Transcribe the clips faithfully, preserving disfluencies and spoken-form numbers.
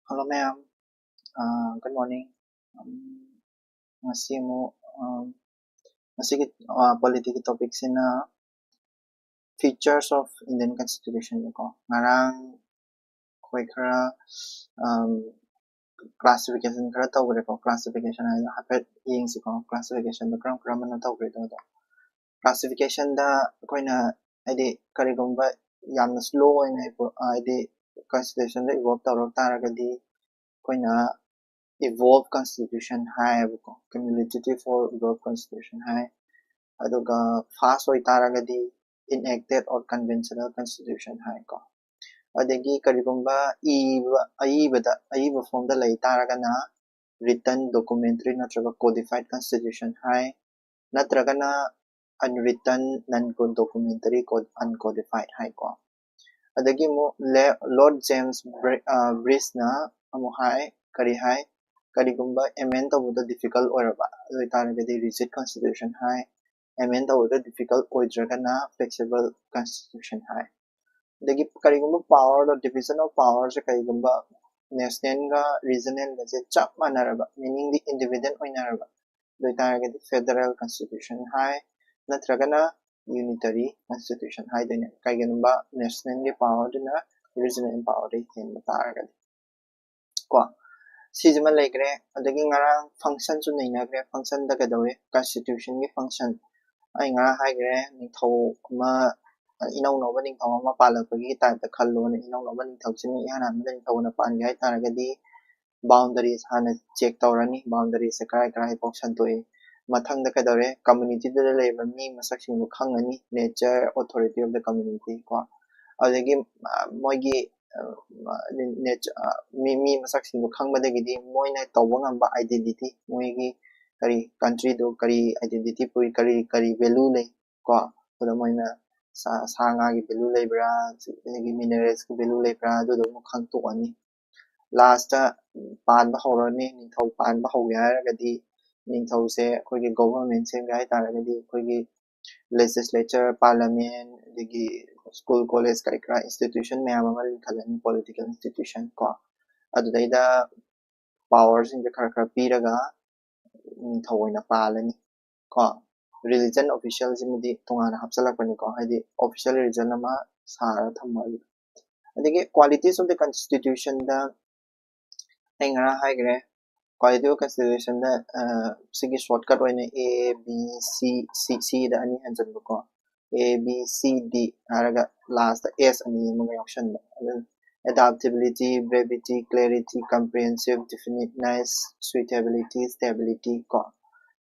Hello ꯃꯌꯥꯝ, ꯑꯥ, good morning. ꯎꯝ, ꯉꯁꯤ ꯑꯃꯨꯛ, ꯑꯥ, ꯉꯁꯤꯒꯤ, ꯑꯥ, polityꯒꯤ topicꯁꯤꯅ features of Indian Constitutionꯅꯤꯀꯣ. ꯉꯔꯥꯡ ꯑꯩꯈꯣꯏ ꯈꯔ, ꯑꯥꯝ, classification ꯈꯔ ꯇꯧꯈ꯭ꯔꯦꯀꯣ. Classification ꯍꯥꯏꯗꯣ ꯍꯥꯏꯐꯦꯠ ꯌꯦꯡꯁꯤꯀꯣ. Classificationꯗꯣ ꯀꯔꯝ ꯀꯔꯝꯕꯅ ꯇꯧꯈ꯭ꯔꯦꯗꯣ ꯑꯗꯣ. Classificationꯗ ꯑꯩꯈꯣꯏꯅ ꯍꯥꯏꯗꯤ ꯀꯔꯤꯒꯨꯝꯕ ꯌꯥꯝꯅ slow ꯑꯣꯏꯅ ꯏꯕ-, ꯍꯥꯏꯗꯤ Constitutionꯗ evolve ꯇꯧꯔꯛ ꯇꯥꯔꯒꯗꯤ ꯑꯩꯈꯣꯏꯅ evolved constitution ꯍꯥꯏꯌꯦꯕꯀꯣ, cumulative or evolved constitution ꯍꯥꯏ꯫ ꯑꯗꯨꯒ fast ꯑꯣꯏꯇꯥꯔꯒꯗꯤ enacted or conventional constitution ꯍꯥꯏꯀꯣ꯫ ꯑꯗꯒꯤ ꯀꯔꯤꯒꯨꯝꯕ ꯏꯕ, ꯑꯏꯕꯗ, ꯑꯏꯕ formꯗ ꯂꯩ ꯇꯥꯔꯒꯅ written, documentary ꯅꯠꯇ꯭ꯔꯒ codified constitution ꯍꯥꯏ, ꯅꯠꯇ꯭ꯔꯒꯅ unwritten, non-documentary, cod-, uncodified ꯍꯥꯏꯀꯣ꯫ ꯑꯗꯒꯤ ꯑꯃꯨꯛ ꯂꯦ-, Lord James Bri-, ꯑ, Bridgesꯅ ꯑꯃꯨꯛ ꯍꯥꯏ, ꯀꯔꯤ ꯍꯥꯏ? ꯀꯔꯤꯒꯨꯝꯕ amend ꯇꯧꯕꯗ difficult ꯑꯣꯏꯔꯕ, ꯑꯗꯨ ꯑꯣꯏꯇꯥꯔꯒꯗꯤ rigid constitution ꯍꯥꯏ, amend ꯇꯧꯕꯗ difficult ꯑꯣꯏꯗ꯭ꯔꯒꯅ flexible constitution ꯍꯥꯏ꯫ ꯑꯗꯒꯤ ꯀꯔꯤꯒꯨꯝꯕ power, division of powerꯁꯦ ꯀꯔꯤꯒꯨꯝꯕ nationalꯒ regionalꯒꯁꯦ ꯆꯞ ꯃꯥꯟꯅꯔꯕ, meaningꯗꯤ independent ꯑꯣꯏꯅꯔꯕ, ꯑꯗꯨ ꯑꯣꯏꯇꯥꯔꯒꯗꯤ federal constitution ꯍꯥꯏ, ꯅꯠꯇ꯭ꯔꯒꯅ unitary constitution ꯍꯥꯏꯗꯣꯏꯅꯦ, ꯀꯩꯒꯨꯝꯕ nationalꯒꯤ powerꯗꯨꯅ regional powerꯗꯒꯤ ꯍꯦꯟꯕ ꯇꯥꯔꯒꯗꯤ꯫ ꯀꯣ, ꯁꯤꯁꯤꯃ ꯂꯩꯈ꯭ꯔꯦ꯫ ꯑꯗꯒꯤ ꯉꯔꯥꯡ functionꯁꯨ ꯅꯩꯅꯈ꯭ꯔꯦ꯫ Functionꯗ ꯀꯩꯗꯧꯋꯤ? Constitutionꯒꯤ function ꯑꯩ ꯉꯔꯥꯡ ꯍꯥꯏꯈ꯭ꯔꯦ, ꯅꯤꯡꯊꯧ ꯑꯃ, ꯏꯅꯧ ꯅꯧꯕ ꯅꯤꯡꯊꯧ ꯑꯃ ꯄꯥꯜꯂꯛꯄꯒꯤ typeꯇ ꯈꯜꯂꯣꯅꯦ꯫ ꯏꯅꯧ ꯅꯧꯕ ꯅꯤꯡꯊꯧꯁꯤꯅ ꯏꯍꯥꯟ ꯍꯥꯟꯕꯗ ꯅꯤꯡꯊꯧꯅ ꯄꯥꯟꯒꯦ ꯍꯥꯏ ꯇꯥꯔꯒꯗꯤ boundaries ꯍꯥꯟꯅ check ꯇꯧꯔꯅꯤ꯫ Boundariesꯁꯦ ꯀꯔꯥꯏ ꯀꯔꯥꯏꯐꯥꯎ ꯁꯟꯗꯣꯛꯏ, ꯃꯊꯪꯗ ꯀꯩꯗꯧꯔꯦ? Communityꯗꯨꯗ ꯂꯩꯔꯤꯕ ꯃꯤ ꯃꯁꯛꯁꯤꯡꯗꯣ ꯈꯪꯉꯅꯤ, nature, authority of the community ꯀꯣ꯫ ꯑꯗꯒꯤ, ꯑ, ꯃꯣꯏꯒꯤ, ꯑ, nature, ꯑ, ꯃꯤ, ꯃꯤ ꯃꯁꯛꯁꯤꯡꯗꯣ ꯈꯪꯕꯗꯒꯤꯗꯤ ꯃꯣꯏꯅ ꯇꯧꯕ ꯉꯝꯕ identity, ꯃꯣꯏꯒꯤ ꯀꯔꯤ countryꯗꯣ ꯀꯔꯤ identity ꯄꯨꯏ, ꯀꯔꯤ, ꯀꯔꯤ value ꯂꯩ ꯀꯣ꯫ ꯑꯗꯨꯗ ꯃꯣꯏꯅ ꯁꯥ, ꯁꯥ ꯉꯥꯒꯤ value ꯂꯩꯕ꯭ꯔꯥ, ꯑꯗꯒꯤ mineralsꯀꯤ value ꯂꯩꯕ꯭ꯔꯥ, ꯑꯗꯨꯗꯣ ꯑꯃꯨꯛ ꯈꯪꯇꯣꯛꯑꯅꯤ꯫ Lastꯇ ꯄꯥꯟꯕ ꯍꯧꯔꯅꯤ꯫ ꯅꯤꯡꯊꯧ ꯄꯥꯟꯕ ꯍꯧꯒꯦ ꯍꯥꯏꯔꯒꯗꯤ ꯅꯤꯡꯊꯧꯁꯦ ꯑꯩꯈꯣꯏꯒꯤ government ꯁꯦꯝꯒꯦ ꯍꯥꯏ ꯇꯥꯔꯒꯗꯤ ꯑꯩꯈꯣꯏꯒꯤ legislature, parliament, ꯑꯗꯒꯤ school, college ꯀꯔꯤ ꯀꯔꯥ institution ꯃꯌꯥꯝ ꯑꯃ ꯂꯤꯡꯈꯠꯂꯅꯤ, political institution ꯀꯣ꯫ ꯑꯗꯨꯗꯩꯗ ꯄꯥꯋꯔꯁꯤꯡꯁꯦ ꯈꯔ ꯈꯔ ꯄꯤꯔꯒ ꯅꯤꯡꯊꯧ ꯑꯣꯏꯅ ꯄꯥꯜꯂꯅꯤ ꯀꯣ꯫ ꯔꯤꯂꯤꯖꯟ ꯑꯣꯐꯤꯁꯤꯌꯦꯜꯁꯤꯃꯗꯤ ꯇꯣꯉꯥꯟꯅ ꯍꯥꯞꯆꯤꯜꯂꯛꯄꯅꯤꯀꯣ, ꯍꯥꯏꯗꯤ ꯑꯣꯐꯤꯁꯤꯌꯦꯜ ꯔꯤꯂꯤꯖꯟ ꯑꯃ ꯁꯥꯔꯒ ꯊꯝꯕ꯫ ꯑꯗꯒꯤ qualities of the constitutionꯗ ꯑꯩ ꯉꯔꯥꯡ ꯍꯥꯏꯈ꯭ꯔꯦ, quality of constitutionꯗ ꯁꯤꯒꯤ ꯁꯣꯔꯠꯀꯠ ꯑꯣꯏꯅ A B C C ꯁꯤꯗ ꯑꯅꯤ ꯍꯟꯖꯟꯕꯀꯣ, A B C D ꯍꯥꯏꯔꯒ ꯂꯥꯁꯇ S ꯑꯅꯤ ꯑꯃꯒ ꯌꯥꯎꯁꯟꯕ꯫ ꯑꯗꯨ adaptability, brevity, clarity, comprehensive, definiteness, suitability, stability ꯀꯣ,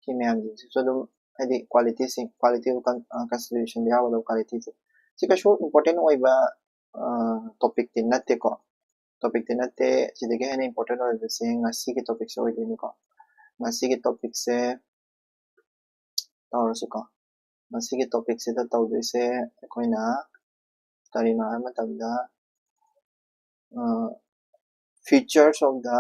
ꯁꯤ ꯃꯌꯥꯝꯁꯤꯡꯁꯤꯁꯨ ꯑꯗꯨꯝ ꯍꯥꯏꯗꯤ qualityꯁꯤꯡ, quality of constitutionꯗ ꯌꯥꯎꯒꯗꯕ qualityꯁꯦ꯫ ꯁꯤ ꯀꯩꯁꯨ important ꯑꯣꯏꯕ topicꯇꯤ ꯅꯠꯇꯦꯀꯣ, topicꯇꯤ ꯅꯠꯇꯦ꯫ ꯁꯤꯗꯒꯤ ꯍꯦꯟꯅ important ꯑꯣꯏꯕꯁꯦ ꯉꯁꯤꯒꯤ topicꯁꯦ ꯑꯣꯏꯗꯣꯏꯅꯤꯀꯣ꯫ ꯉꯁꯤꯒꯤ topicꯁꯦ ꯇꯧꯔꯁꯤꯀꯣ꯫ ꯉꯁꯤꯒꯤ topicꯁꯤꯗ ꯇꯧꯗꯣꯏꯁꯦ ꯑꯩꯈꯣꯏꯅ ꯀꯔꯤꯅꯣ ꯍꯥꯏꯕ ꯃꯇꯝꯗ, features of the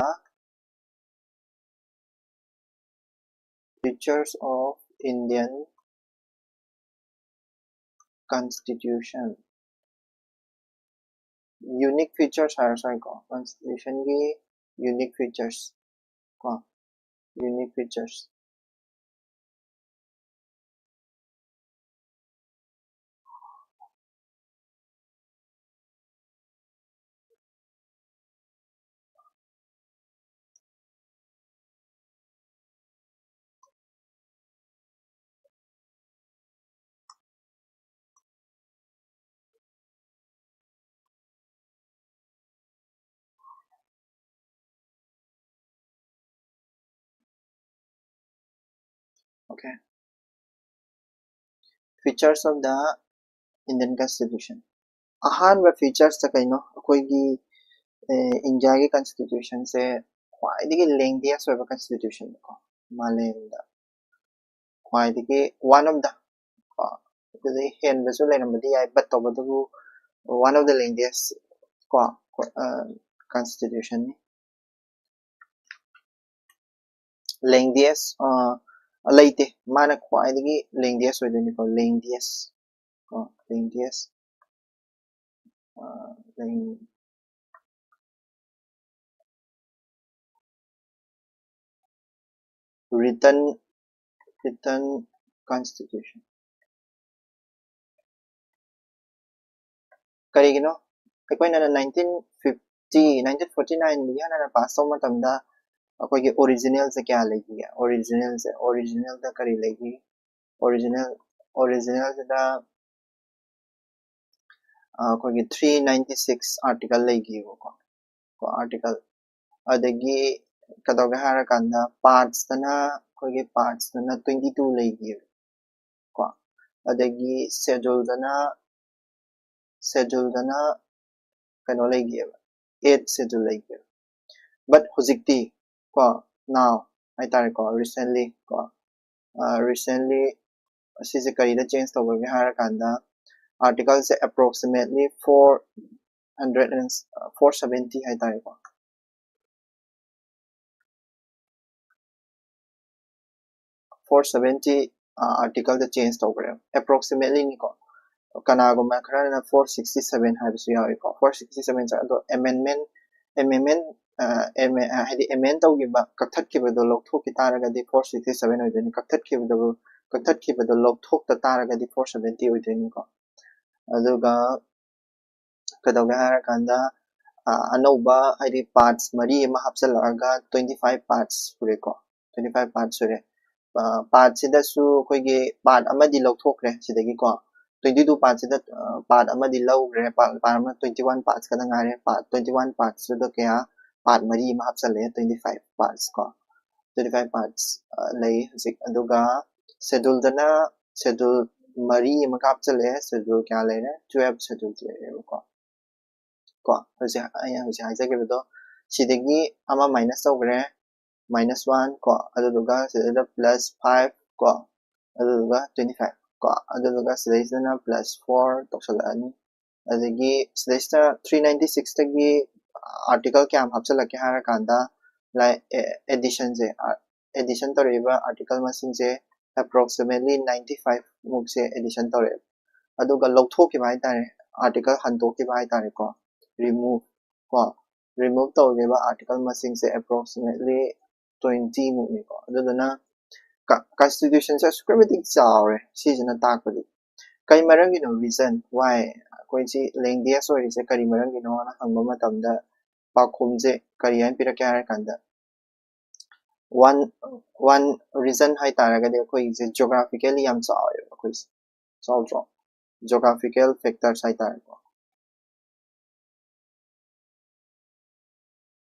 features of Indian constitution, unique features ꯍꯥꯏꯔꯁꯨ ꯌꯥꯏꯀꯣ, constitutionꯒꯤ unique features ꯀꯣ, unique features꯫ Okay, features of the Indian constitution. ꯑꯍꯥꯟꯕ featuresꯇ ꯀꯩꯅꯣ, ꯑꯩꯈꯣꯏꯒꯤ ꯏꯟꯗꯤꯌꯥꯒꯤ constitutionꯁꯦ ꯈ꯭ꯋꯥꯏꯗꯒꯤ lengthiest ꯑꯣꯏꯕ constitutionꯅꯤꯀꯣ, ꯃꯥꯂꯦꯝꯗ ꯈ꯭ꯋꯥꯏꯗꯒꯤ one of the, ꯑꯗꯨꯗꯩ ꯍꯦꯟꯕꯁꯨ ꯂꯩꯔꯝꯕꯗꯤ ꯌꯥꯏ, but ꯇꯧꯕꯇꯕꯨ one of the lengthiest ꯀꯣ constitutionꯅꯤ꯫ Lengthiest ꯂꯩꯇꯦ, ꯃꯥꯅ ꯈ꯭ꯋꯥꯏꯗꯒꯤ lengthiest ꯑꯣꯏꯗꯣꯏꯅꯤꯀꯣ, lengthiest ꯀꯣ, lengthiest꯫ written written constitution. ꯀꯔꯤꯒꯤꯅꯣ? ꯑꯩꯈꯣꯏꯅ nineteen fifty nineteen forty nine ꯗꯒꯤ ꯍꯥꯟꯅ ꯄꯥꯁ ꯇꯧꯕ ꯃꯇꯝꯗ ꯑꯩꯈꯣꯏꯒꯤ ꯑꯣꯔꯤꯖꯤꯅꯦꯜꯁꯦ ꯀꯌꯥ ꯂꯩꯈꯤꯒꯦ? ꯑꯣꯔꯤꯖꯤꯅꯦꯜꯁꯦ ꯑꯣꯔꯤꯖꯤꯅꯦꯜꯗ ꯀꯔꯤ ꯂꯩꯒꯦ? ꯑꯣꯔꯤꯖꯤꯅꯦꯜ ꯑꯣꯔꯤꯖꯤꯅꯦꯜꯁꯤꯗ ꯑꯩꯈꯣꯏꯒꯤ three ninety six article ꯂꯩꯈꯤꯕꯀꯣ, ꯀꯣ article. ꯑꯗꯒꯤ ꯀꯩꯗꯧꯒꯦ ꯍꯥꯏꯔꯀꯥꯟꯗ ꯄꯥꯔꯠꯁꯇꯅ ꯑꯩꯈꯣꯏꯒꯤ ꯄꯥꯔꯠꯁꯇꯅ twenty two ꯂꯩꯈꯤꯕ ꯀꯣ. ꯑꯗꯒꯤ ꯁꯦꯗꯨꯜꯗꯅ ꯁꯦꯗꯨꯜꯗꯅ ꯀꯩꯅꯣ ꯂꯩꯈꯤꯕ, eight schedule ꯂꯩꯈꯤꯕ. But ꯍꯧꯖꯤꯛꯇꯤ ꯀꯣ, now ꯍꯥꯏꯇꯥꯔꯦꯀꯣ, recently ꯀꯣ, recently ꯑꯁꯤꯁꯦ ꯀꯔꯤꯗ ꯆꯦꯟꯖ ꯇꯧꯈ꯭ꯔꯒꯦ ꯍꯥꯏꯔꯀꯥꯟꯗ ꯑꯥꯔꯇꯤꯀꯜꯁꯦ approximately four hundred and four seventy ꯍꯥꯏꯇꯥꯔꯦꯀꯣ, four seventy ꯑꯥꯔꯇꯤꯀꯜꯗ ꯆꯦꯟꯖ ꯇꯧꯈ꯭ꯔꯦ, approximately ꯅꯤꯀꯣ. ꯀꯅꯥꯒꯨꯝꯕ ꯈꯔꯅ four sixty seven ꯍꯥꯏꯕꯁꯨ ꯌꯥꯎꯏꯀꯣ, four sixty seven ꯑꯗꯣ amendment amendment ꯍꯥꯏꯗꯤ amend ꯇꯧꯈꯤꯕ, ꯀꯛꯊꯠꯈꯤꯕꯗꯣ ꯂꯧꯊꯣꯛꯈꯤ ꯇꯥꯔꯒꯗꯤ four sixty seven ꯑꯣꯏꯗꯣꯏꯅꯤ, ꯀꯛꯊꯠꯈꯤꯕꯗꯣ ꯀꯛꯊꯠꯈꯤꯕꯗꯣ ꯂꯧꯊꯣꯛꯇ ꯇꯥꯔꯒꯗꯤ four seventy ꯑꯣꯏꯗꯣꯏꯅꯤꯀꯣ. ꯑꯗꯨꯒ ꯀꯩꯗꯧꯒꯦ ꯍꯥꯏꯔꯀꯥꯟꯗ ꯑꯅꯧꯕ ꯍꯥꯏꯗꯤ ꯄꯥꯔꯠꯁ ꯃꯔꯤ ꯑꯃ ꯍꯥꯞꯆꯤꯜꯂꯛꯑꯒ twenty five parts ꯁꯨꯔꯦꯀꯣ, twenty five parts ꯁꯨꯔꯦ. ꯄꯥꯔꯠꯁꯤꯗꯁꯨ ꯑꯩꯈꯣꯏꯒꯤ ꯄꯥꯔꯠ ꯑꯃꯗꯤ ꯂꯧꯊꯣꯛꯈ꯭ꯔꯦ ꯁꯤꯗꯒꯤꯀꯣ, twenty two ꯄꯥꯔꯠꯁꯤꯗ ꯄꯥꯔꯠ ꯑꯃꯗꯤ ꯂꯧꯈ꯭ꯔꯦ, ꯄꯥꯔꯠ ꯑꯃ twenty one parts ꯈꯛꯇ ꯉꯥꯏꯔꯦ. ꯄꯥꯔꯠ twenty one partsꯇꯨꯗ ꯀꯌꯥ ꯄꯥꯔꯠ ꯃꯔꯤ ꯑꯃ ꯍꯥꯞꯆꯜꯂꯦ, twenty five parts ꯀꯣ, twenty five parts ꯂꯩ ꯍꯧꯖꯤꯛ. ꯑꯗꯨꯒ ꯁꯦꯗꯨꯜꯗꯅ ꯁꯦꯗꯨꯜ ꯃꯔꯤ ꯑꯃ ꯍꯥꯞꯆꯜꯂꯛꯑꯦ, ꯁꯦꯗꯨꯜ ꯀꯌꯥ ꯂꯩꯔꯦ? Twelve schedule ꯂꯩꯔꯦꯕꯀꯣ. ꯀꯣ ꯍꯧꯖꯤꯛ ꯑꯩꯅ ꯍꯧꯖꯤꯛ ꯍꯥꯏꯖꯈꯤꯕꯗꯣ ꯁꯤꯗꯒꯤ ꯑꯃ ꯃꯥꯏꯅꯁ ꯇꯧꯈ꯭ꯔꯦ, minus one ꯀꯣ, ꯑꯗꯨꯗꯨꯒ ꯁꯤꯗꯩꯗ plus five ꯀꯣ, ꯑꯗꯨꯗꯨꯒ twenty five ꯀꯣ, ꯑꯗꯨꯗꯨꯒ ꯁꯤꯗꯩꯁꯤꯗꯅ plus four ꯇꯧꯁꯜꯂꯛꯑꯅꯤ. ꯑꯗꯒꯤ ꯁꯤꯗꯩꯁꯤꯗ three ninety sixꯇꯒꯤ ꯑꯥꯔꯇꯤꯀꯜ ꯀꯌꯥꯝ ꯍꯥꯞꯆꯤꯜꯂꯛꯀꯦ ꯍꯥꯏꯔꯀꯥꯟꯗ, ꯂꯥꯏꯛ ꯑꯦꯗꯤꯁꯟꯁꯦ, ꯑꯦꯗꯤꯁꯟ ꯇꯧꯔꯛꯏꯕ ꯑꯥꯔꯇꯤꯀꯜ ꯃꯁꯤꯡꯁꯦ approximately ninety five ꯃꯨꯛꯁꯦ ꯑꯦꯗꯤꯁꯟ ꯇꯧꯔꯛꯑꯦꯕ. ꯑꯗꯨꯒ ꯂꯧꯊꯣꯛꯈꯤꯕ ꯍꯥꯏꯇꯥꯔꯦ, ꯑꯥꯔꯇꯤꯀꯜ ꯍꯟꯗꯣꯛꯈꯤꯕ ꯍꯥꯏꯇꯥꯔꯦꯀꯣ, ꯔꯤꯃꯨꯚ ꯀꯣ, ꯔꯤꯃꯨꯚ ꯇꯧꯈꯤꯕ ꯑꯥꯔꯇꯤꯀꯜ ꯃꯁꯤꯡꯁꯦ approximately ꯇ꯭ꯋꯦꯟꯇꯤ ꯃꯨꯛꯅꯤꯀꯣ꯫ ꯑꯗꯨꯗꯨꯅ constitution ꯁꯦ ꯑꯁꯨꯛꯀꯤ ꯃꯇꯤꯛ ꯆꯥꯎꯔꯦ꯫ ꯁꯤꯁꯤꯅ ꯇꯥꯛꯄꯗꯤ ꯀꯔꯤ ꯃꯔꯝꯒꯤꯅꯣ? Reason, why? ꯑꯩꯈꯣꯏꯁꯤ language ꯑꯣꯏꯔꯤꯁꯦ ꯀꯔꯤ ꯃꯔꯝꯒꯤꯅꯣꯅ ꯍꯪꯕ ꯃꯇꯝꯗ ꯄꯥꯎꯈꯨꯝꯁꯦ ꯀꯔꯤ ꯍꯥꯏꯅ ꯄꯤꯔꯛꯀꯦ ꯍꯥꯏꯔ ꯀꯥꯟꯗ, one one reason ꯍꯥꯏꯇꯥꯔꯒꯗꯤ ꯑꯩꯈꯣꯏꯒꯤꯁꯦ geographically ꯌꯥꯝ ꯆꯥꯎꯋꯦꯕ ꯑꯩꯈꯣꯏꯁꯦ꯫ ꯆꯥꯎꯗ꯭ꯔꯣ? Geographical factors ꯍꯥꯏꯇꯥꯔꯦꯀꯣ꯫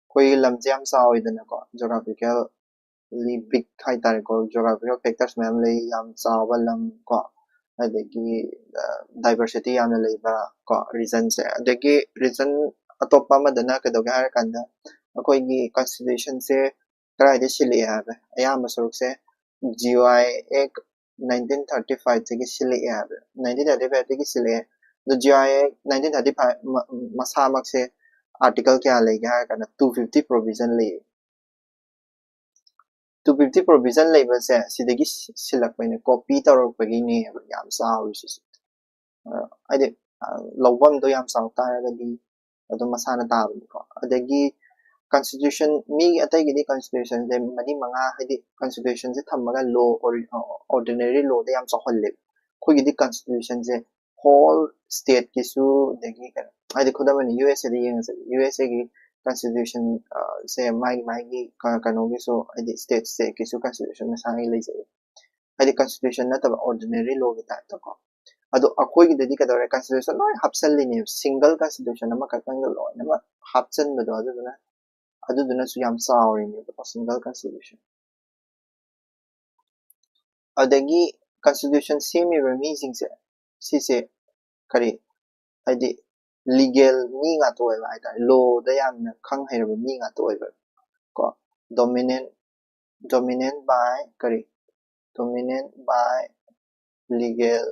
ꯑꯩꯈꯣꯏꯒꯤ ꯂꯝꯁꯦ ꯌꯥꯝ ꯆꯥꯎꯋꯤꯗꯅꯀꯣ, geographically big ꯍꯥꯏꯇꯥꯔꯦꯀꯣ꯫ Geographical factors ꯃꯌꯥꯝ ꯂꯩ, ꯌꯥꯝ ꯆꯥꯎꯕ ꯂꯝ ꯀꯣ, ꯑꯗꯒꯤ diversity ꯌꯥꯝꯅ ꯂꯩꯕ ꯀꯣ, reason ꯁꯦ꯫ ꯑꯗꯒꯤ reason ꯑꯇꯣꯞꯄ ꯑꯃꯗꯅ ꯀꯩꯗꯧꯒꯦ ꯍꯥꯏꯔ ꯀꯥꯟꯗ, ꯑꯩꯈꯣꯏꯒꯤ constitution ꯁꯦ ꯀꯗꯥꯏꯗ ꯁꯤꯜꯂꯛꯑꯦ ꯍꯥꯏꯕ? ꯑꯌꯥꯝꯕ ꯁꯔꯨꯛꯁꯦ G I Act nineteen thirty five ꯗꯒꯤ ꯁꯤꯜꯂꯛꯑꯦ ꯍꯥꯏꯕ꯫ Nineteen thirty five ꯗꯒꯤ ꯁꯤꯜꯂꯛꯑꯦ꯫ ꯑꯗꯣ G I Act nineteen thirty five ꯃ-, ꯃꯁꯥꯃꯛꯁꯦ article ꯀꯌꯥ ꯂꯩꯒꯦ ꯍꯥꯏꯔ ꯀꯥꯟꯗ two fifty provision ꯂꯩꯌꯦ꯫ Two fifty provision ꯂꯩꯕꯁꯦ ꯁꯤꯗꯒꯤ ꯁꯤ-, ꯁꯤꯜꯂꯛꯄꯅꯦ, copy ꯇꯧꯔꯛꯄꯒꯤꯅꯦꯕ ꯌꯥꯝ ꯆꯥꯎꯔꯤꯁꯤꯁꯨ꯫ ꯑ, ꯍꯥꯏꯗꯤ, ꯑ, ꯂꯧꯐꯝꯗꯣ ꯌꯥꯝ ꯆꯥꯎ ꯇꯥꯔꯒꯗꯤ ꯑꯗꯨꯝ ꯃꯁꯥꯅ ꯇꯥꯕꯅꯤꯀꯣ꯫ ꯑꯗꯒꯤ constitution, ꯃꯤ ꯑꯇꯩꯒꯤꯗꯤ constitution ꯁꯦ ꯃꯔꯤ ꯃꯉꯥ, ꯍꯥꯏꯗꯤ constitution ꯁꯦ ꯊꯝꯃꯒ law, ordinary law ꯗ ꯌꯥꯝ ꯆꯥꯎꯍꯜꯂꯦꯕ꯫ ꯑꯩꯈꯣꯏꯒꯤꯗꯤ constitution ꯁꯦ whole state ꯀꯤꯁꯨ, ꯑꯗꯒꯤ ꯀꯩꯅꯣ, ꯍꯥꯏꯗꯤ ꯈꯨꯗꯝ ꯑꯣꯏꯅ U S A ꯗ ꯌꯦꯡꯉꯁꯦ, U S A ꯒꯤ constitution, ꯑ, ꯁꯦ ꯃꯥꯒꯤ, ꯃꯥꯒꯤ ꯀ-, ꯀꯩꯅꯣꯒꯤꯁꯨ, ꯍꯥꯏꯗꯤ state state ꯀꯤꯁꯨ constitution ꯃꯁꯥꯒꯤ ꯂꯩꯖꯩ꯫ ꯍꯥꯏꯗꯤ constitution ꯅꯠꯇꯕ ordinary law ꯒꯤ type ꯇꯀꯣ꯫ ꯑꯗꯣ ꯑꯩꯈꯣꯏꯒꯤꯗꯗꯤ ꯀꯩꯗꯧꯔꯦ, constitution ꯂꯣꯏ ꯍꯥꯞꯆꯜꯂꯤꯅꯦꯕ, single constitution ꯑꯃꯈꯛꯇꯪꯗ ꯂꯣꯏꯅꯃꯛ ꯍꯥꯞꯆꯟꯕꯗꯣ, ꯑꯗꯨꯗꯨꯅ, ꯑꯗꯨꯗꯨꯅꯁꯨ ꯌꯥꯝ ꯆꯥꯎꯔꯤꯅꯦꯕꯀꯣ, single constitution꯫ ꯑꯗꯒꯤ constitution ꯁꯦꯝꯃꯤꯕ ꯃꯤꯁꯤꯡꯁꯦ, ꯁꯤꯁꯦ ꯀꯔꯤ, ꯍꯥꯏꯗꯤ legal ꯃꯤ ꯉꯥꯛꯇ ꯑꯣꯏꯕ ꯍꯥꯏꯇꯥꯔꯦ, law ꯗ ꯌꯥꯝꯅ ꯈꯪ ꯍꯩꯔꯕ ꯃꯤ ꯉꯥꯛꯇ ꯑꯣꯏꯕ ꯀꯣ, dominant, dominant by ꯀꯔꯤ, dominant by legal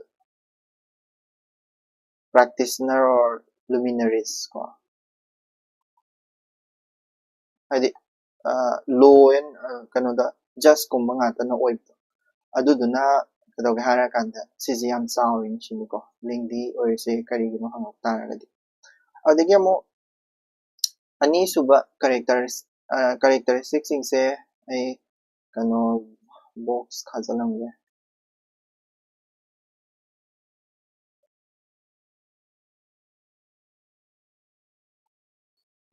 practitioner or luminaries ꯀꯣ, ꯍꯥꯏꯗꯤ, ꯑ, law and, ꯑ, ꯀꯩꯅꯣꯗ judge ꯀꯨꯝꯕ ꯉꯥꯛꯇꯅ ꯑꯣꯏꯕꯗꯣ, ꯑꯗꯨꯗꯨꯅ ꯀꯩꯗꯧꯒꯦ ꯍꯥꯏꯔꯀꯥꯟꯗ ꯁꯤꯁꯦ ꯌꯥꯝ ꯆꯥꯎꯔꯤꯅꯤ ꯁꯤꯅꯤꯀꯣ, lengthy ꯑꯣꯏꯔꯤꯁꯦ ꯀꯔꯤꯒꯤꯅꯣ ꯍꯪꯉꯛ ꯇꯥꯔꯒꯗꯤ꯫ ꯑꯗꯒꯤ ꯑꯃꯨꯛ ꯑꯅꯤꯁꯨꯕ characters-, ꯑ, characteristic ꯁꯤꯡꯁꯦ, ꯑꯩ ꯀꯩꯅꯣ box ꯈꯥꯖꯤꯜꯂꯝꯒꯦ꯫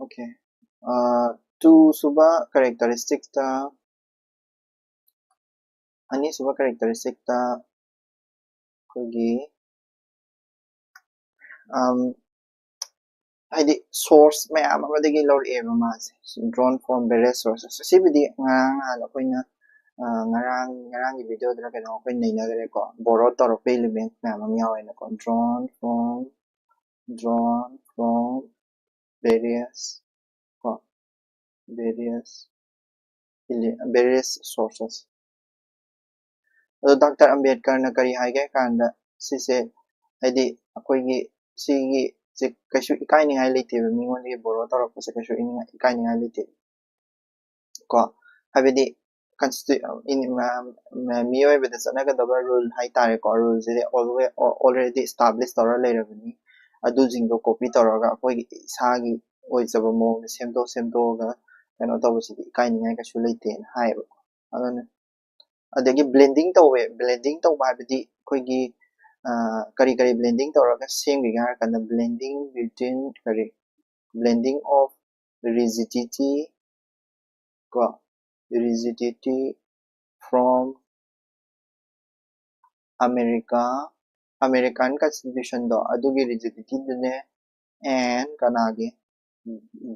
Okay. ꯑꯥ, two ꯁꯨꯕ characteristic ꯇ, ꯑꯅꯤꯁꯨꯕ characteristic ꯇ ꯑꯩꯈꯣꯏꯒꯤ, ꯑꯝ, ꯍꯥꯏꯗꯤ source ꯃꯌꯥꯝ ꯑꯃꯗꯒꯤ ꯂꯧꯔꯛꯑꯦꯕ ꯃꯥꯁꯦ, drawn from various sources꯫ ꯁꯤꯕꯨꯗꯤ ꯉꯔꯥꯡ ꯅꯍꯥꯟ ꯑꯩꯈꯣꯏꯅ, ꯑ, ꯉꯔꯥꯡ, ꯉꯔꯥꯡꯒꯤ video ꯗꯔ ꯀꯩꯅꯣ ꯑꯩꯈꯣꯏ ꯅꯩꯅꯈ꯭ꯔꯦꯀꯣ, borrow ꯇꯧꯔꯛꯄ element ꯃꯌꯥꯝ ꯑꯃ ꯌꯥꯎꯋꯦꯅꯀꯣ, drawn from, drawn from various ꯀꯣ, various ele-, various sources꯫ ꯑꯗꯣ ꯗꯥꯛꯇꯔ ꯑꯝꯕꯦꯗꯀꯔꯅ ꯀꯔꯤ ꯍꯥꯏꯒꯦ ꯍꯥꯏ ꯀꯥꯟꯗ, ꯁꯤꯁꯦ ꯍꯥꯏꯗꯤ ꯑꯩꯈꯣꯏꯒꯤ ꯁꯤꯒꯤ ꯁꯦ ꯀꯩꯁꯨ ꯏꯀꯥꯏꯅꯤꯡꯉꯥꯏ ꯂꯩꯇꯦꯕ, ꯃꯤꯉꯣꯟꯗꯒꯤ borrow ꯇꯧꯔꯛꯄꯁꯦ ꯀꯩꯁꯨ ꯏꯅꯤꯡꯉꯥꯏ-, ꯏꯀꯥꯏꯅꯤꯡꯉꯥꯏ ꯂꯩꯇꯦ ꯀꯣ꯫ ꯍꯥꯏꯕꯗꯤ constitu-, in-, ꯃ-, ꯃ-, ꯃꯤꯑꯣꯏꯕꯗ ꯆꯠꯅꯒꯗꯕ rule ꯍꯥꯏꯇꯥꯔꯦꯀꯣ, rule ꯁꯤꯗꯤ alwa-, al-, already establish ꯇꯧꯔ ꯂꯩꯔꯕꯅꯤ꯫ ꯑꯗꯨꯁꯤꯡꯗꯣ copy ꯇꯧꯔꯒ ꯑꯩꯈꯣꯏꯒꯤ ꯏꯁꯥꯒꯤ ꯑꯣꯏꯖꯕ ꯃꯑꯣꯡꯗ ꯁꯦꯝꯗꯣꯛ ꯁꯦꯝꯗꯣꯛꯑꯒ ꯀꯩꯅꯣ ꯇꯧꯕꯁꯤꯗꯤ ꯏꯀꯥꯏꯅꯤꯡꯉꯥꯏ ꯀꯩꯁꯨ ꯂꯩꯇꯦꯅ ꯍꯥꯏꯌꯦꯕꯀꯣ꯫ ꯑꯗꯨꯅ ꯑꯗꯒꯤ blending ꯇꯧꯋꯦ꯫ Blending ꯇꯧꯕ ꯍꯥꯏꯕꯗꯤ ꯑꯩꯈꯣꯏꯒꯤ, ꯑ, ꯀꯔꯤ ꯀꯔꯤ blending ꯇꯧꯔꯒ ꯁꯦꯝꯈꯤꯒꯦ ꯍꯥꯏꯔ ꯀꯥꯟꯗ, blending between ꯀꯔꯤ, blending of rigidity ꯀꯣ, rigidity from America, American Constitution ꯗꯣ, ꯑꯗꯨꯒꯤ rigidity ꯗꯨꯅꯦ, and ꯀꯅꯥꯒꯤ,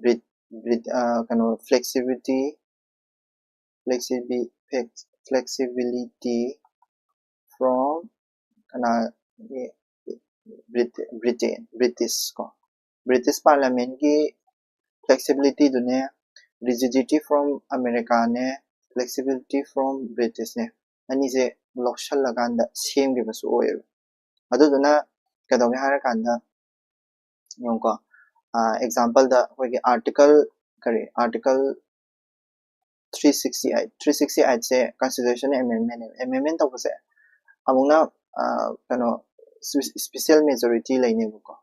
Brit-, Brit-, ꯑ, ꯀꯩꯅꯣ, flexibility, flexibi-, flex-, flexibility from ꯀꯅꯥꯒꯤ, Brit-, Britain, British ꯀꯣ, British Parliament ꯀꯤ flexibility ꯗꯨꯅꯦ, rigidity from America ꯅꯦ, flexibility from British ꯅꯦ, ꯑꯅꯤꯁꯦ ꯂꯧꯁꯜꯂꯀꯥꯟꯗ ꯁꯦꯝꯈꯤꯕꯁꯨ ꯑꯣꯏꯌꯦꯕ꯫ ꯑꯗꯨꯗꯨꯅ ꯀꯩꯗꯧꯒꯦ ꯍꯥꯏꯔꯀꯥꯟꯗ, ꯌꯦꯡꯉꯨꯀꯣ, ꯑ, example ꯗ ꯑꯩꯈꯣꯏꯒꯤ article, ꯀꯔꯤ, article three sixty eight, three sixty eight ꯁꯦ constitution amendment ꯅꯦꯕ꯫ Amendment ꯇꯧꯕꯁꯦ ꯑꯃꯨꯛꯅ, ꯑ, ꯀꯩꯅꯣ, spe-, special majority ꯂꯩꯅꯦꯕꯀꯣ꯫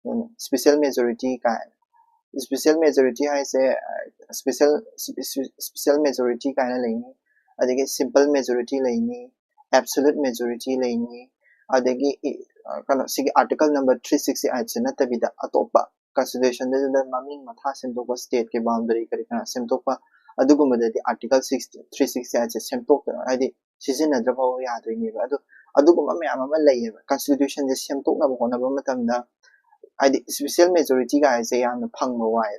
ꯑꯗꯨꯅ special majority ꯀꯥꯏꯅ, Special majority ꯍꯥꯏꯁꯦ special special majority ꯀꯥꯏꯅ ꯂꯩꯅꯤ, ꯑꯗꯒꯤ simple majority ꯂꯩꯅꯤ, absolute majority ꯂꯩꯅꯤ, ꯑꯗꯒꯤ ꯀꯩꯅꯣ ꯁꯤꯒꯤ article number three sixty eight ꯁꯦ ꯅꯠꯇꯕꯤꯗ ꯑꯇꯣꯞꯄ constitution ꯗꯨꯗ ꯃꯃꯤꯡ ꯃꯊꯥ ꯁꯦꯝꯗꯣꯛꯄ, state ꯀꯤ boundary ꯀꯔꯤ ꯀꯔꯥ ꯁꯦꯝꯗꯣꯛꯄ, ꯑꯗꯨꯒꯨꯝꯕꯗꯗꯤ article six three sixty eight ꯁꯦ ꯁꯦꯝꯗꯣꯛ ꯍꯥꯏꯗꯤ ꯁꯤꯖꯤꯟꯅꯗ꯭ꯔꯕ ꯌꯥꯗꯣꯏꯅꯦꯕ꯫ ꯑꯗꯣ ꯑꯗꯨꯒꯨꯝꯕ ꯃꯌꯥꯝ ꯑꯃ ꯂꯩꯌꯦꯕ꯫ Constitution ꯁꯦ ꯁꯦꯝꯗꯣꯛꯅꯕ ꯍꯣꯠꯅꯕ ꯃꯇꯝꯗ ꯍꯥꯏꯗꯤ special majority ꯒꯥꯏꯁꯦ ꯌꯥꯝꯅ ꯐꯪꯕ ꯋꯥꯏ꯫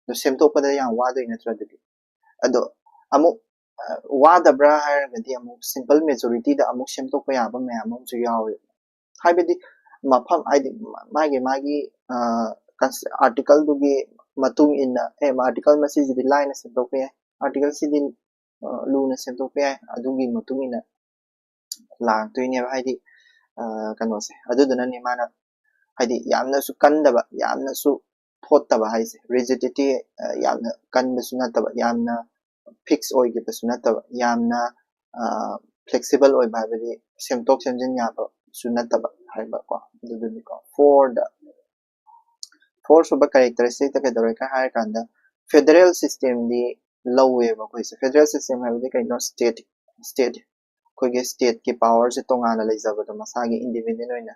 ꯑꯗꯣ ꯁꯦꯝꯗꯣꯛꯄꯗ ꯌꯥꯝ ꯋꯥꯗꯣꯏ ꯅꯠꯇ꯭ꯔꯣ ꯑꯗꯨꯗꯤ? ꯑꯗꯣ ꯑꯃꯨꯛ ꯋꯥꯗꯕ꯭ꯔꯥ ꯍꯥꯏꯔꯒꯗꯤ ꯑꯃꯨꯛ simple majority ꯗ ꯑꯃꯨꯛ ꯁꯦꯝꯗꯣꯛꯄ ꯌꯥꯕ ꯃꯌꯥꯝ ꯑꯃꯁꯨ ꯌꯥꯎꯋꯦ꯫ ꯍꯥꯏꯕꯗꯤ ꯃꯐꯝ ꯍꯥꯏꯗꯤ ꯃꯥꯒꯤ ꯃꯥꯒꯤ article ꯗꯨꯒꯤ ꯃꯇꯨꯡ ꯏꯟꯅ ꯑꯦ article ꯃꯁꯤꯁꯤꯗꯤ ꯂꯥꯏꯅ ꯁꯦꯝꯗꯣꯛꯄ ꯌꯥꯏ, article ꯁꯤꯗꯤ ꯂꯨꯅ ꯁꯦꯝꯗꯣꯛꯄ ꯌꯥꯏ, ꯑꯗꯨꯒꯤ ꯃꯇꯨꯡ ꯏꯟꯅ ꯂꯥꯛꯇꯣꯏꯅꯦꯕ꯫ ꯍꯥꯏꯗꯤ ꯀꯩꯅꯣꯁꯦ ꯑꯗꯨꯗꯨꯅꯅꯦ ꯃꯥꯅ ꯍꯥꯏꯗꯤ ꯌꯥꯝꯅꯁꯨ ꯀꯟꯗꯕ, ꯌꯥꯝꯅꯁꯨ ꯊꯣꯠꯇꯕ ꯍꯥꯏꯁꯦ, rigidity ꯌꯥꯝꯅ ꯀꯟꯕꯁꯨ ꯅꯠꯇꯕ, ꯌꯥꯝꯅ fix ꯑꯣꯏꯈꯤꯕꯁꯨ ꯅꯠꯇꯕ, ꯌꯥꯝꯅ flexible ꯑꯣꯏꯕ ꯍꯥꯏꯕꯗꯤ ꯁꯦꯝꯗꯣꯛ ꯁꯦꯝꯖꯤꯟ ꯌꯥꯕꯁꯨ ꯅꯠꯇꯕ ꯍꯥꯏꯕꯀꯣ꯫ ꯑꯗꯨꯗꯨꯅꯤꯀꯣ four ꯗ four ꯁꯨꯕ characteristic ꯇ ꯀꯩꯗꯧꯔꯦ ꯀ ꯍꯥꯏꯔ ꯀꯥꯟꯗ federal system ꯗꯤ ꯂꯧꯋꯦꯕ ꯑꯩꯈꯣꯏꯁꯦ꯫ Federal system ꯍꯥꯏꯕꯗꯤ ꯀꯩꯅꯣ? State state ꯑꯩꯈꯣꯏꯒꯤ state ꯀꯤ power ꯁꯦ ꯇꯣꯉꯥꯟꯅ ꯂꯩꯖꯕꯗꯣ, ꯃꯁꯥꯒꯤ independent ꯑꯣꯏꯅ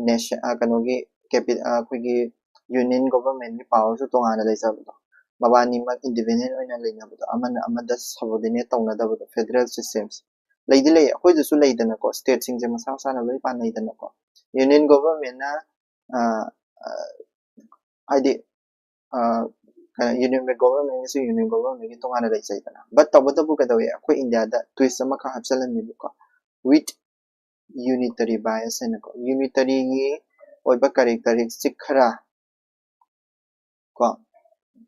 nation ꯀꯩꯅꯣꯒꯤ capi ꯑꯩꯈꯣꯏꯒꯤ union government ꯀꯤ power ꯁꯨ ꯇꯣꯉꯥꯟꯅ ꯂꯩꯖꯕꯗꯣ, ꯃꯕꯥꯅꯤꯃꯛ independent ꯑꯣꯏꯅ ꯂꯩꯅꯕꯗꯣ, ꯑꯃꯅ ꯑꯃꯗ subordinate ꯇꯧꯅꯗꯕꯗꯣ, federal system ꯁꯦ꯫ ꯂꯩꯗꯤ ꯂꯩ, ꯑꯩꯈꯣꯏꯗꯁꯨ ꯂꯩꯗꯅꯀꯣ, state ꯁꯤꯡꯁꯦ ꯃꯁꯥ ꯃꯁꯥꯅ ꯂꯣꯏ ꯄꯥꯟꯅꯩꯗꯅꯀꯣ꯫ Union government ꯅ ꯍꯥꯏꯗꯤ union government ꯁꯨ union government ꯒꯤ ꯇꯣꯉꯥꯟꯅ ꯂꯩꯖꯩꯗꯅ꯫ But ꯇꯧꯕꯇꯕꯨ ꯀꯩꯗꯧꯏ, ꯑꯩꯈꯣꯏ ꯏꯟꯗꯤꯌꯥꯗ twist ꯑꯃꯈꯛ ꯍꯥꯞꯆꯤꯜꯂꯝꯃꯦꯕꯀꯣ, with unitary bias ꯍꯥꯏꯅꯀꯣ꯫ Unitary ꯒꯤ ꯑꯣꯏꯕ characteristic ꯈꯔ ꯀꯣ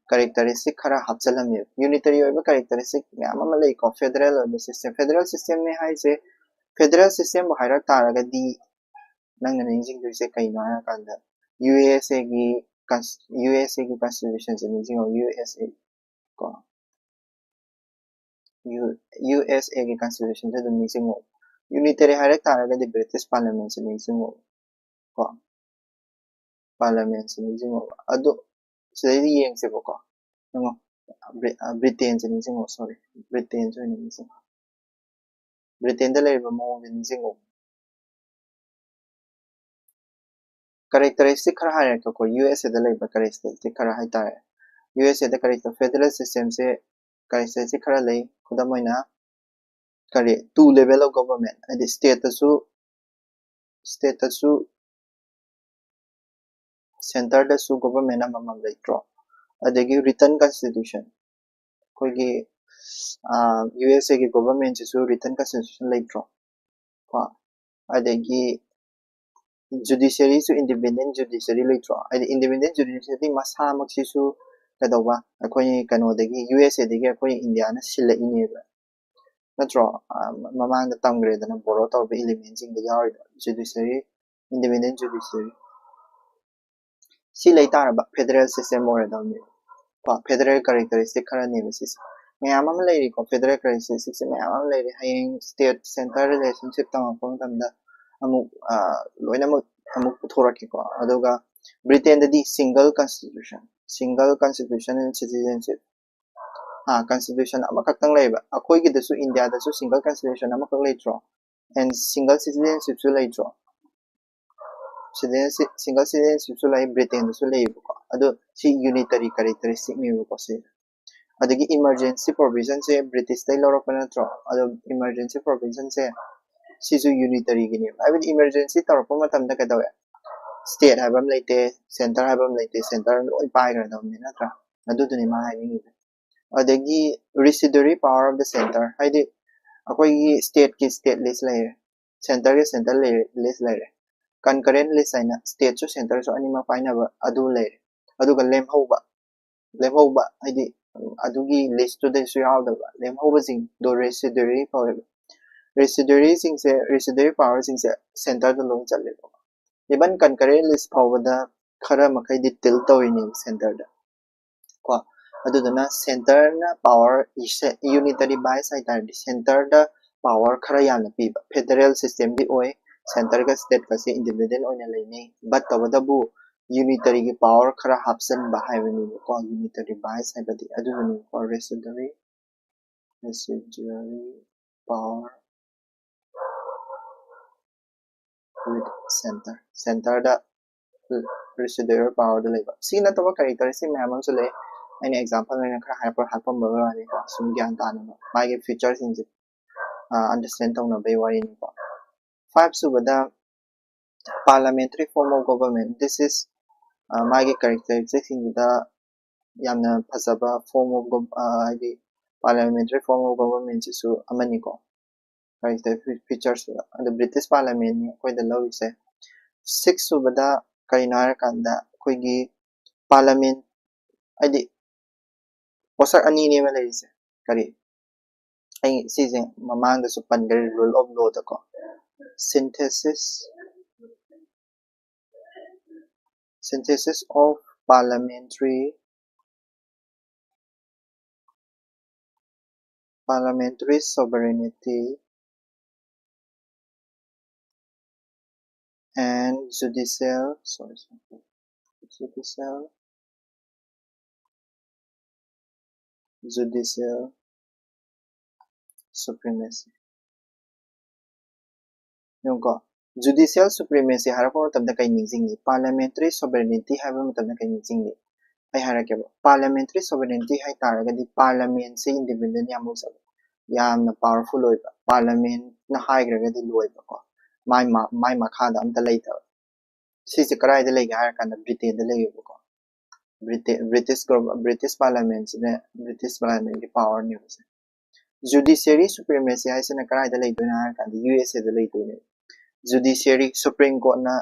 characteristic ꯈꯔ ꯍꯥꯞꯆꯤꯜꯂꯝꯃꯦꯕ꯫ Unitary ꯑꯣꯏꯕ characteristic ꯃꯌꯥꯝ ꯑꯃ ꯂꯩꯀꯣ federal ꯑꯣꯏꯕ system꯫ Federal system ꯅꯦ ꯍꯥꯏꯁꯦ, federal system ꯕꯨ ꯍꯥꯏꯔꯛ ꯇꯥꯔꯒꯗꯤ ꯅꯪꯅ ꯅꯤꯡꯁꯤꯡꯗꯣꯏꯁꯦ ꯀꯩꯅꯣ ꯍꯥꯏꯔꯀꯥꯟꯗ USA ꯒꯤ USA ꯒꯤ constitution ꯁꯦ ꯅꯤꯡꯁꯤꯡꯉꯣ꯫ USA ꯀꯣ USA ꯒꯤ constitution ꯁꯦ ꯑꯗꯨꯝ ꯅꯤꯡꯁꯤꯡꯉꯣ꯫ Unitary ꯍꯥꯏꯔꯛ ꯇꯥꯔꯒꯗꯤ British parliament ꯁꯦ ꯅꯤꯡꯁꯤꯡꯉꯣ ꯀꯣ꯫ Parliament ꯁꯦ ꯅꯤꯡꯁꯤꯡꯉꯣ꯫ ꯑꯗꯨ ꯁꯤꯗꯩꯗꯤ ꯌꯦꯡꯁꯦꯕꯀꯣ꯫ ꯌꯦꯡꯉꯣ, ꯕ꯭ꯔꯤ- ꯑ, ꯕ꯭ꯔꯤꯇꯦꯟꯁꯦ ꯅꯤꯡꯁꯤꯡꯉꯣ, ꯁꯣꯔꯤ, ꯕ꯭ꯔꯤꯇꯦꯟꯁꯦ ꯑꯣꯏꯅ ꯅꯤꯡꯁꯤꯡꯉꯣ꯫ ꯕ꯭ꯔꯤꯇꯦꯟꯗ ꯂꯩꯔꯤꯕ ꯃꯑꯣꯡꯁꯦ ꯅꯤꯡꯁꯤꯡꯉꯣ꯫ ꯀꯦꯔꯦꯛꯇꯔꯤꯁꯇꯤꯛ ꯈꯔ ꯍꯥꯏꯔꯛꯀꯦꯀꯣ, ꯌꯨ ꯑꯦꯁ ꯑꯦꯗ ꯂꯩꯕ ꯀꯦꯔꯦꯛꯇꯔꯤꯁꯇꯤꯛ ꯈꯔ ꯍꯥꯏꯇꯥꯔꯦ꯫ ꯌꯨ ꯑꯦꯁ ꯑꯦꯗ ꯀꯔꯤ ꯐꯦꯗꯔꯦꯜ ꯁꯤꯁꯇꯦꯝꯁꯦ ꯀꯦꯔꯦꯛꯇꯔꯤꯁꯇꯤꯛ ꯈꯔ ꯂꯩ꯫ ꯈꯨꯗꯝ ꯑꯣꯏꯅ ꯀꯔꯤ, two level of government, ꯍꯥꯏꯗꯤ ꯁ꯭ꯇꯦꯠꯇꯁꯨ ꯁ꯭ꯇꯦꯠꯇꯁꯨ ꯁꯦꯟꯇꯔꯗꯁꯨ ꯒꯣꯚꯔꯟꯃꯦꯟ ꯑꯃꯃꯝ ꯂꯩꯇ꯭ꯔꯣ? ꯑꯗꯒꯤ ꯔꯤꯇꯟ ꯀꯟꯁꯇꯤꯇ꯭ꯌꯨꯁꯟ, ꯑꯩꯈꯣꯏꯒꯤ ꯌꯨ ꯑꯦꯁ ꯑꯦꯒꯤ ꯒꯣꯚꯔꯟꯃꯦꯟꯁꯤꯁꯨ ꯔꯤꯇꯟ ꯀꯟꯁꯇꯤꯇ꯭ꯌꯨꯁꯟ ꯂꯩꯇ꯭ꯔꯣ? ꯀꯣ, ꯑꯗꯒꯤ ꯖꯨꯗꯤꯁꯔꯤꯁꯨ ꯏꯟꯗꯤꯄꯦꯟꯗꯦꯟ ꯖꯨꯗꯤꯁꯔꯤ ꯂꯩꯇ꯭ꯔꯣ? ꯍꯥꯏꯗꯤ ꯏꯟꯗꯤꯄꯦꯟꯗꯦꯟ ꯖꯨꯗꯤꯁꯔꯤ ꯃꯁꯥꯃꯛꯁꯤꯁꯨ ꯀꯩꯗꯧꯕ, ꯑꯩꯈꯣꯏ ꯀꯩꯅꯣꯗꯒꯤ, ꯌꯨ ꯑꯦꯁ ꯑꯦꯗꯒꯤ ꯑꯩꯈꯣꯏ ꯏꯟꯗꯤꯌꯥꯅ ꯁꯤꯜꯂꯛꯏꯅꯦꯕ, ꯅꯠꯇ꯭ꯔꯣ? ꯑ, ꯃꯃꯥꯡꯗ ꯇꯝꯈ꯭ꯔꯦꯗꯅ, ꯕꯣꯔꯣ ꯇꯧꯔꯕ ꯏꯂꯤꯃꯦꯟꯁꯤꯡꯗ ꯌꯥꯎꯔꯤꯕ ꯖꯨꯗꯤꯁꯔꯤ, ꯏꯟꯗꯤꯄꯦꯟꯗꯦꯟ ꯖꯨꯗꯤꯁꯔꯤ꯫ ꯁꯤ ꯂꯩ ꯇꯥꯔꯕ ꯐꯦꯗꯔꯦꯜ ꯁꯤꯁꯇꯦꯝ ꯑꯣꯏꯔꯗꯕꯅꯦꯕ꯫ ꯀꯣ, ꯐꯦꯗꯔꯦꯜ ꯀꯦꯔꯦꯛꯇꯔꯤꯁꯇꯤꯛ ꯈꯔꯅꯦꯕ ꯁꯤꯁꯦ꯫ ꯃꯌꯥꯝ ꯑꯃ ꯂꯩꯔꯤꯀꯣ, ꯐꯦꯗꯔꯦꯜ ꯀꯦꯔꯦꯛꯇꯔꯤꯁꯇꯤꯛꯁꯦ ꯃꯌꯥꯝ ꯑꯃ ꯂꯩꯔꯤ꯫ ꯍꯌꯦꯡ ꯁ꯭ꯇꯦꯠ ꯁꯦꯟꯇꯔ ꯔꯤꯂꯦꯁꯟꯁꯤꯞ ꯇꯝꯃꯛꯄ ꯃꯇꯝꯗ ꯑꯃꯨꯛ, ꯑ, ꯂꯣꯏꯅꯃꯛ ꯑꯃꯨꯛ ꯄꯨꯊꯣꯔꯛꯀꯦꯀꯣ꯫ ꯑꯗꯨꯒ ꯕ꯭ꯔꯤꯇꯦꯟꯗꯗꯤ single constitution, single constitution and citizenship, uh, constitution ꯑꯃꯈꯛꯇꯪ ꯂꯩꯕ꯫ ꯑꯩꯈꯣꯏꯒꯤꯗꯁꯨ, ꯏꯟꯗꯤꯌꯥꯗꯁꯨ ꯁꯤꯡꯒꯜ ꯀꯟꯁꯇꯤꯇ꯭ꯌꯨꯁꯟ ꯑꯃꯈꯛ ꯂꯩꯇ꯭ꯔꯣ? ꯑꯦꯟ ꯁꯤꯡꯒꯜ ꯁꯤꯇꯤꯖꯦꯟꯁꯤꯞꯁꯨ ꯂꯩꯇ꯭ꯔꯣ? ꯁꯤꯇꯤꯖꯦꯟꯁꯤꯞ, ꯁꯤꯡꯒꯜ ꯁꯤꯇꯤꯖꯦꯟꯁꯤꯞꯁꯨ ꯂꯩ, ꯕ꯭ꯔꯤꯇꯦꯟꯗꯁꯨ ꯂꯩꯌꯦꯕꯀꯣ꯫ ꯑꯗꯣ ꯁꯤ ꯌꯨꯅꯤꯇꯔꯤ ꯀꯦꯔꯦꯛꯇꯔꯤꯁꯇꯤꯛꯅꯦꯕꯀꯣ ꯁꯤ꯫ ꯑꯗꯒꯤ ꯏꯃꯔꯖꯦꯟꯁꯤ ꯄ꯭ꯔꯣꯚꯤꯖꯟꯁꯦ ꯕ꯭ꯔꯤꯇꯤꯁꯇꯩ ꯂꯧꯔꯛꯄ ꯅꯠꯇ꯭ꯔꯣ? ꯑꯗꯣ ꯏꯃꯔꯖꯦꯟꯁꯤ ꯄ꯭ꯔꯣꯚꯤꯖꯟꯁꯦ ꯁꯤꯁꯨ ꯌꯨꯅꯤꯇꯔꯤꯒꯤꯅꯦꯕ꯫ ꯍꯥꯏꯕꯗꯤ ꯏꯃꯔꯖꯦꯟꯁꯤ ꯇꯧꯔꯛꯄ ꯃꯇꯝꯗ ꯀꯩꯗꯧꯋꯦ? ꯁ꯭ꯇꯦꯠ ꯍꯥꯏꯕ ꯑꯃ ꯂꯩꯇꯦ, ꯁꯦꯟꯇꯔ ꯍꯥꯏꯕ ꯑꯃ ꯂꯩꯇꯦ, ꯁꯦꯟꯇꯔ ꯂꯣꯏ ꯄꯥꯏꯈ꯭ꯔꯗꯕꯅꯤ, ꯅꯠꯇ꯭ꯔꯥ? ꯑꯗꯨꯗꯨꯅꯤ ꯃꯥ ꯍꯥꯏꯅꯤꯡꯉꯤꯁꯦ꯫ ꯑꯗꯒꯤ residuary power of the centre, ꯍꯥꯏꯗꯤ ꯑꯩꯈꯣꯏꯒꯤ ꯁ꯭ꯇꯦꯠꯀꯤ ꯁ꯭ꯇꯦꯠ ꯂꯤꯁ ꯂꯩꯔꯦ, ꯁꯦꯟꯇꯔꯒꯤ ꯁꯦꯟꯇꯔ ꯂꯤꯁ ꯂꯩꯔꯦ, ꯀꯟꯀꯔꯦꯟ ꯂꯤꯁ ꯍꯥꯏꯅ ꯁ꯭ꯇꯦꯠꯁꯨ ꯁꯦꯟꯇꯔꯁꯨ ꯑꯅꯤꯃꯛ ꯄꯥꯏꯅꯕ ꯑꯗꯨ ꯂꯩꯔꯦ꯫ ꯑꯗꯨꯒ ꯂꯦꯝꯍꯧꯕ, ꯂꯦꯝꯍꯧꯕ ꯍꯥꯏꯗꯤ ꯑꯗꯨꯒꯤ ꯂꯤꯁꯇꯨꯗꯁꯨ ꯌꯥꯎꯗꯕ ꯂꯦꯝꯍꯧꯕꯁꯤꯡꯗꯣ residuary ꯀꯧꯋꯦꯕ꯫ ꯔꯦꯁꯤꯗꯨꯔꯤꯁꯤꯡꯁꯦ, residuary powerꯁꯤꯡꯁꯦ ꯁꯦꯟꯇꯔꯗ ꯂꯣꯏ ꯆꯠꯂꯦꯕ꯫ Even concurrent list ꯐꯥꯎꯕꯗ ꯈꯔ ꯃꯈꯩꯗꯤ ꯇꯤꯜ ꯇꯧꯔꯤꯅꯦꯕ ꯁꯦꯟꯇꯔꯗ ꯀꯣ꯫ ꯑꯗꯨꯗꯨꯅ ꯁꯦꯟꯇꯔꯅ ꯄꯥꯋꯔ, ꯌꯨꯅꯤꯇꯔꯤ ꯕꯥꯏꯁ ꯍꯥꯏ ꯇꯥꯔꯗꯤ ꯁꯦꯟꯇꯔꯗ ꯄꯥꯋꯔ ꯈꯔ ꯌꯥꯝꯅ ꯄꯤꯕ ꯐꯦꯗꯔꯦꯜ ꯁꯤꯁꯇꯦꯝꯗꯤ ꯑꯣꯏ꯫ ꯁꯦꯟꯇꯔꯒ ꯁ꯭ꯇꯦꯠꯀꯁꯦ ꯏꯟꯗꯤꯄꯦꯟꯗꯦꯟ ꯑꯣꯏꯅ ꯂꯩꯅꯩ꯫ ꯕꯠ ꯇꯧꯕꯇꯕꯨ unitary ꯒꯤ power ꯈꯔ ꯍꯥꯞꯆꯤꯟꯕ ꯍꯥꯏꯕꯅꯦꯕꯀꯣ, unitary bias ꯍꯥꯏꯕꯗꯤ ꯑꯗꯨꯗꯨꯅꯦꯕꯀꯣ, residuary, residuary power with center, center the residual power ꯗ ꯂꯩꯕ꯫ ꯁꯤ ꯅꯠꯇꯕ characteristic ꯃꯌꯥꯝ ꯑꯃꯁꯨ ꯂꯩ, ꯑꯩꯅ example ꯑꯣꯏꯅ ꯈꯔ ꯍꯥꯏꯔꯛꯄ ꯍꯥꯞꯄꯝꯕꯒꯤ ꯋꯥꯅꯤꯀꯣ, ꯁꯨꯝ ꯒ꯭ꯌꯥꯟ ꯇꯥꯅꯕ ꯃꯥꯒꯤ feature ꯁꯤꯡꯁꯦ understand ꯇꯧꯅꯕꯒꯤ ꯋꯥꯔꯤꯅꯤꯀꯣ꯫ Five ꯁꯨꯕꯗ parliamentary form of government, this is ꯃꯥꯒꯤ characteristic ꯁꯤꯡꯁꯤꯗ ꯌꯥꯝꯅ ꯐꯖꯕ form of gov ꯍꯥꯏꯗꯤ parliamentary form of government ꯁꯤꯁꯨ ꯑꯃꯅꯤꯀꯣ꯫ Characteristic features ꯑꯗꯣ British parliament ꯅꯤ ꯑꯩꯈꯣꯏꯗ ꯂꯧꯔꯤꯁꯦ꯫ Six ꯁꯨꯕꯗ ꯀꯩꯅꯣ ꯍꯥꯏꯔꯀꯥꯟꯗ ꯑꯩꯈꯣꯏꯒꯤ parliament ꯍꯥꯏꯗꯤ ꯄꯣꯠꯁꯛ ꯑꯅꯤꯅꯦꯕ ꯂꯩꯔꯤꯁꯦ꯫ ꯀꯔꯤ ꯑꯩ ꯁꯤꯁꯦ ꯃꯃꯥꯡꯗꯁꯨ ꯄꯟꯈ꯭ꯔꯦ, rule of law ꯗꯀꯣ, synthesis synthesis of parliamentary parliamentary sovereignty and judicial, sorry, sorry, judicial judicial supremacy꯫ ꯌꯦꯡꯉꯨꯀꯣ, judicial supremacy ꯍꯥꯏꯔꯛꯄ ꯃꯇꯝꯗ ꯀꯩ ꯅꯤꯡꯁꯤꯡꯉꯤ? Parliamentary sovereignty ꯍꯥꯏꯕ ꯃꯇꯝꯗ ꯀꯩ ꯅꯤꯡꯁꯤꯡꯉꯤ? ꯑꯩ ꯍꯥꯏꯔꯛꯀꯦꯕ, parliamentary sovereignty ꯍꯥꯏ ꯇꯥꯔꯒꯗꯤ parliament ꯁꯦ independent ꯌꯥꯝ ꯑꯣꯏꯖꯕ, ꯌꯥꯝꯅ powerful ꯑꯣꯏꯕ, parliament ꯅ ꯍꯥꯏꯈ꯭ꯔꯒꯗꯤ ꯂꯣꯏꯕꯀꯣ, ꯃꯥꯏ ꯃꯥ- ꯃꯥꯏ ꯃꯈꯥꯗ ꯑꯝꯇ ꯂꯩꯇꯕ꯫ ꯁꯤꯁꯦ ꯀꯗꯥꯏꯗ ꯂꯩꯒꯦ ꯍꯥꯏꯔ ꯀꯥꯟꯗ Britain ꯗ ꯂꯩꯌꯦꯕꯀꯣ꯫ British British parliament ꯁꯤꯅ, British parliament ꯀꯤ power ꯅꯦꯕ ꯁꯦ꯫ Judiciary supremacy ꯍꯥꯏꯁꯤꯅ ꯀꯗꯥꯏꯗ ꯂꯩꯗꯣꯏꯅꯣ ꯍꯥꯏꯔ ꯀꯥꯟꯗ U S A ꯗ ꯂꯩꯗꯣꯏꯅꯦ꯫ Judiciary, Supreme Court ꯅ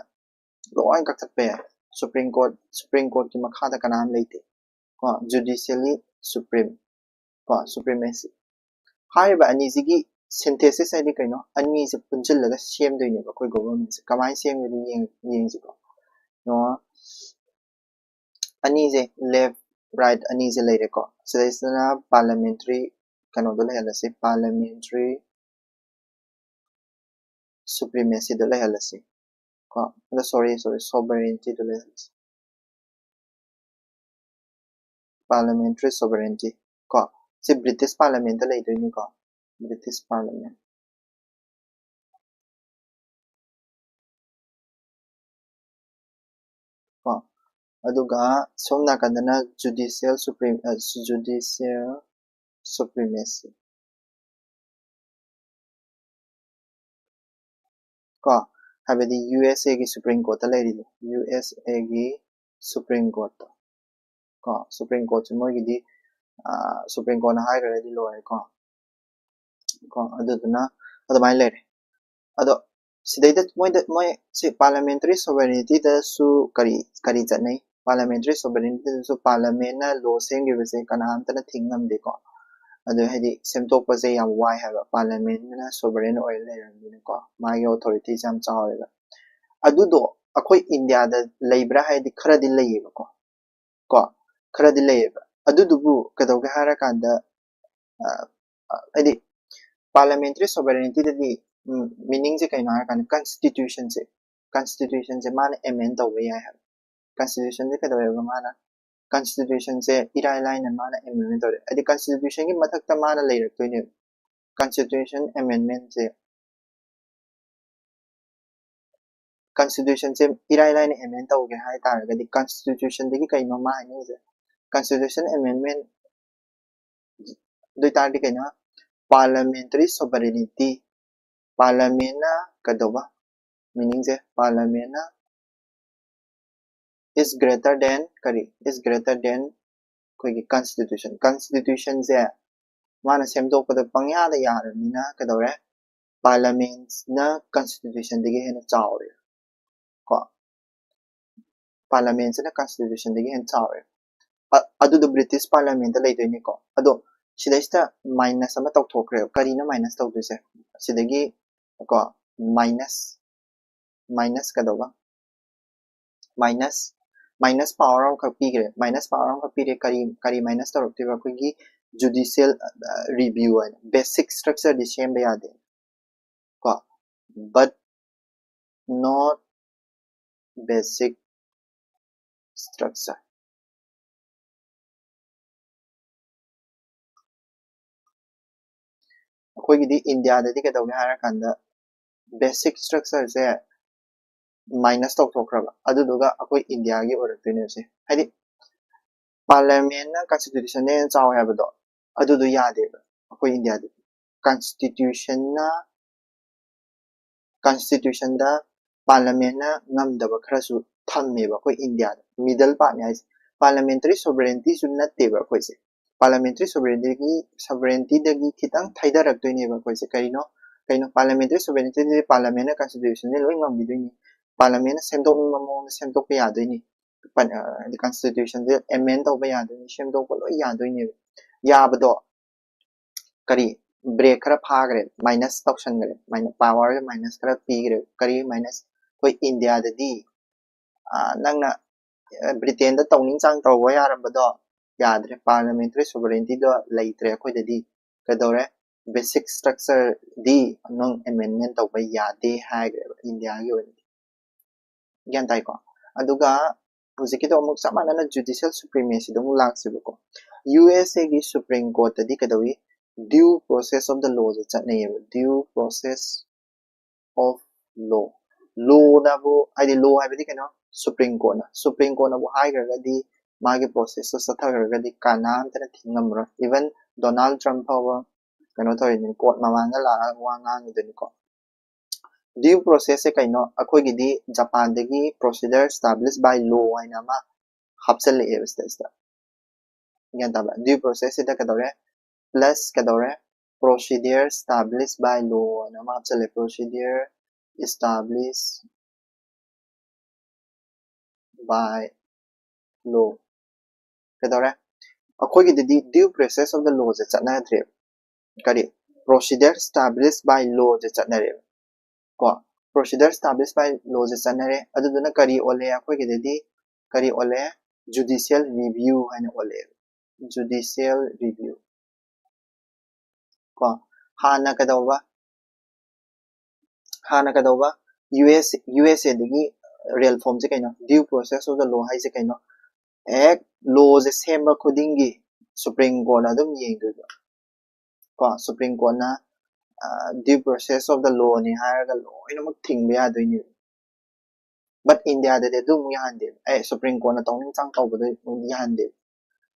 ꯂꯣꯏ ꯀꯛꯊꯠꯄ ꯌꯥꯏ꯫ Supreme Court, Supreme Court ꯀꯤ ꯃꯈꯥꯗ ꯀꯅꯥꯝ ꯂꯩꯇꯦ ꯀꯣ꯫ Judicially supreme ꯀꯣ, supremacy꯫ ꯍꯥꯏꯔꯤꯕ ꯑꯅꯤꯁꯤꯒꯤ synthesis ꯍꯥꯏꯗꯤ ꯀꯩꯅꯣ? ꯑꯅꯤꯁꯦ ꯄꯨꯟꯁꯤꯜꯂꯒ ꯁꯦꯝꯗꯣꯏꯅꯦꯕ ꯑꯩꯈꯣꯏ government ꯁꯦ꯫ ꯀꯃꯥꯏꯅ ꯁꯦꯝꯒꯅꯤ ꯌꯦꯡ- ꯌꯦꯡꯁꯤꯀꯣ꯫ ꯌꯦꯡꯉꯣ, ꯑꯅꯤꯁꯦ, left right ꯑꯅꯤꯁꯦ ꯂꯩꯔꯦꯀꯣ꯫ ꯁꯤꯗꯩꯁꯤꯗꯅ parliamentary ꯀꯩꯅꯣꯗꯣ ꯂꯩꯍꯜꯂꯁꯤ, parliamentary supremacy ꯗꯣ ꯂꯩꯍꯜꯂꯁꯤ꯫ ꯀꯣ, ꯑꯗꯣ sorry, sorry, sovereigntyꯗꯣ ꯂꯩꯍꯜꯂꯁꯤ꯫ Parliamentary sovereignty ꯀꯣ, ꯁꯤ British Parliamentꯇ ꯂꯩꯗꯣꯏꯅꯤꯀꯣ, British Parliament꯫ ꯀꯣ, ꯑꯗꯨꯒ ꯁꯣꯝ ꯅꯥꯀꯟꯗꯅ judicial supreme-, ꯑ, judicial supremacy꯫ ꯀꯣ, ꯍꯥꯏꯕꯗꯤ USAꯒꯤ Supreme Courtꯇ ꯂꯩꯔꯤꯗꯣ, USAꯒꯤ Supreme Courtꯇꯣ꯫ ꯀꯣ, Supreme Courtꯁꯦ ꯃꯣꯏꯒꯤꯗꯤ, ꯑ, Supreme Courtꯅ ꯍꯥꯏꯈ꯭ꯔꯒꯗꯤ ꯂꯣꯏꯔꯦꯀꯣ꯫ ꯀꯣ, ꯑꯗꯨꯗꯨꯅ ꯑꯗꯨꯃꯥꯏꯅ ꯂꯩꯔꯦ꯫ ꯑꯗꯣ ꯁꯤꯗꯩꯗ ꯃꯣꯏꯗ, ꯃꯣꯏ ꯁꯤ parliamentary sovereigntyꯗꯁꯨ ꯀꯔꯤ, ꯀꯔꯤ ꯆꯠꯅꯩ? Parliamentary sovereigntyꯗꯁꯨ parliamentꯅ law ꯁꯦꯝꯈꯤꯕꯁꯦ ꯀꯅꯥꯝꯇꯅ ꯊꯤꯡ ꯉꯝꯗꯦꯀꯣ꯫ ꯑꯗꯨ ꯍꯥꯏꯗꯤ ꯁꯦꯝꯗꯣꯛꯄꯁꯦ ꯌꯥꯝ ꯋꯥꯏ ꯍꯥꯏꯕ, parliamentꯅ sovereign ꯑꯣꯏꯔ ꯂꯩꯔꯕꯅꯤꯅꯀꯣ, ꯃꯥꯒꯤ authorityꯁꯦ ꯌꯥꯝ ꯆꯥꯎꯋꯦꯕ꯫ ꯑꯗꯨꯗꯣ ꯑꯩꯈꯣꯏ ꯏꯟꯗꯤꯌꯥꯗ ꯂꯩꯕ꯭ꯔꯥ ꯍꯥꯏꯗꯤ ꯈꯔꯗꯤ ꯂꯩꯌꯦꯕꯀꯣ꯫ ꯀꯣ, ꯈꯔꯗꯤ ꯂꯩꯌꯦꯕ꯫ ꯑꯗꯨꯗꯨꯕꯨ ꯀꯩꯗꯧꯒꯦ ꯍꯥꯏꯔꯀꯥꯟꯗ, ꯑ, ꯑ, ꯍꯥꯏꯗꯤ parliamentary sovereigntyꯗꯗꯤ, ꯎꯝ, meaningꯁꯦ ꯀꯩꯅꯣ ꯍꯥꯏꯔꯀꯥꯟꯗ constitutionꯁꯦ, constitutionꯁꯦ ꯃꯥꯅ amend ꯇꯧꯕ ꯌꯥꯏ ꯍꯥꯏꯕ꯫ Constitutionꯁꯦ ꯀꯩꯗꯧꯋꯦꯕ ꯃꯥꯅ? Constitutionꯁꯦ ꯏꯔꯥꯏ ꯂꯥꯏꯅ ꯃꯥꯅ amendment ꯇꯧꯔꯦ꯫ ꯍꯥꯏꯗꯤ constitutionꯒꯤ ꯃꯊꯛꯇ ꯃꯥꯅ ꯂꯩꯔꯛꯇꯣꯏꯅꯦꯕ꯫ Constitution amendmentꯁꯦ, constitutionꯁꯦ ꯏꯔꯥꯏ ꯂꯥꯏꯅ amend ꯇꯧꯒꯦ ꯍꯥꯏ ꯇꯥꯔꯒꯗꯤ constitutionꯗꯒꯤ ꯀꯩꯅꯣ ꯃꯥ ꯍꯥꯏꯅꯤꯡꯉꯤꯁꯦ? Constitution amendment ꯑꯗꯨ ꯑꯣꯏꯇꯥꯔꯗꯤ ꯀꯩꯅꯣ? Parliamentary sovereignty꯫ Parliamentꯅ ꯀꯩꯗꯧꯕ? Meaningꯁꯦ parliamentꯅ is greater than ꯀꯔꯤ? Is greater than ꯑꯩꯈꯣꯏꯒꯤ constitution꯫ Constitutionꯁꯦ ꯃꯥꯅ ꯁꯦꯝꯗꯣꯛꯄꯗ ꯄꯪꯌꯥꯗ ꯌꯥꯔꯕꯅꯤꯅ ꯀꯩꯗꯧꯔꯦ? Parliamentꯅ constitutionꯗꯒꯤ ꯍꯦꯟꯅ ꯆꯥꯎꯔꯦ꯫ ꯀꯣ, parliamentꯁꯤꯅ constitutionꯗꯒꯤ ꯍꯦꯟꯅ ꯆꯥꯎꯔꯦ꯫ ꯑ-, ꯑꯗꯨꯗꯣ British Parliamentꯇ ꯂꯩꯗꯣꯏꯅꯤꯀꯣ꯫ ꯑꯗꯣ ꯁꯤꯗꯩꯁꯤꯗ minus ꯑꯃ ꯇꯧꯊꯣꯛꯈ꯭ꯔꯦꯕ꯫ ꯀꯔꯤꯅꯣ minus ꯇꯧꯗꯣꯏꯁꯦ? ꯁꯤꯗꯒꯤ ꯀꯣ, minus, minus ꯀꯩꯗꯧꯕ? Minus, minus power ꯑꯃꯈꯛ ꯄꯤꯈ꯭ꯔꯦ꯫ Minus power ꯑꯃꯈꯛ ꯄꯤꯔꯦ꯫ ꯀꯔꯤ, ꯀꯔꯤ minus ꯇꯧꯔꯛꯇꯣꯏꯕ? ꯑꯩꯈꯣꯏꯒꯤ judicial, ꯑ, review ꯍꯥꯏꯅ basic structureꯗꯤ ꯁꯦꯝꯕ ꯌꯥꯗꯦ꯫ ꯀꯣ, but not basic structure. ꯑꯩꯈꯣꯏꯒꯤꯗꯤ ꯏꯟꯗꯤꯌꯥꯗꯗꯤ ꯀꯩꯗꯧꯒꯦ ꯍꯥꯏꯔꯀꯥꯟꯗ basic structure ꯁꯦ minus ꯇꯧꯊꯣꯛꯈ꯭ꯔꯕ, ꯑꯗꯨꯗꯨꯒ ꯑꯩꯈꯣꯏ ꯏꯟꯗꯤꯌꯥꯒꯤ ꯑꯣꯏꯔꯛꯇꯣꯏꯅꯦꯕ ꯁꯦ꯫ ꯍꯥꯏꯗꯤ parliament ꯅ constitution ꯅ ꯍꯦꯟꯅ ꯆꯥꯎꯋꯦ ꯍꯥꯏꯕꯗꯣ, ꯑꯗꯨꯗꯣ ꯌꯥꯗꯦꯕ ꯑꯩꯈꯣꯏ ꯏꯟꯗꯤꯌꯥꯗꯗꯤ꯫ Constitution ꯅ constitution ꯗ parliament ꯅ ꯉꯝꯗꯕ ꯈꯔꯁꯨ ꯊꯝꯃꯦꯕ ꯑꯩꯈꯣꯏ ꯏꯟꯗꯤꯌꯥꯗ꯫ Middle part ꯅꯦ ꯍꯥꯏꯁꯦ꯫ Parliamentary sovereignty ꯁꯨ ꯅꯠꯇꯦꯕ ꯑꯩꯈꯣꯏꯁꯦ꯫ Parliamentary sovereignty ꯗꯒꯤ, sovereignty ꯗꯒꯤ ꯈꯤꯇꯪ ꯊꯩꯊꯔꯛꯇꯣꯏꯅꯦꯕ ꯑꯩꯈꯣꯏꯁꯦ꯫ ꯀꯔꯤꯅꯣ? ꯀꯩꯅꯣ? Parliamentary sovereignty ꯗꯤ parliament ꯅ constitution ꯁꯦ ꯂꯣꯏ ꯉꯝꯈꯤꯗꯣꯏꯅꯤ꯫ Parliament ꯅ ꯁꯦꯝꯗꯣꯛꯅꯤꯡꯕ ꯃꯑꯣꯡꯗ ꯁꯦꯝꯗꯣꯛꯄ ꯌꯥꯗꯣꯏꯅꯤ꯫ ꯄ-, ꯑ, ꯍꯥꯏꯗꯤ constitution ꯁꯦ amend ꯇꯧꯕ ꯌꯥꯗꯣꯏꯅꯤ, ꯁꯦꯝꯗꯣꯛꯄ ꯂꯣꯏ ꯌꯥꯗꯣꯏꯅꯦꯕ꯫ ꯌꯥꯕꯗꯣ ꯀꯔꯤ, break ꯈꯔ ꯐꯥꯈ꯭ꯔꯦ, minus ꯇꯧꯁꯟꯈ꯭ꯔꯦ, minus, power ꯁꯦ minus ꯈꯔ ꯄꯤꯈ꯭ꯔꯦ꯫ ꯀꯔꯤ minus? ꯑꯩꯈꯣꯏ ꯏꯟꯗꯤꯌꯥꯗꯗꯤ, ꯑ, ꯅꯪꯅ, ꯑ, Britain ꯗ ꯇꯧꯅꯤꯡ ꯆꯥꯡ ꯇꯧꯕ ꯌꯥꯔꯝꯕꯗꯣ ꯌꯥꯗ꯭ꯔꯦ, parliamentary sovereignty ꯗꯣ ꯂꯩꯇ꯭ꯔꯦ ꯑꯩꯈꯣꯏꯗꯗꯤ꯫ ꯀꯩꯗꯧꯔꯦ? Basic structure ꯗꯤ ꯅꯪ amendment ꯇꯧꯕ ꯌꯥꯗꯦ ꯍꯥꯏꯈ꯭ꯔꯦꯕ ꯏꯟꯗꯤꯌꯥꯒꯤ ꯑꯣꯏꯅꯗꯤ꯫ ꯒ꯭ꯌꯥꯟ ꯇꯥꯏꯀꯣ? ꯑꯗꯨꯒ ꯍꯧꯖꯤꯛꯀꯤꯗꯣ ꯑꯃꯨꯛ ꯆꯞ ꯃꯥꯟꯅꯅ judicial supremacy ꯗ ꯑꯃꯨꯛ ꯂꯥꯛꯁꯦꯕꯀꯣ꯫ ꯌꯨ ꯑꯦꯁ ꯑꯦ ꯒꯤ Supreme Court ꯇꯗꯤ ꯀꯩꯗꯧꯏ? Due process of the law say ꯆꯠꯅꯩꯌꯦꯕ꯫ Due process of law꯫ Law ꯅꯕꯨ, ꯍꯥꯏꯗꯤ law ꯍꯥꯏꯕꯗꯤ ꯀꯩꯅꯣ? Supreme Court ꯅ꯫ Supreme Court ꯅꯕꯨ ꯍꯥꯏꯈ꯭ꯔꯒꯗꯤ, ꯃꯥꯒꯤ process ꯇꯣ ꯆꯠꯊꯈ꯭ꯔꯒꯗꯤ ꯀꯅꯥꯝꯇꯅ ꯊꯤꯡ ꯉꯝꯃꯔꯣꯏ꯫ Even Donald Trump ꯐꯥꯎꯕ ꯀꯩꯅꯣ ꯇꯧꯔꯤꯅꯤ, court ꯃꯃꯥꯡꯗ ꯂꯥꯛꯑꯒ ꯋꯥ ꯉꯥꯡꯉꯤꯗꯨꯅꯤꯀꯣ꯫ Due process ꯁꯦ ꯀꯩꯅꯣ? ꯑꯩꯈꯣꯏꯒꯤꯗꯤ ꯖꯄꯥꯟꯗꯒꯤ procedure established by law ꯍꯥꯏꯅ ꯑꯃ ꯍꯥꯞꯆꯜꯂꯛꯑꯦꯕ ꯁꯤꯗꯩꯁꯤꯗ꯫ ꯒ꯭ꯌꯥꯟ ꯇꯥꯕ꯭ꯔꯥ? Due process ꯁꯤꯗ ꯀꯩꯗꯧꯔꯦ? Plus ꯀꯩꯗꯧꯔꯦ? Procedure established by law ꯍꯥꯏꯅ ꯑꯃ ꯍꯥꯞꯆꯜꯂꯦ꯫ Procedure established by law꯫ ꯀꯩꯗꯧꯔꯦ? ꯑꯩꯈꯣꯏꯒꯤꯗꯗꯤ due process of the law ꯁꯦ ꯆꯠꯅꯗ꯭ꯔꯦꯕ꯫ ꯀꯔꯤ? Procedure established by law ꯁꯦ ꯆꯠꯅꯔꯦꯕ꯫ ꯀꯣ? Procedure established by law ꯁꯦ ꯆꯠꯅꯔꯦ꯫ ꯑꯗꯨꯗꯨꯅ ꯀꯔꯤ ꯑꯣꯜꯂꯦ? ꯑꯩꯈꯣꯏꯒꯤꯗꯗꯤ ꯀꯔꯤ ꯑꯣꯜꯂꯦ? Judicial review ꯍꯥꯏꯅ ꯑꯣꯜꯂꯦ꯫ Judicial review꯫ ꯀꯣ? ꯍꯥꯟꯅ ꯀꯩꯗꯧꯕ? ꯍꯥꯟꯅ ꯀꯩꯗꯧꯕ? ꯌꯨ ꯑꯦꯁ, ꯌꯨ ꯑꯦꯁ ꯑꯦ ꯗꯒꯤ real formꯁꯦ ꯀꯩꯅꯣ, due process of the law ꯍꯥꯏꯁꯦ ꯀꯩꯅꯣ? ꯍꯦꯛ lawꯁꯦ ꯁꯦꯝꯕ ꯈꯨꯗꯤꯡꯒꯤ Supreme Courtꯅ ꯑꯗꯨꯝ ꯌꯦꯡꯗꯣꯏꯕ꯫ ꯀꯣ, Supreme Courtꯅ due process of the lawꯅꯤ ꯍꯥꯏꯔꯒ ꯂꯣꯏꯅꯃꯛ ꯊꯤꯡꯕ ꯌꯥꯗꯣꯏꯅꯦꯕ꯫ But Indiaꯗꯗꯤ ꯑꯗꯨ ꯑꯃꯨꯛ ꯌꯥꯍꯟꯗꯦꯕ꯫ ꯑꯦ, Supreme Courtꯅ ꯇꯧꯅꯤꯡ ꯆꯥꯡ ꯇꯧꯕꯗꯣ ꯑꯃꯨꯛ ꯌꯥꯍꯟꯗꯦꯕ꯫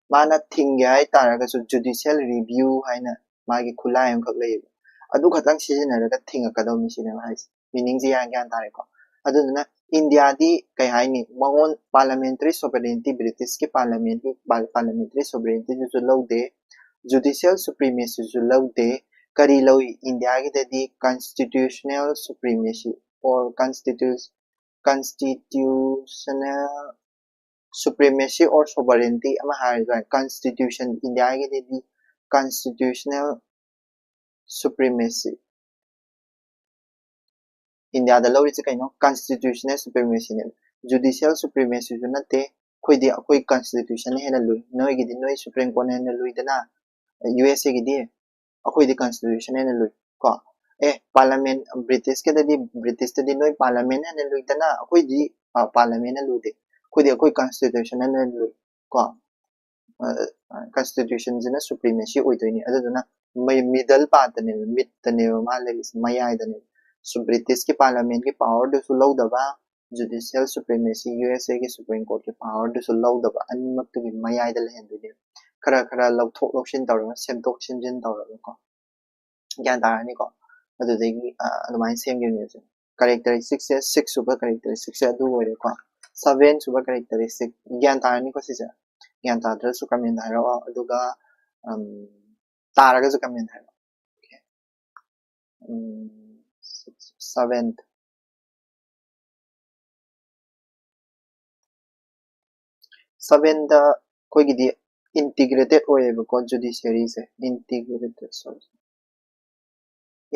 ꯃꯥꯅ ꯊꯤꯡꯒꯦ ꯍꯥꯏ ꯇꯥꯔꯒꯁꯨ judicial review ꯍꯥꯏꯅ ꯃꯥꯒꯤ ꯈꯨꯠꯂꯥꯏ ꯑꯃꯈꯛ ꯂꯩꯌꯦꯕ꯫ ꯑꯗꯨ ꯈꯛꯇꯪ ꯁꯤꯖꯤꯟꯅꯔꯒ ꯊꯤꯡꯉꯛꯀꯗꯧꯅꯤ ꯁꯤꯅꯦꯕ ꯍꯥꯏꯁꯦ꯫ Meaningꯁꯦ ꯌꯥꯝ ꯒ꯭ꯌꯥꯟ ꯇꯥꯔꯦꯀꯣ꯫ ꯑꯗꯨꯗꯨꯅ Indiaꯗꯤ ꯀꯩ ꯍꯥꯏꯅꯤ, ꯃꯉꯣꯟ parliamentary sovereignty, Britishꯀꯤ parliamentꯀꯤ parliamentary sovereigntyꯗꯨꯁꯨ ꯂꯧꯗꯦ, judicial supremacyꯁꯨ ꯂꯧꯗꯦ꯫ ꯀꯔꯤ ꯂꯧꯏ? Indiaꯒꯤꯗꯗꯤ constitutional supremacy or constitu constitutional supremacy or sovereignty ꯑꯃ ꯍꯥꯏꯔꯁꯨ ꯌꯥꯏ꯫ Constitution, Indiaꯒꯤꯗꯗꯤ constitutional supremacy꯫ Indiaꯗ ꯂꯧꯔꯤꯁꯦ ꯀꯩꯅꯣ? Constitutional supremacyꯅꯦꯕ꯫ Judicial supremacyꯁꯨ ꯅꯠꯇꯦ꯫ ꯑꯩꯈꯣꯏꯗꯤ ꯑꯩꯈꯣꯏ constitutionꯅ ꯍꯦꯟꯅ ꯂꯨꯏ꯫ ꯅꯣꯏꯒꯤꯗꯤ ꯅꯣꯏ Supreme Courtꯅ ꯍꯦꯟꯅ ꯂꯨꯏꯗꯅ, USAꯒꯤꯗꯤ꯫ ꯑꯩꯈꯣꯏꯗꯤ constitution ꯍꯦꯟꯅ ꯂꯨꯏ ꯀꯣ꯫ ꯑꯦ, parliament, Britishꯀꯤꯗꯗꯤ, Britishꯇꯗꯤ ꯅꯣꯏ parliament ꯍꯦꯟꯅ ꯂꯨꯏꯗꯅ, ꯑꯩꯈꯣꯏꯗꯤ parliamentꯅ ꯂꯨꯗꯦ꯫ ꯑꯩꯈꯣꯏꯗꯤ ꯑꯩꯈꯣꯏ constitution ꯍꯦꯟꯅ ꯂꯨꯏ ꯀꯣ꯫ Constitutionꯁꯤꯅ supremacy ꯑꯣꯏꯗꯣꯏꯅꯤ꯫ ꯑꯗꯨꯗꯨꯅ middle partꯇꯅꯦꯕ, midꯇꯅꯦꯕ ꯃꯥ ꯂꯩꯔꯤꯁꯦ, ꯃꯌꯥꯏꯗꯅꯦꯕ꯫ So Britishꯀꯤ parliamentꯀꯤ powerꯗꯨꯁꯨ ꯂꯧꯗꯕ, judicial supremacy, USAꯒꯤ Supreme Courtꯀꯤ powerꯗꯨꯁꯨ ꯂꯧꯗꯕ, ꯑꯅꯤꯃꯛꯇꯨꯒꯤ ꯃꯌꯥꯏꯗ ꯂꯩꯍꯟꯗꯣꯏꯅꯦꯕ꯫ ꯈꯔ ꯈꯔ ꯂꯧꯊꯣꯛ ꯂꯧꯁꯤꯟ ꯇꯧꯔꯒ, ꯁꯦꯝꯗꯣꯛ ꯁꯦꯝꯖꯤꯟ ꯇꯧꯔꯒꯀꯣ꯫ ꯒ꯭ꯌꯥꯟ ꯇꯥꯔꯅꯤꯀꯣ? ꯑꯗꯨꯗꯒꯤ ꯑꯗꯨꯃꯥꯏꯅ ꯁꯦꯝꯈꯤꯕꯅꯦꯕ꯫ Characteristicꯁꯦ, six ꯁꯨꯕ characteristicꯁꯦ ꯑꯗꯨ ꯑꯣꯏꯔꯦꯀꯣ꯫ Seven ꯁꯨꯕ characteristic ꯒ꯭ꯌꯥꯟ ꯇꯥꯔꯅꯤꯀꯣ ꯁꯤꯁꯦ? ꯒ꯭ꯌꯥꯟ ꯇꯥꯗ꯭ꯔꯁꯨ comment ꯍꯥꯏꯔꯛꯑꯣ, ꯑꯗꯨꯒ ꯇꯥꯔꯒꯁꯨ comment ꯍꯥꯏꯔꯛꯑꯣ꯫ Okay. Seventh, seventhꯗ ꯑꯩꯈꯣꯏꯒꯤꯗꯤ integrated ꯑꯣꯏꯌꯦꯕꯀꯣ, judiciaryꯁꯦ꯫ Integrated, sorry,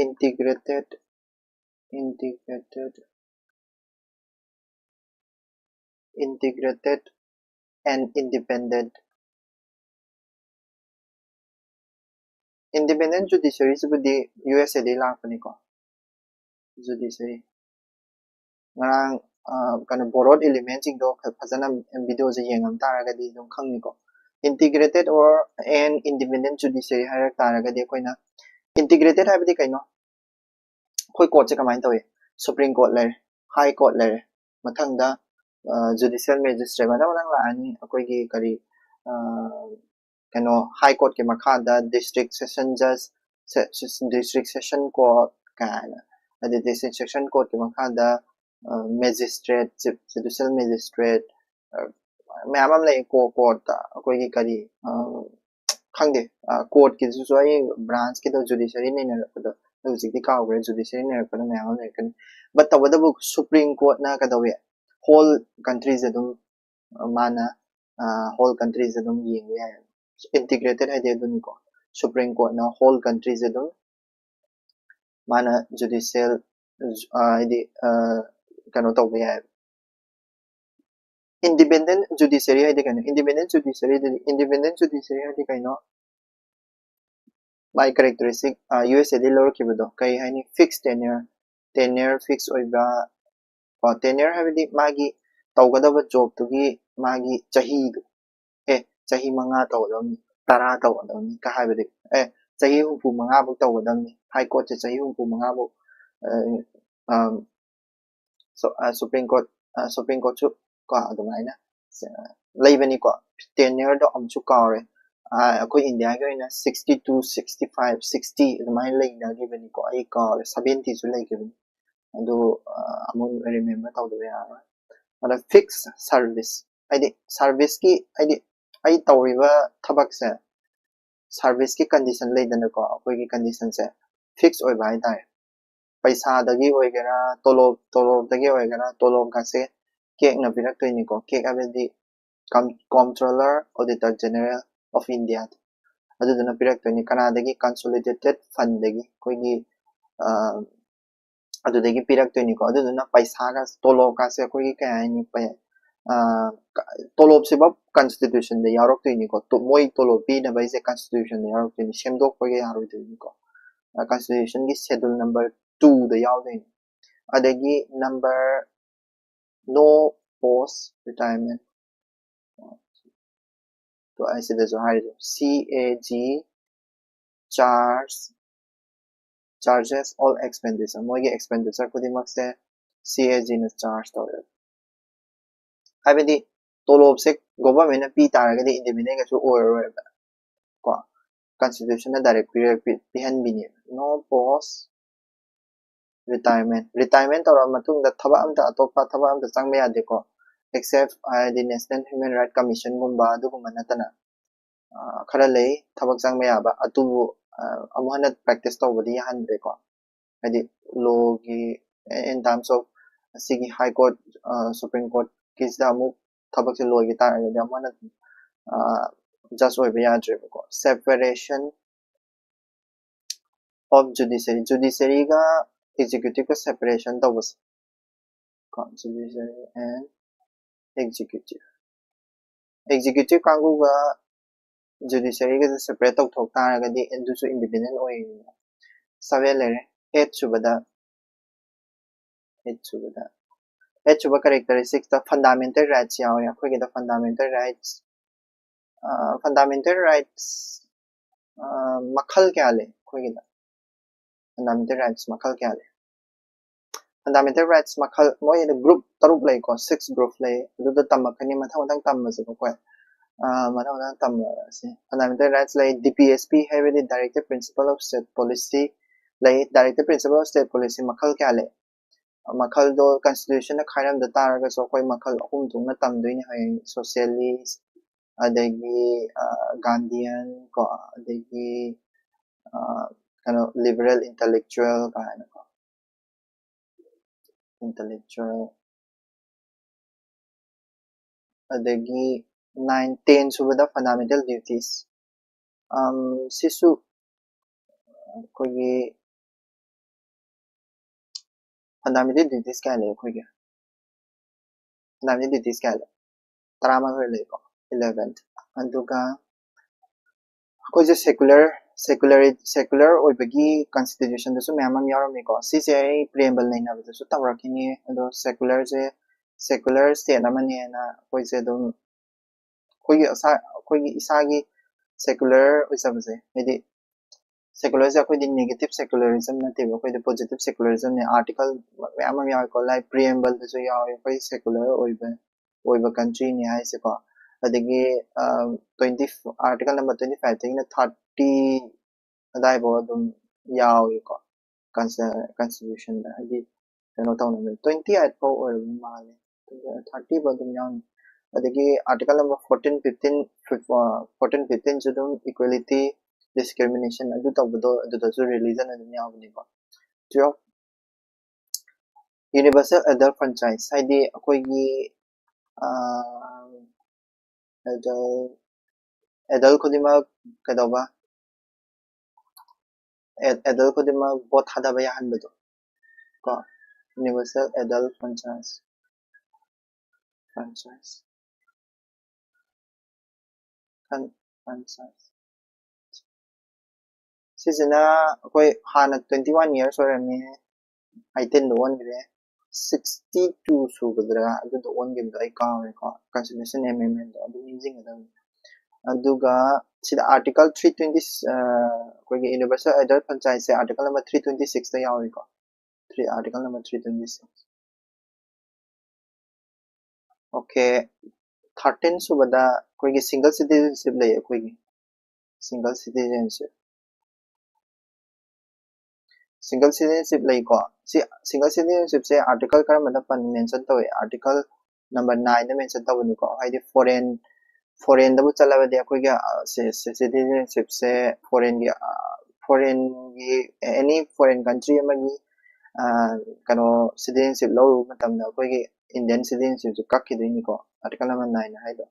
integrated, integrated, integrated and independent. Independent judiciaryꯁꯤꯕꯨꯗꯤ USAꯗꯒꯤ ꯂꯥꯛꯄꯅꯤꯀꯣ꯫ Judiciary ꯉꯔꯥꯡ ꯀꯩꯅꯣ borrowed elementꯁꯤꯡꯗꯣ ꯐꯖꯅ videoꯁꯦ ꯌꯦꯡꯉꯝ ꯇꯥꯔꯒꯗꯤ ꯑꯗꯨꯝ ꯈꯪꯅꯤꯀꯣ꯫ Integrated or an independent judiciary ꯍꯥꯏꯔꯛ ꯇꯥꯔꯒꯗꯤ ꯑꯩꯈꯣꯏꯅ integrated ꯍꯥꯏꯕꯗꯤ ꯀꯩꯅꯣ? ꯑꯩꯈꯣꯏ courtꯁꯦ ꯀꯃꯥꯏꯅ ꯇꯧꯏ? Supreme Court ꯂꯩꯔꯦ, High Court ꯂꯩꯔꯦ, ꯃꯊꯪꯗ judicial magistrate ꯃꯊꯪ ꯃꯊꯪ ꯂꯥꯛꯑꯅꯤ꯫ ꯑꯩꯈꯣꯏꯒꯤ ꯀꯔꯤ ꯀꯩꯅꯣ High Courtꯀꯤ ꯃꯈꯥꯗ district session judge, district session court ꯀꯥꯏꯅ, ꯑꯗꯩ district session courtꯀꯤ ꯃꯈꯥꯗ magistrate, judicial magistrate ꯃꯌꯥꯝ ꯑꯃ ꯂꯩ꯫ Courtꯇ ꯑꯩꯈꯣꯏꯒꯤ ꯀꯔꯤ ꯈꯪꯗꯦ, courtꯀꯤꯗꯨꯁꯨ ꯑꯩ branchꯀꯤꯗꯣ judiciary ꯅꯩꯅꯔꯛꯄꯗꯣ ꯍꯧꯖꯤꯛꯇꯤ ꯀꯥꯎꯈ꯭ꯔꯦ꯫ Judiciary ꯅꯩꯅꯔꯛꯄꯗ ꯃꯌꯥꯝ ꯑꯃ ꯂꯩꯔꯛꯀꯅꯤ꯫ But ꯇꯧꯕꯇꯕꯨ Supreme Courtꯅ ꯀꯩꯗꯧꯋꯤ? Whole countryꯁꯦ ꯑꯗꯨꯝ ꯃꯥꯅ whole countryꯁꯦ ꯑꯗꯨꯝ ꯌꯦꯡꯕ ꯌꯥꯏ꯫ Integrated ꯍꯥꯏꯗꯤ ꯑꯗꯨꯅꯤꯀꯣ꯫ Supreme Courtꯅ whole countryꯁꯦ ꯑꯗꯨꯝ ꯃꯥꯅ judicial ꯍꯥꯏꯗꯤ ꯀꯩꯅꯣ ꯇꯧꯕ ꯌꯥꯏ꯫ Independent judiciary ꯍꯥꯏꯗꯤ ꯀꯩꯅꯣ? Independent judiciary independent judiciary ꯍꯥꯏꯗꯤ ꯀꯩꯅꯣ? ꯃꯥꯏ characteristic USAꯗꯒꯤ ꯂꯧꯔꯛꯈꯤꯕꯗꯣ ꯀꯩ ꯍꯥꯏꯅꯤ? Fixed tenure, tenure fix ꯑꯣꯏꯕ ꯀꯣ꯫ Tenure ꯍꯥꯏꯕꯗꯤ ꯃꯥꯒꯤ ꯇꯧꯒꯗꯕ jobꯇꯨꯒꯤ ꯃꯥꯒꯤ ꯆꯍꯤꯗꯣ, ꯑꯦ ꯆꯍꯤ ꯃꯉꯥ ꯇꯧꯒꯗꯕꯅꯤ, ꯇꯔꯥ ꯇꯧꯒꯗꯕꯅꯤ ꯀ ꯍꯥꯏꯕꯗꯤ, ꯑꯦ ꯆꯍꯤ ꯍꯨꯝꯐꯨ ꯃꯉꯥꯐꯧ ꯇꯧꯒꯗꯕꯅꯤ, High Courtꯁꯦ ꯆꯍꯤ ꯍꯨꯝꯐꯨ ꯃꯉꯥꯐꯧ Supreme Court, Supreme Courtꯁꯨ ꯀꯣ ꯑꯗꯨꯃꯥꯏꯅ ꯂꯩꯕꯅꯤꯀꯣ꯫ Tenureꯗꯣ ꯑꯃꯨꯛꯁꯨ ꯀꯥꯎꯔꯦ꯫ ꯑꯩꯈꯣꯏ Indiaꯒꯤ ꯑꯣꯏꯅ sixty two, sixty five, sixty ꯑꯗꯨꯃꯥꯏꯅ ꯂꯩꯅꯈꯤꯕꯅꯤꯀꯣ꯫ ꯑꯩ ꯀꯥꯎꯔꯦ, seventyꯁꯨ ꯂꯩꯈꯤꯕꯅꯤ꯫ ꯑꯗꯨ ꯑꯃꯨꯛ remember ꯇꯧꯗꯕ ꯌꯥꯔꯔꯣꯏ꯫ ꯑꯗ fixed service ꯍꯥꯏꯗꯤ serviceꯀꯤ ꯍꯥꯏꯗꯤ ꯑꯩ ꯇꯧꯔꯤꯕ ꯊꯕꯛꯁꯦ, serviceꯀꯤ condition ꯂꯩꯗꯅꯀꯣ, ꯑꯩꯈꯣꯏꯒꯤ conditionꯁꯦ fix ꯑꯣꯏꯕ ꯍꯥꯏꯇꯥꯔꯦ꯫ ꯄꯩꯁꯥꯗꯒꯤ ꯑꯣꯏꯒꯦꯔꯥ, ꯇꯣꯂꯣꯞ ꯇꯣꯂꯣꯞꯇꯒꯤ ꯑꯣꯏꯒꯦꯔꯥ, ꯇꯣꯂꯣꯞꯀꯁꯦ CAGꯅ ꯄꯤꯔꯛꯇꯣꯏꯅꯤꯀꯣ꯫ CAG ꯍꯥꯏꯕꯗꯤ Comptroller Auditor General of India꯫ ꯑꯗꯨꯗꯨꯅ ꯄꯤꯔꯛꯇꯣꯏꯅꯤ꯫ ꯀꯅꯥꯗꯒꯤ? Consolidated Fundꯗꯒꯤ, ꯑꯩꯈꯣꯏꯒꯤ ꯑꯗꯨꯗꯒꯤ ꯄꯤꯔꯛꯇꯣꯏꯅꯤꯀꯣ꯫ ꯑꯗꯨꯗꯨꯅ ꯄꯩꯁꯥꯒ ꯇꯣꯂꯣꯞꯀꯥꯁꯦ ꯑꯩꯈꯣꯏꯒꯤ ꯀꯩ ꯍꯥꯏꯅꯤ, ꯇꯣꯂꯣꯞꯁꯤꯐꯥꯎ Constitutionꯗ ꯌꯥꯎꯔꯛꯇꯣꯏꯅꯤꯀꯣ꯫ ꯃꯣꯏ ꯇꯣꯂꯣꯞ ꯄꯤꯅꯕ ꯍꯥꯏꯁꯦ Constitutionꯗ ꯌꯥꯎꯔꯛꯇꯣꯏꯅꯤ, ꯁꯦꯝꯗꯣꯛꯄꯒꯤ ꯌꯥꯔꯣꯏꯗꯣꯏꯅꯤꯀꯣ꯫ Constitutionꯒꯤ Schedule number twoꯗ ꯌꯥꯎꯗꯣꯏꯅꯤ꯫ ꯑꯗꯒꯤ number no post retirement. ꯇꯣ ꯑꯩ ꯁꯤꯗꯁꯨ ꯍꯥꯏꯔꯤꯁꯦ, C A G charge, charges all expenditure, ꯃꯣꯏꯒꯤ expenditure ꯈꯨꯗꯤꯡꯃꯛꯁꯦ C A G ꯅ charge ꯇꯧꯋꯦꯕ꯫ ꯍꯥꯏꯕꯗꯤ ꯇꯣꯂꯣꯞꯁꯦ government ꯅ ꯄꯤ ꯇꯥꯔꯒꯗꯤ independent ꯀꯩꯁꯨ ꯑꯣꯏꯔꯔꯣꯏꯕ ꯀꯣ, constitution ꯅ direct ꯄꯤꯔ-, ꯄꯤ-, ꯄꯤꯍꯟꯕꯤꯅꯦꯕ꯫ No post retirement, retirement ꯇꯧꯔꯕ ꯃꯇꯨꯡꯗ ꯊꯕꯛ ꯑꯝꯇ, ꯑꯇꯣꯞꯄ ꯊꯕꯛ ꯑꯝꯇ ꯆꯪꯕ ꯌꯥꯗꯦꯀꯣ, except ꯍꯥꯏꯗꯤ National Human Rights Commission ꯒꯨꯝꯕ ꯑꯗꯨꯒꯨꯝꯕ ꯅꯠꯇꯅ꯫ ꯑ, ꯈꯔ ꯂꯩ ꯊꯕꯛ ꯆꯪꯕ ꯌꯥꯕ, ꯑꯗꯨꯕꯨ, ꯑ, ꯑꯃꯨꯛ ꯍꯟꯅ practice ꯇꯧꯕꯗꯤ ꯌꯥꯍꯟꯗ꯭ꯔꯦꯀꯣ꯫ ꯍꯥꯏꯗꯤ law ꯒꯤ, in terms of ꯑꯁꯤꯒꯤ High Court, ꯑ, Supreme Court ꯀꯤꯁꯤꯗ ꯑꯃꯨꯛ ꯊꯕꯛꯁꯦ ꯂꯣꯏꯒꯤ ꯇꯥꯔꯒꯗꯤ ꯑꯃꯨꯛ ꯍꯟꯅ, ꯑ, judge ꯑꯣꯏꯕ ꯌꯥꯗ꯭ꯔꯦꯕꯀꯣ꯫ Separation of judiciary, judiciary ꯒ executive ꯒ separation ꯇꯧꯕꯁꯦ ꯀꯣ, judiciary and executive, executive ꯀꯥꯡꯕꯨꯒ judiciary ꯒꯁꯦ separate ꯇꯧꯊꯣꯛ ꯇꯥꯔꯒꯗꯤ ꯑꯗꯨꯁꯨ independent ꯑꯣꯏꯔꯤꯅꯦ꯫ Seven ꯂꯩꯔꯦ꯫ Eight ꯁꯨꯕꯗ, eight ꯁꯨꯕꯗ, eight ꯁꯨꯕ characteristics ꯇ fundamental rights ꯌꯥꯎꯔꯦ꯫ ꯑꯩꯈꯣꯏꯒꯤꯗ fundamental rights, ꯑ, fundamental rights, ꯑ, ꯃꯈꯜ ꯀꯌꯥ ꯂꯩ ꯑꯩꯈꯣꯏꯒꯤꯗ? Fundamental rights ꯃꯈꯜ ꯀꯌꯥ ꯂꯩ? Fundamental rights ꯃꯈꯜ, ꯃꯣꯏꯗ group ꯇꯔꯨꯛ ꯂꯩꯀꯣ, six group ꯂꯩ꯫ ꯑꯗꯨꯗ ꯇꯝꯃꯛꯀꯅꯤ ꯃꯊꯪ ꯃꯊꯪ ꯇꯝꯕꯁꯦꯀꯣ ꯑꯩꯈꯣꯏ꯫ ꯑ, ꯃꯊꯪ ꯃꯊꯪ ꯇꯝꯃꯔꯁꯤ꯫ Fundamental rights ꯂꯩ, D P S P ꯍꯥꯏꯕꯗꯤ Directive Principle of State Policy ꯂꯩ꯫ Directive Principle of State Policy ꯃꯈꯜ ꯀꯌꯥ ꯂꯩ? ꯃꯈꯜꯗꯣ constitution ꯅ ꯈꯥꯏꯔꯝꯗ ꯇꯥꯔꯒꯁꯨ ꯑꯩꯈꯣꯏ ꯃꯈꯜ ꯑꯍꯨꯝ ꯊꯣꯛꯅ ꯇꯝꯗꯣꯏꯅꯦ ꯍꯌꯦꯡ: socialist, ꯑꯗꯒꯤ, ꯑ, Gandhian ꯀꯣ, ꯑꯗꯒꯤ, ꯑ, ꯀꯩꯅꯣ, liberal intellectual ꯀꯥꯏꯅꯀꯣ, intellectual, ꯑꯗꯒꯤ nine, ten ꯁꯨꯕꯗ fundamental duties꯫ ꯑꯝ, ꯁꯤꯁꯨ ꯑꯩꯈꯣꯏꯒꯤ fundamental duties ꯀꯌꯥ ꯂꯩ ꯑꯩꯈꯣꯏꯒꯤ? Fundamental duties ꯀꯌꯥ ꯂꯩ? ꯇꯔꯥꯃꯥꯊꯣꯏ ꯂꯩꯀꯣ, eleven꯫ ꯑꯗꯨꯒ ꯑꯩꯈꯣꯏꯁꯦ secular, secular, secular ꯑꯣꯏꯕꯒꯤ constitution ꯗꯁꯨ ꯃꯌꯥꯝ ꯑꯃ ꯌꯥꯎꯔꯝꯃꯤꯀꯣ꯫ ꯁꯤꯁꯦ ꯑꯩ preamble ꯅꯩꯅꯕꯗꯁꯨ ꯇꯧꯔꯛꯈꯤꯅꯤ꯫ ꯑꯗꯣ secular ꯁꯦ ꯁꯦꯀꯨꯂꯔ ꯁ꯭ꯇꯦꯠ ꯑꯃꯅꯦꯅ ꯑꯩꯈꯣꯏꯁꯦ ꯑꯗꯨꯝ ꯑꯩꯈꯣꯏꯒꯤ ꯑꯁꯥ ꯑꯩꯈꯣꯏꯒꯤ ꯏꯁꯥꯒꯤ ꯁꯦꯀꯨꯂꯔ ꯑꯣꯏꯖꯕꯁꯦ, ꯍꯥꯏꯗꯤ ꯁꯦꯀꯨꯂꯔꯁꯦ ꯑꯩꯈꯣꯏꯗꯤ ꯅꯦꯒꯦꯇꯤꯞ ꯁꯦꯀꯨꯂꯔꯤꯖꯝ ꯅꯠꯇꯦꯕ, ꯑꯩꯈꯣꯏꯗꯤ ꯄꯣꯖꯤꯇꯤꯞ ꯁꯦꯀꯨꯂꯔꯤꯖꯝꯅꯦ꯫ ꯑꯥꯔꯇꯤꯀꯜ ꯃꯌꯥꯝ ꯑꯃ ꯌꯥꯎꯋꯦꯀꯣ, ꯂꯥꯏꯛ ꯄ꯭ꯔꯤꯑꯦꯝꯕꯜꯗꯁꯨ ꯌꯥꯎꯋꯦ ꯑꯩꯈꯣꯏ ꯁꯦꯀꯨꯂꯔ ꯑꯣꯏꯕ ꯑꯣꯏꯕ ꯀꯟꯇ꯭ꯔꯤꯅꯦ ꯍꯥꯏꯁꯦꯀꯣ꯫ ꯑꯗꯒꯤ ꯇ꯭ꯋꯦꯟꯇꯤ ꯑꯥꯔꯇꯤꯀꯜ ꯅꯝꯕꯔ ꯇ꯭ꯋꯦꯟꯇꯤ ꯐꯥꯏꯚꯇꯒꯤꯅ ꯊꯥꯔꯇꯤ ꯑꯗꯥꯏꯐꯥꯎ ꯑꯗꯨꯝ ꯌꯥꯎꯏꯀꯣ ꯀꯟꯁꯇꯤꯇ꯭ꯌꯨꯁꯟꯗ, ꯍꯥꯏꯗꯤ ꯀꯩꯅꯣ ꯇꯧꯅꯕ ꯇ꯭ꯋꯦꯟꯇꯤ ꯑꯩꯠ ꯐꯥꯎ ꯑꯣꯏꯔꯕ ꯃꯥꯜꯂꯦ, ꯊꯥꯔꯇꯤ ꯐꯥꯎ ꯑꯗꯨꯝ ꯌꯥꯎꯅꯤ꯫ ꯑꯗꯒꯤ article number fourteen fifteen fourteen ꯐꯤꯐꯇꯤꯟꯁꯨ ꯑꯗꯨꯝ ꯏꯀ꯭ꯋꯦꯂꯤꯇꯤ, ꯗꯤꯁꯀ꯭ꯔꯤꯃꯤꯅꯦꯁꯟ ꯑꯗꯨ ꯇꯧꯕꯗꯣ ꯑꯗꯨꯗꯁꯨ ꯔꯤꯂꯤꯖꯟ ꯑꯗꯨꯝ ꯌꯥꯎꯕꯅꯤꯀꯣ꯫ ꯇꯨꯋꯦꯜꯐ, ꯌꯨꯅꯤꯚꯔꯁꯦꯜ ꯑꯦꯗꯜ ꯐ꯭ꯔꯦꯟꯆꯥꯏꯁ ꯍꯥꯏꯗꯤ ꯑꯩꯈꯣꯏꯒꯤ ꯑꯦꯗꯜ ꯑꯦꯗꯜ ꯈꯨꯗꯤꯡꯃꯛ ꯀꯩꯗꯧꯕ ꯑꯦꯗꯜ ꯈꯨꯗꯤꯡꯃꯛ ꯚꯣꯠ ꯊꯥꯗꯕ ꯌꯥꯍꯟꯕꯗꯣ ꯀꯣ, universal adult franchise franchise franchise ꯁꯤꯁꯤꯅ ꯑꯩꯈꯣꯏ ꯍꯥꯟꯅ ꯇ꯭ꯋꯦꯟꯇꯤ ꯋꯥꯟ ꯏꯌꯔꯁ ꯑꯣꯏꯔꯝꯃꯤ, ꯑꯩꯇꯤꯟꯗ ꯑꯣꯟꯈ꯭ꯔꯦ, ꯁꯤꯛꯁꯇꯤ ꯇꯨ ꯁꯨꯒꯗ꯭ꯔꯥ ꯑꯗꯨꯗ ꯑꯣꯟꯈꯤꯕꯗꯣ ꯑꯩ ꯀꯥꯎꯔꯦꯀꯣ, ꯀꯟꯁꯇꯤꯇ꯭ꯌꯨꯁꯟ ꯑꯦꯃꯦꯟꯃꯦꯟꯗꯣ ꯑꯗꯨ ꯅꯤꯡꯁꯤꯡꯒꯗꯕꯅꯤ꯫ ꯑꯗꯨꯒ ꯁꯤꯗ ꯑꯥꯔꯇꯤꯀꯜ ꯊ꯭ꯔꯤ ꯇ꯭ꯋꯦꯟꯇꯤ ꯑꯩꯈꯣꯏꯒꯤ ꯌꯨꯅꯤꯚꯔꯁꯦꯜ ꯑꯦꯗꯜ ꯐ꯭ꯔꯦꯟꯆꯥꯏꯁꯁꯦ ꯑꯥꯔꯇꯤꯀꯜ ꯅꯝꯕꯔ ꯊ꯭ꯔꯤ ꯇ꯭ꯋꯦꯟꯇꯤ ꯁꯤꯛꯁꯇ ꯌꯥꯎꯔꯤꯀꯣ, three article number three twenty six. Okay, thirteen ꯁꯨꯕꯗ ꯑꯩꯈꯣꯏꯒꯤ ꯁꯤꯡꯒꯜ ꯁꯤꯇꯤꯖꯦꯟꯁꯤꯞ ꯂꯩ, ꯑꯩꯈꯣꯏꯒꯤ ꯁꯤꯡꯒꯜ ꯁꯤꯇꯤꯖꯦꯟꯁꯤꯞ ꯁꯤꯡꯒꯜ ꯁꯤꯇꯤꯖꯦꯟꯁꯤꯞ ꯂꯩꯀꯣ꯫ ꯁꯤ ꯁꯤꯡꯒꯜ ꯁꯤꯇꯤꯖꯦꯟꯁꯤꯞꯁꯦ ꯑꯥꯔꯇꯤꯀꯜ ꯀꯔꯝꯕꯗ ꯄꯟ ꯃꯦꯟꯁꯟ ꯇꯧꯏ? ꯑꯥꯔꯇꯤꯀꯜ ꯅꯝꯕꯔ ꯅꯥꯏꯟꯗ ꯃꯦꯟꯁꯟ ꯇꯧꯕꯅꯤꯀꯣ, ꯍꯥꯏꯗꯤ ꯐꯣꯔꯦꯟ ꯐꯣꯔꯦꯟꯗꯕꯨ ꯆꯠꯂꯕꯗꯤ ꯑꯩꯈꯣꯏꯒꯤ ꯁꯤꯇꯤꯖꯦꯟꯁꯤꯞꯁꯦ ꯐꯣꯔꯦꯟꯒꯤ ꯐꯣꯔꯦꯟꯒꯤ ꯑꯦꯅꯤ ꯐꯣꯔꯦꯟ ꯀꯟꯇ꯭ꯔꯤ ꯑꯃꯒꯤ ꯀꯩꯅꯣ ꯁꯤꯇꯤꯖꯦꯟꯁꯤꯞ ꯂꯧꯔꯨꯕ ꯃꯇꯝꯗ ꯑꯩꯈꯣꯏꯒꯤ ꯏꯟꯗꯤꯌꯟ ꯁꯤꯇꯤꯖꯦꯟꯁꯤꯞꯁꯦ ꯀꯛꯈꯤꯗꯣꯏꯅꯤꯀꯣ, ꯑꯥꯔꯇꯤꯀꯜ ꯅꯝꯕꯔ ꯅꯥꯏꯟ ꯍꯥꯏꯗꯣ꯫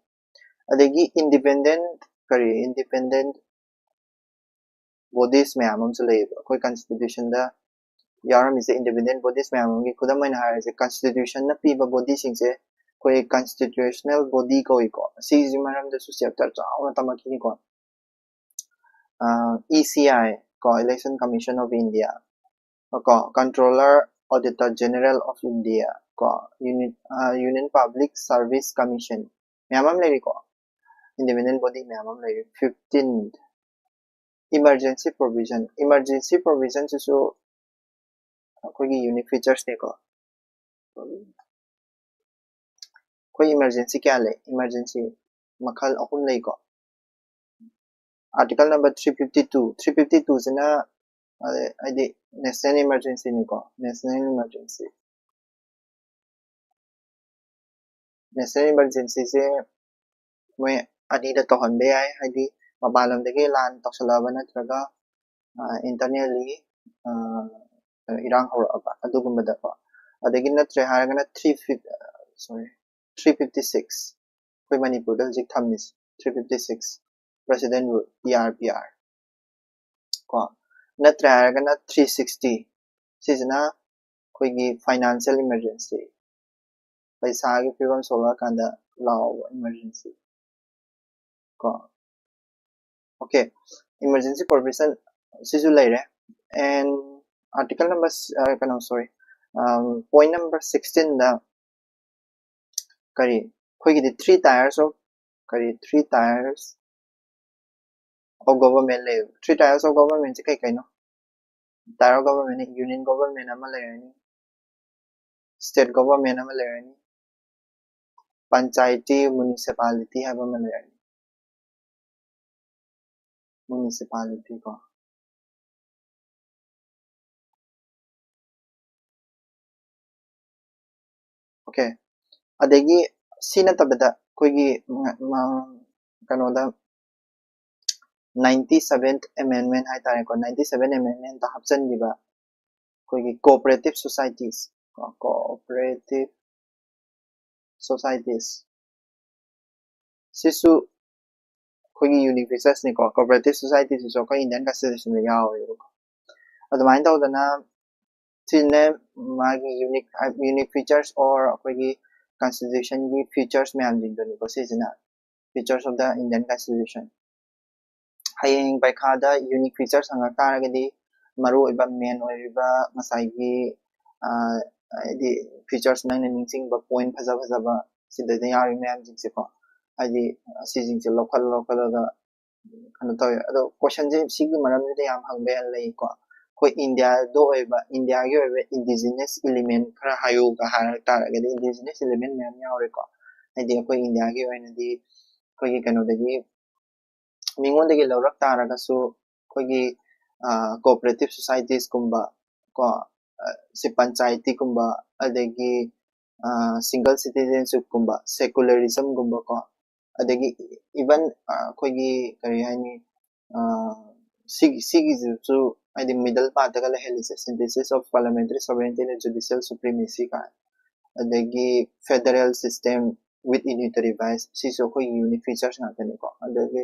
ꯑꯗꯒꯤ ꯏꯟꯗꯤꯄꯦꯟꯗꯦꯟ ꯀꯔꯤ ꯏꯟꯗꯤꯄꯦꯟꯗꯦꯟ ꯕꯣꯗꯤꯁ ꯃꯌꯥꯝ ꯑꯃꯁꯨ ꯂꯩꯌꯦꯕ ꯑꯩꯈꯣꯏ ꯀꯟꯁꯇꯤꯇ꯭ꯌꯨꯁꯟꯗ ꯌꯥꯎꯔꯝꯃꯤꯁꯦ꯫ ꯏꯟꯗꯤꯄꯦꯟꯗꯦꯟ ꯕꯣꯗꯤꯁ ꯃꯌꯥꯝ ꯑꯃꯒꯤ ꯈꯨꯗꯝ ꯑꯣꯏꯅ ꯍꯥꯏꯔꯁꯦ, ꯀꯟꯁꯇꯤꯇ꯭ꯌꯨꯁꯟꯅ ꯄꯤꯕ ꯕꯣꯗꯤꯁꯤꯡꯁꯦ ꯑꯩꯈꯣꯏ ꯀꯟꯁꯇꯤꯇ꯭ꯌꯨꯁꯅꯦꯜ ꯕꯣꯗꯤ ꯀꯧꯏꯀꯣ꯫ ꯁꯤꯒꯤ ꯃꯔꯝꯗꯁꯨ ꯆꯦꯞꯇꯔ ꯆꯥꯎꯅ ꯇꯝꯃꯛꯈꯤꯅꯤꯀꯣ꯫ ꯏ ꯁꯤ ꯑꯥꯏ ꯀꯣ, Election Commission of India ꯀꯣ, Controller Auditor General of India ꯀꯣ, Union Public Service Commission ꯃꯌꯥꯝ ꯑꯃ ꯂꯩꯔꯤꯀꯣ, independent body ꯃꯌꯥꯝ ꯑꯃ ꯂꯩꯔꯤ꯫ Fifteen, emergency provision. Emergency provision ꯁꯤꯁꯨ ꯑꯩꯈꯣꯏꯒꯤ unique features ꯅꯤꯀꯣ꯫ ꯑꯩꯈꯣꯏ emergency ꯀꯌꯥ ꯂꯩ? Emergency ꯃꯈꯜ ꯑꯍꯨꯝ ꯂꯩꯀꯣ꯫ Article number three fifty two, three fifty two ꯁꯤꯅ ꯍꯥꯏꯗꯤ national emergency ꯅꯤꯀꯣ, national emergency꯫ National emergency ꯁꯦ ꯃꯣꯏ ꯑꯅꯤꯗ ꯇꯧꯍꯟꯕ ꯌꯥꯏ, ꯍꯥꯏꯗꯤ ꯃꯄꯥꯟ ꯂꯝꯗꯒꯤ ꯂꯥꯟ ꯇꯧꯁꯜꯂꯛꯑꯕ ꯅꯠꯇ꯭ꯔꯒ internally ꯏꯔꯥꯡ ꯍꯧꯔꯛꯑꯕ ꯑꯗꯨꯒꯨꯝꯕꯗꯀꯣ꯫ ꯑꯗꯒꯤ ꯅꯠꯇ꯭ꯔꯦ ꯍꯥꯏꯔꯒꯅ three fifty, sorry, three fifty six, ꯑꯩꯈꯣꯏ ꯃꯅꯤꯄꯨꯔꯗ ꯍꯧꯖꯤꯛ ꯊꯝꯃꯤꯁꯦ, three fifty six, President Rule, P R P R ꯀꯣ꯫ ꯅꯠꯇ꯭ꯔꯦ ꯍꯥꯏꯔꯒꯅ three sixty, ꯁꯤꯁꯤꯅ ꯑꯩꯈꯣꯏꯒꯤ financial emergency, ꯄꯩꯁꯥꯒꯤ ꯐꯤꯕꯝ ꯁꯣꯛꯂꯛꯑꯀꯥꯟꯗ ꯂꯥꯎꯕ emergency ꯀꯣ꯫ Okay, emergency provision ꯁꯤꯁꯨ ꯂꯩꯔꯦ꯫ And article number, ꯀꯩꯅꯣ, sorry, point number sixteen ꯗ ꯀꯔꯤ, ꯑꯩꯈꯣꯏꯒꯤꯗꯤ three tiers of, ꯀꯔꯤ, three tiers of government ꯂꯩ꯫ Three tiers of government ꯁꯦ ꯀꯩ ꯀꯩꯅꯣ? Tier of government, union government ꯑꯃ ꯂꯩꯔꯅꯤ, state government ꯑꯃ ꯂꯩꯔꯅꯤ, ꯄꯟꯆꯥꯌꯇꯤ, municipality ꯍꯥꯏꯕ ꯑꯃ ꯂꯩꯔꯅꯤ꯫ Municipality ꯀꯣ꯫ Okay, ꯑꯗꯒꯤ ꯁꯤ ꯅꯠꯇꯕꯗ ꯑꯩꯈꯣꯏꯒꯤ ꯀꯩꯅꯣꯗ ninety seventh amendment ꯍꯥꯏꯇꯥꯔꯦꯀꯣ, ninety seventh amendment ꯇ ꯍꯥꯞꯆꯤꯟꯈꯤꯕ ꯑꯩꯈꯣꯏꯒꯤ cooperative societies ꯀꯣ, cooperative societies ꯁꯤꯁꯨ ꯑꯩꯈꯣꯏꯒꯤ unique features ꯅꯤꯀꯣ꯫ Cooperative society ꯁꯤꯁꯨ ꯑꯩꯈꯣꯏ Indian Constitution ꯗ ꯌꯥꯎꯋꯦꯕꯀꯣ꯫ ꯑꯗꯨꯃꯥꯏꯅ ꯇꯧꯗꯅ ꯁꯤꯅꯦ ꯃꯥꯒꯤ unique, unique features or ꯑꯩꯈꯣꯏꯒꯤ constitution ꯒꯤ features ꯃꯌꯥꯝꯁꯤꯡꯗꯨꯅꯤꯀꯣ ꯁꯤꯁꯤꯅ, features of the Indian Constitution꯫ ꯍꯌꯦꯡ ꯄꯩꯈꯥꯗ unique features ꯍꯪꯉꯛ ꯇꯥꯔꯒꯗꯤ ꯃꯔꯨꯑꯣꯏꯕ main ꯑꯣꯏꯔꯤꯕ ꯉꯁꯥꯏꯒꯤ ꯍꯥꯏꯗꯤ ꯐꯤꯆꯔꯁ ꯅꯪꯅ ꯅꯤꯡꯁꯤꯡꯕ ꯄꯣꯏꯟ ꯐꯖ ꯐꯖꯕ ꯁꯤꯗꯩꯗ ꯌꯥꯎꯔꯤ ꯃꯌꯥꯝꯁꯤꯡꯁꯦꯀꯣ, ꯍꯥꯏꯗꯤ ꯁꯤꯁꯤꯡꯁꯦ ꯂꯧꯈꯠ ꯂꯧꯈꯠꯂꯒ ꯀꯩꯅꯣ ꯇꯧꯋꯦ꯫ ꯑꯗꯣ ꯀꯣꯏꯁꯟꯁꯦ ꯁꯤꯒꯤ ꯃꯔꯝꯁꯤꯗ ꯌꯥꯝ ꯍꯪꯕ ꯌꯥꯝ ꯂꯩꯀꯣ꯫ ꯑꯩꯈꯣꯏ ꯏꯟꯗꯤꯌꯥꯗ ꯑꯣꯏꯕ, ꯏꯟꯗꯤꯌꯥꯒꯤ ꯑꯣꯏꯕ ꯏꯟꯗꯤꯖꯤꯅꯁ ꯏꯂꯤꯃꯦꯟ ꯈꯔ ꯍꯥꯏꯌꯨꯒ ꯍꯥꯏꯔꯛ ꯇꯥꯔꯒꯗꯤ, ꯏꯟꯗꯤꯖꯤꯅꯁ ꯏꯂꯤꯃꯦꯟ ꯃꯌꯥꯝ ꯌꯥꯎꯔꯦꯀꯣ꯫ ꯍꯥꯏꯗꯤ ꯑꯩꯈꯣꯏ ꯏꯟꯗꯤꯌꯥꯒꯤ ꯑꯣꯏꯅꯗꯤ ꯑꯩꯈꯣꯏꯒꯤ ꯀꯩꯅꯣꯗꯒꯤ, ꯃꯤꯉꯣꯟꯗꯒꯤ ꯂꯧꯔꯛ ꯇꯥꯔꯒꯁꯨ, ꯑꯩꯈꯣꯏꯒꯤ ꯀꯣꯑꯣꯄꯔꯦꯇꯤꯞ ꯁꯣꯁꯥꯏꯇꯤꯁꯀꯨꯝꯕ ꯀꯣ, ꯁꯤ ꯄꯟꯆꯥꯌꯇꯤꯒꯨꯝꯕ, ꯑꯗꯒꯤ ꯁꯤꯡꯒꯜ ꯁꯤꯇꯤꯖꯦꯟꯁꯤꯞꯀꯨꯝꯕ, ꯁꯦꯀꯨꯂꯔꯤꯖꯝꯒꯨꯝꯕ ꯀꯣ, ꯑꯗꯒꯤ ꯏꯚꯟ ꯑꯩꯈꯣꯏꯒꯤ ꯀꯔꯤ ꯍꯥꯏꯅꯤ, ꯁꯤꯒꯤ ꯁꯤꯒꯤꯁꯤꯁꯨ ꯍꯥꯏꯗꯤ middle ꯄꯥꯔꯠꯇꯒ ꯂꯩꯍꯜꯂꯤꯁꯦ, synthesis of parliamentary sovereignty and judicial supremacy ꯀꯥꯏ, ꯑꯗꯒꯤ federal system with unitary vice, ꯁꯤꯁꯨ ꯑꯩꯈꯣꯏꯒꯤ ꯌꯨꯅꯤꯛ ꯐꯤꯆꯔꯁ ꯉꯥꯛꯇꯅꯤꯀꯣ꯫ ꯑꯗꯒꯤ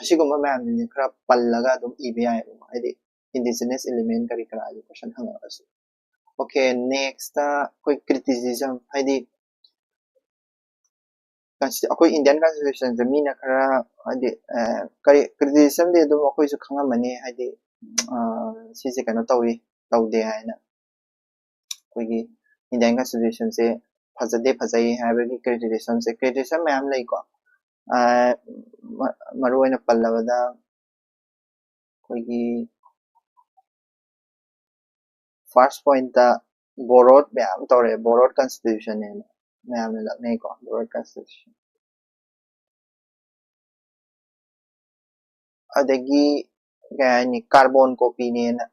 ꯑꯁꯤꯒꯨꯝꯕ ꯃꯌꯥꯝꯁꯤꯡꯁꯦ ꯈꯔ ꯄꯜꯂꯒ ꯑꯗꯨꯝ ꯏꯕ ꯌꯥꯏꯑꯕꯀꯣ, ꯍꯥꯏꯗꯤ ꯏꯟꯗꯤꯖꯤꯅꯁ ꯏꯂꯤꯃꯦꯟ ꯀꯔꯤ ꯀꯔꯥꯒꯤ ꯀꯣꯏꯁꯟ ꯍꯪꯉꯛꯑꯁꯨ꯫ ꯑꯣꯀꯦ, ꯅꯦꯛꯁꯇ ꯑꯩꯈꯣꯏ ꯀ꯭ꯔꯤꯇꯤꯁꯤꯖꯝ, ꯍꯥꯏꯗꯤ ꯑꯩꯈꯣꯏ ꯏꯟꯗꯤꯌꯥꯟ ꯀꯟꯁꯇꯤꯇ꯭ꯌꯨꯁꯟꯁꯦ ꯃꯤꯅ ꯈꯔ ꯍꯥꯏꯗꯤ ꯀꯔꯤ ꯀ꯭ꯔꯤꯇꯤꯁꯤꯖꯝꯗꯤ ꯑꯗꯨꯝ ꯑꯩꯈꯣꯏꯁꯨ ꯈꯪꯉꯝꯃꯅꯤ, ꯍꯥꯏꯗꯤ ꯁꯤꯁꯦ ꯀꯩꯅꯣ ꯇꯧꯏ ꯇꯧꯗꯦ ꯍꯥꯏꯅ꯫ ꯑꯩꯈꯣꯏꯒꯤ ꯏꯟꯗꯤꯌꯥꯟ ꯀꯟꯁꯇꯤꯇ꯭ꯌꯨꯁꯟꯁꯦ ꯐꯖꯗꯦ ꯐꯖꯩ ꯍꯥꯏꯕꯒꯤ ꯀ꯭ꯔꯤꯇꯤꯁꯤꯖꯝꯁꯦ, ꯀ꯭ꯔꯤꯇꯤꯁꯤꯖꯝ ꯃꯌꯥꯝ ꯂꯩꯀꯣ꯫ ꯃꯔꯨ ꯑꯣꯏꯅ ꯄꯜꯂꯕꯗ ꯑꯩꯈꯣꯏꯒꯤ ꯐꯥꯔꯁ ꯄꯣꯏꯟꯠꯇ ꯕꯣꯔꯣꯠ ꯃꯌꯥꯝ ꯇꯧꯔꯛꯑꯦ, ꯕꯣꯔꯣꯠ ꯀꯟꯁꯇꯤꯇ꯭ꯌꯨꯁꯟꯅꯦꯅ ꯃꯌꯥꯝꯅ ꯂꯛꯅꯩꯀꯣ, ꯕꯣꯔꯣꯠ ꯀꯟꯁꯇꯤꯇ꯭ꯌꯨꯁꯟ꯫ ꯑꯗꯒꯤ ꯀꯩ ꯍꯥꯏꯅꯤ, ꯀꯥꯔꯕꯣꯟ ꯀꯣꯄꯤꯅꯦꯅ,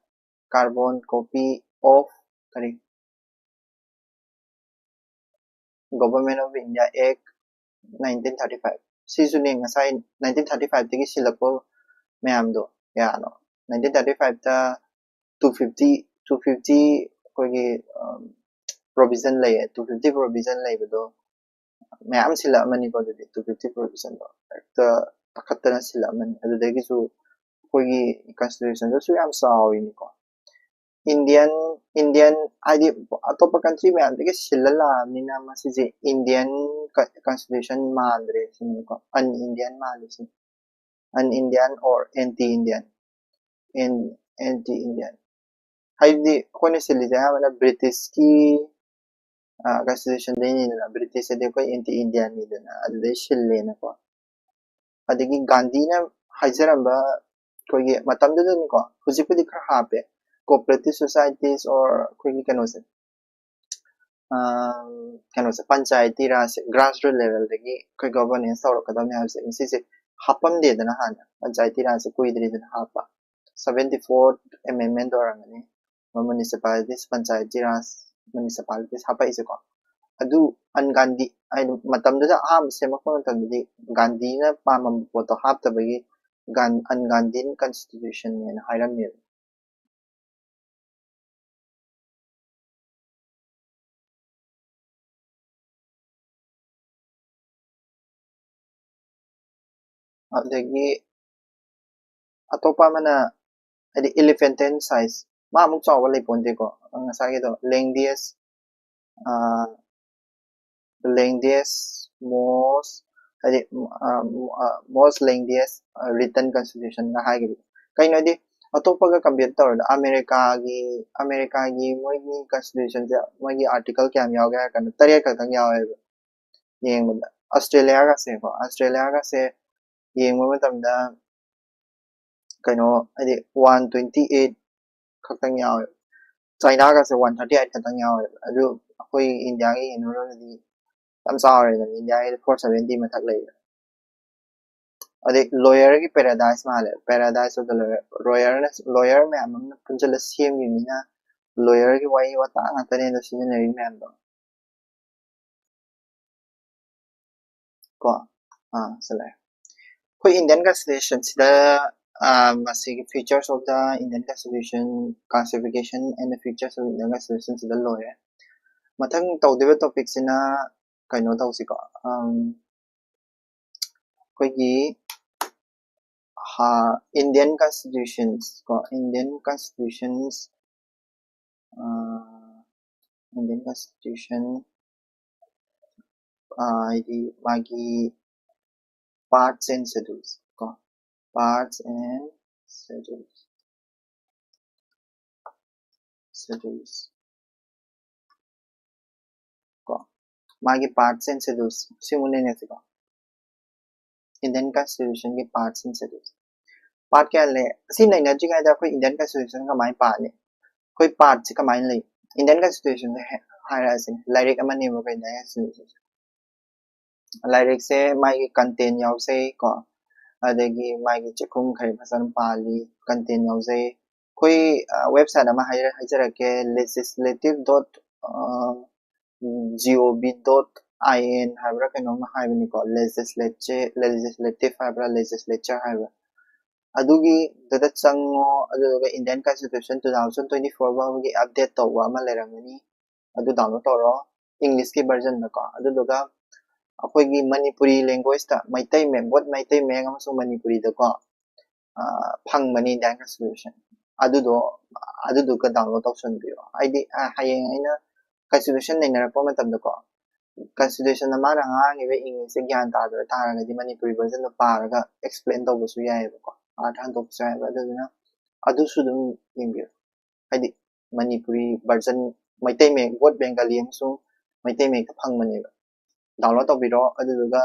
ꯀꯥꯔꯕꯣꯟ ꯀꯣꯄꯤ ꯑꯣꯐ ꯀꯔꯤ, Government of India Act nineteen thirty five, ꯁꯤꯁꯨꯅꯦ ꯉꯁꯥꯏ nineteen thirty five ꯇꯒꯤ ꯁꯤꯜꯂꯛꯄ ꯃꯌꯥꯝꯗꯣ ꯀꯌꯥꯅꯣ, nineteen thirty five ꯇ two fifty, two fifty ꯑꯩꯈꯣꯏꯒꯤ ꯄ꯭ꯔꯣꯕꯤꯖꯟ ꯂꯩꯌꯦ, two fifty ꯄ꯭ꯔꯣꯕꯤꯖꯟ ꯂꯩꯕꯗꯣ ꯃꯌꯥꯝ ꯁꯤꯜꯂꯛꯑꯃꯅꯤꯀꯣ꯫ ꯑꯗꯨꯗꯤ two fifty ꯄ꯭ꯔꯣꯕꯤꯖꯟꯗꯣ ꯍꯦꯛꯇ ꯇꯥꯈꯠꯇꯅ ꯁꯤꯜꯂꯛꯑꯃꯅꯤ꯫ ꯑꯗꯨꯗꯒꯤꯁꯨ ꯑꯩꯈꯣꯏꯒꯤ ꯀꯟꯁꯇꯤꯇ꯭ꯌꯨꯁꯟꯗꯁꯨ ꯌꯥꯝ ꯆꯥꯎꯔꯤꯅꯤꯀꯣ꯫ ꯏꯟꯗꯤꯌꯟ ꯏꯟꯗꯤꯌꯟ ꯍꯥꯏꯗꯤ ꯑꯇꯣꯞꯄ ꯀꯟꯇ꯭ꯔꯤ ꯃꯌꯥꯝꯗꯒꯤ ꯁꯤꯜꯂ ꯂꯥꯛꯑꯕꯅꯤꯅ ꯃꯁꯤꯁꯦ ꯏꯟꯗꯤꯌꯟ ꯀꯟꯁꯇꯤꯇ꯭ꯌꯨꯁꯟ ꯃꯥꯟꯗ꯭ꯔꯦ ꯁꯤꯅꯤꯀꯣ, ꯑꯟ ꯏꯟꯗꯤꯌꯟ ꯃꯥꯜꯂꯤꯁꯦ꯫ ꯑꯟ Indian or anti Indian, anti Indian ꯍꯥꯏꯗꯤ ꯑꯩꯈꯣꯏꯅ ꯁꯤꯜꯂꯤꯁꯦ ꯑꯌꯥꯝꯕꯅ ꯕ꯭ꯔꯤꯇꯤꯁꯀꯤ ꯀꯟꯁꯇꯤꯇ꯭ꯌꯨꯁꯟꯗꯩꯅꯤꯗꯅ, ꯕ꯭ꯔꯤꯇꯤꯁꯇꯗꯤ ꯑꯩꯈꯣꯏ ꯑꯦꯟꯇꯤ ꯏꯟꯗꯤꯌꯥꯅꯤꯗꯅ, ꯑꯗꯨꯗꯩ ꯁꯤꯜꯂꯦꯅꯀꯣ꯫ ꯑꯗꯒꯤ ꯒꯥꯟꯙꯤꯅ ꯍꯥꯏꯖꯔꯝꯕ, ꯑꯩꯈꯣꯏꯒꯤ ꯃꯇꯝꯗꯨꯗꯅꯤꯀꯣ, ꯍꯧꯖꯤꯛꯄꯨꯗꯤ ꯈꯔ ꯍꯥꯞꯄꯦ, cooperative societies or ꯑꯩꯈꯣꯏꯒꯤ ꯀꯩꯅꯣꯁꯦ, ꯀꯩꯅꯣꯁꯦ, ꯄꯟꯆꯥꯌꯇꯤ ꯔꯥꯖꯁꯦ grassroots levelꯗꯒꯤ ꯑꯩꯈꯣꯏ governance ꯇꯧꯔꯛꯀꯗꯕꯅꯦ ꯍꯥꯏꯕꯁꯦ ꯁꯤꯁꯦ ꯍꯥꯞꯄꯝꯗꯦꯗꯅ ꯍꯥꯟꯅ꯫ ꯄꯟꯆꯥꯌꯇꯤ ꯔꯥꯖꯁꯦ ꯀꯨꯏꯗ꯭ꯔꯤꯗꯅ ꯍꯥꯞꯄ, seventy fourth amendment ꯑꯣꯏꯔꯝꯒꯅꯤ municipalities, ꯄꯟꯆꯥꯌꯇꯤ ꯔꯥꯖ municipalities ꯍꯥꯞꯄꯛꯏꯁꯦꯀꯣ꯫ ꯑꯗꯨ ꯑꯟ ꯒꯥꯟꯙꯤ ꯍꯥꯏꯗꯤ ꯃꯇꯝꯗꯨꯗ ꯑꯍꯥꯟꯕ ꯁꯦꯝꯃꯛꯄ ꯃꯇꯝꯗꯗꯤ ꯒꯥꯟꯙꯤꯅ ꯄꯥꯝꯃꯝꯕ ꯄꯣꯠꯇꯣ ꯍꯥꯞꯇꯕꯒꯤ ꯑꯟ ꯒꯥꯟꯙꯤꯟ ꯀꯟꯁꯇꯤꯇ꯭ꯌꯨꯁꯟꯅꯦꯅ ꯍꯥꯏꯔꯝꯃꯦꯕ꯫ ꯑꯗꯒꯤ ꯑꯇꯣꯞꯄ ꯑꯃꯅ ꯍꯥꯏꯗꯤ elephantine size, ꯃꯥ ꯑꯃꯨꯛ ꯆꯥꯎꯕ ꯂꯩꯄꯣꯟꯇꯦꯀꯣ꯫ ꯉꯁꯥꯏꯒꯤꯗꯣ lengthiest, lengthiest most ꯍꯥꯏꯗꯤ most lengthiest written constitutionꯒ ꯍꯥꯏꯈꯤꯕꯗꯣ꯫ ꯀꯩꯅꯣꯗꯤ ꯑꯇꯣꯞꯄꯒ compare ꯇꯧꯔꯗꯤ ꯑꯃꯦꯔꯤꯀꯥꯒꯤ ꯑꯃꯦꯔꯤꯀꯥꯒꯤ ꯃꯣꯏꯒꯤ constitutionꯁꯦ ꯃꯣꯏꯒꯤ article ꯀꯌꯥꯝ ꯌꯥꯎꯒꯦ ꯍꯥꯏꯔ ꯀꯥꯟꯗ ꯇꯔꯦꯠ ꯈꯛꯇꯪ ꯌꯥꯎꯋꯦꯕ꯫ ꯌꯦꯡꯕꯗ ꯑꯁꯇ꯭ꯔꯦꯂꯤꯌꯥꯒꯁꯦꯀꯣ, ꯑꯁꯇ꯭ꯔꯦꯂꯤꯌꯥꯒꯁꯦ ꯌꯦꯡꯕ ꯃꯇꯝꯗ ꯀꯩꯅꯣ ꯍꯥꯏꯗꯤ one twenty eight ꯈꯛꯇꯪ ꯌꯥꯎꯋꯦꯕ꯫ ꯆꯥꯏꯅꯥꯒꯁꯦ one thirty eight ꯈꯛꯇꯪ ꯌꯥꯎꯋꯦꯕ꯫ ꯑꯗꯨ ꯑꯩꯈꯣꯏ ꯏꯟꯗꯤꯌꯥꯒ ꯌꯦꯡꯅꯔꯨꯔꯒꯗꯤ ꯌꯥꯝ ꯆꯥꯎꯔꯦꯗꯅ, ꯏꯟꯗꯤꯌꯥꯒꯤꯗꯤ four seventy ꯃꯊꯛ ꯂꯩꯕ꯫ ꯑꯗꯩ lawyerꯒꯤ paradise ꯃꯥꯜꯂꯦ, paradise of the lawyer, lawyerꯅ lawyer ꯃꯌꯥꯝ ꯑꯃꯅ ꯄꯨꯟꯁꯤꯜꯂ ꯁꯦꯝꯈꯤꯕꯅꯤꯅ lawyerꯒꯤ ꯋꯥꯍꯩ ꯋꯥꯇꯥ ꯉꯥꯛꯇꯅꯦ ꯑꯗꯣ ꯁꯤꯖꯤꯟꯅꯔꯤ ꯃꯌꯥꯝꯗꯣ꯫ ꯀꯣ ꯑꯥ ꯁꯤ ꯂꯩꯔꯦ꯫ ꯑꯩꯈꯣꯏ Indian Constitutionꯁꯤꯗ ꯃꯁꯤꯒꯤ features of the Indian Constitution, classification and the features of Indian Constitutionꯁꯤꯗ ꯂꯣꯏꯔꯦ꯫ ꯃꯊꯪ ꯇꯧꯗꯣꯏꯕ topicꯁꯤꯅ ꯀꯩꯅꯣ ꯇꯧꯁꯤꯀꯣ, ꯑꯩꯈꯣꯏꯒꯤ Indian Constitutions ꯀꯣ, Indian Constitutions, Indian Constitution ꯍꯥꯏꯗꯤ ꯃꯥꯒꯤ parts and schedules ꯀꯣ, parts and schedules, schedules ꯃꯥꯒꯤ parts and schedules ꯁꯤꯃꯨꯛ ꯅꯩꯅꯁꯤꯀꯣ꯫ Indian Constitution ꯒꯤ parts and schedules꯫ Part ꯀꯌꯥ ꯂꯩ? ꯁꯤ ꯅꯩꯅꯗ꯭ꯔꯤꯉꯩꯗ ꯑꯩꯈꯣꯏ Indian Constitution ꯀꯃꯥꯏꯅ ꯄꯥꯅꯤ? ꯑꯩꯈꯣꯏ part ꯁꯤ ꯀꯃꯥꯏꯅ ꯂꯩ? Indian Constitution ꯁꯦ ꯍꯦ-, ꯍꯥꯏꯔꯛꯑꯁꯤꯅꯦ꯫ ꯂꯥꯏꯔꯤꯛ ꯑꯃꯅꯦꯕꯀꯣ Indian Constitution꯫ ꯂꯥꯏꯔꯤꯛꯁꯦ ꯃꯥꯒꯤ content ꯌꯥꯎꯖꯩ ꯀꯣ, ꯑꯗꯒꯤ ꯃꯥꯒꯤ ꯆꯦꯛꯈꯨꯝ ꯈꯔ ꯐꯖꯅ ꯄꯥꯜꯂꯤ, content ꯌꯥꯎꯖꯩ꯫ ꯑꯩꯈꯣꯏ, ꯑ, website ꯑꯃ ꯍꯥꯏꯖ-, ꯍꯥꯏꯖꯔꯛꯀꯦ, legislative dot, ꯑ, gov dot in ꯍꯥꯏꯕ꯭ꯔꯥ ꯀꯩꯅꯣꯝꯃ ꯍꯥꯏꯕꯅꯤꯀꯣ, legislature, legislative ꯍꯥꯏꯕ꯭ꯔꯥ, legislature ꯍꯥꯏꯕ꯭ꯔꯥ, ꯑꯗꯨꯒꯤꯗꯨꯗ ꯆꯪꯉꯣ, ꯑꯗꯨꯗꯨꯒ Indian Constitution two thousand twenty-four ꯐꯥꯎꯕꯒꯤ update ꯇꯧꯕ ꯑꯃ ꯂꯩꯔꯝꯒꯅꯤ, ꯑꯗꯨ download ꯇꯧꯔꯣ, English ꯀꯤ version ꯗꯀꯣ, ꯑꯗꯨꯗꯨꯒ ꯑꯩꯈꯣꯏꯒꯤ ꯃꯅꯤꯄꯨꯔꯤ language ꯇ ꯃꯩꯇꯩ ꯃꯌꯦꯛ, both ꯃꯩꯇꯩ ꯃꯌꯦꯛ ꯑꯃꯁꯨꯡ ꯃꯅꯤꯄꯨꯔꯤꯗꯀꯣ, ꯑ, ꯐꯪꯕꯅꯤ Indian Constitution꯫ ꯑꯗꯨꯗꯣ, ꯑꯗꯨꯗꯨꯒ download ꯇꯧꯁꯟꯕꯤꯔꯣ꯫ ꯍꯥꯏꯗꯤ, ꯑ, ꯍꯌꯦꯡ ꯑꯩꯅ Constitution ꯅꯩꯅꯔꯛꯄ ꯃꯇꯝꯗꯀꯣ, Constitution ꯗ ꯃꯥꯅ ꯉꯥꯡꯉꯤꯕ English ꯁꯦ ꯒ꯭ꯌꯥꯟ ꯇꯥꯗꯕ ꯇꯥꯔꯒꯗꯤ ꯃꯅꯤꯄꯨꯔꯤ version ꯗꯣ ꯄꯥꯔꯒ explain ꯇꯧꯕꯁꯨ ꯌꯥꯏꯑꯕꯀꯣ, ꯑꯥꯔꯊ ꯍꯟꯗꯣꯛꯄꯁꯨ ꯌꯥꯏꯑꯕ꯫ ꯑꯗꯨꯗꯨꯅ ꯑꯗꯨꯁꯨ ꯑꯗꯨꯝ ꯌꯦꯡꯕꯤꯌꯨ꯫ ꯍꯥꯏꯗꯤ ꯃꯅꯤꯄꯨꯔꯤ version, ꯃꯩꯇꯩ ꯃꯌꯦꯛ, both Bengali ꯑꯃꯁꯨꯡ ꯃꯩꯇꯩ ꯃꯌꯦꯛꯇ ꯐꯪꯕꯅꯦꯕ꯫ Download ꯇꯧꯕꯤꯔꯣ, ꯑꯗꯨꯗꯨꯒ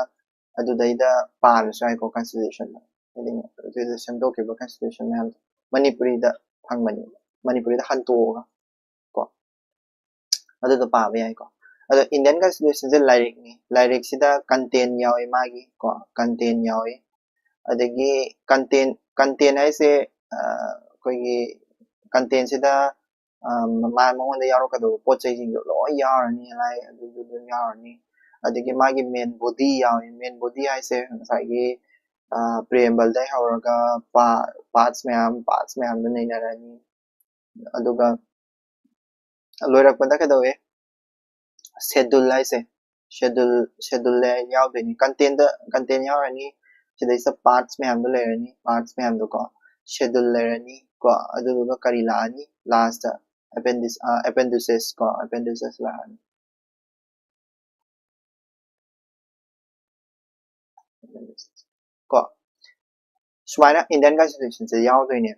ꯑꯗꯨꯗꯩꯗ ꯄꯥꯔꯁꯨ ꯌꯥꯏꯀꯣ Constitution ꯗꯣ꯫ ꯍꯥꯏꯗꯤ ꯑꯗꯨꯗ ꯁꯦꯝꯗꯣꯛꯈꯤꯕ Constitution ꯃꯌꯥꯝꯗꯣ ꯃꯅꯤꯄꯨꯔꯤꯗ ꯐꯪꯕꯅꯦꯕ, ꯃꯅꯤꯄꯨꯔꯤꯗ ꯍꯟꯇꯣꯛꯑꯒ ꯀꯣ, ꯑꯗꯨꯗꯣ ꯄꯥꯕ ꯌꯥꯏꯀꯣ꯫ ꯑꯗꯣ Indian Constitution ꯁꯦ ꯂꯥꯏꯔꯤꯛꯅꯤ, ꯂꯥꯏꯔꯤꯛꯁꯤꯗ content ꯌꯥꯎꯏ ꯃꯥꯒꯤ ꯀꯣ, content ꯌꯥꯎꯏ꯫ ꯑꯗꯒꯤ content, content ꯍꯥꯏꯁꯦ, ꯑ, ꯑꯩꯈꯣꯏꯒꯤ content ꯁꯤꯗ, ꯑ, ꯃꯥ-, ꯃꯉꯣꯟꯗ ꯌꯥꯎꯔꯛꯀꯗꯧꯕ ꯄꯣꯠ ꯆꯩꯁꯤꯡꯗꯣ ꯂꯣꯏ ꯌꯥꯎꯔꯅꯤ, ꯂꯥꯏ ꯑꯗꯨꯗꯨ ꯑꯗꯨꯝ ꯌꯥꯎꯔꯅꯤ꯫ ꯑꯗꯒꯤ ꯃꯥꯒꯤ main body ꯌꯥꯎꯏ, main body ꯍꯥꯏꯁꯦ ꯉꯁꯥꯏꯒꯤ, ꯑ, preamble ꯗꯩ ꯍꯧꯔꯒ pa-, parts ꯃꯌꯥꯝ, parts ꯃꯌꯥꯝꯗꯣ ꯅꯩꯅꯔꯅꯤ꯫ ꯑꯗꯨꯒ ꯂꯣꯏꯔꯛꯄꯗ ꯀꯩꯗꯧꯋꯦ? Schedule ꯍꯥꯏꯁꯦ, schedule, schedule ꯌꯥꯎꯗꯣꯏꯅꯤ꯫ Content, content ꯌꯥꯎꯔꯅꯤ, ꯁꯤꯗꯩꯁꯤꯗ parts ꯃꯌꯥꯝꯗꯣ ꯂꯩꯔꯅꯤ, parts ꯃꯌꯥꯝꯗꯣ ꯀꯣ, schedule ꯂꯩꯔꯅꯤ ꯀꯣ, ꯑꯗꯨꯗꯨꯒ ꯀꯔꯤ ꯂꯥꯛꯑꯅꯤ? Last appendix, ꯑ, appendices ꯀꯣ, appendices ꯂꯥꯛꯑꯅꯤ꯫ ꯀꯣ, ꯁꯨꯃꯥꯏꯅ Indian Constitution ꯁꯦ ꯌꯥꯎꯗꯣꯏꯅꯦ꯫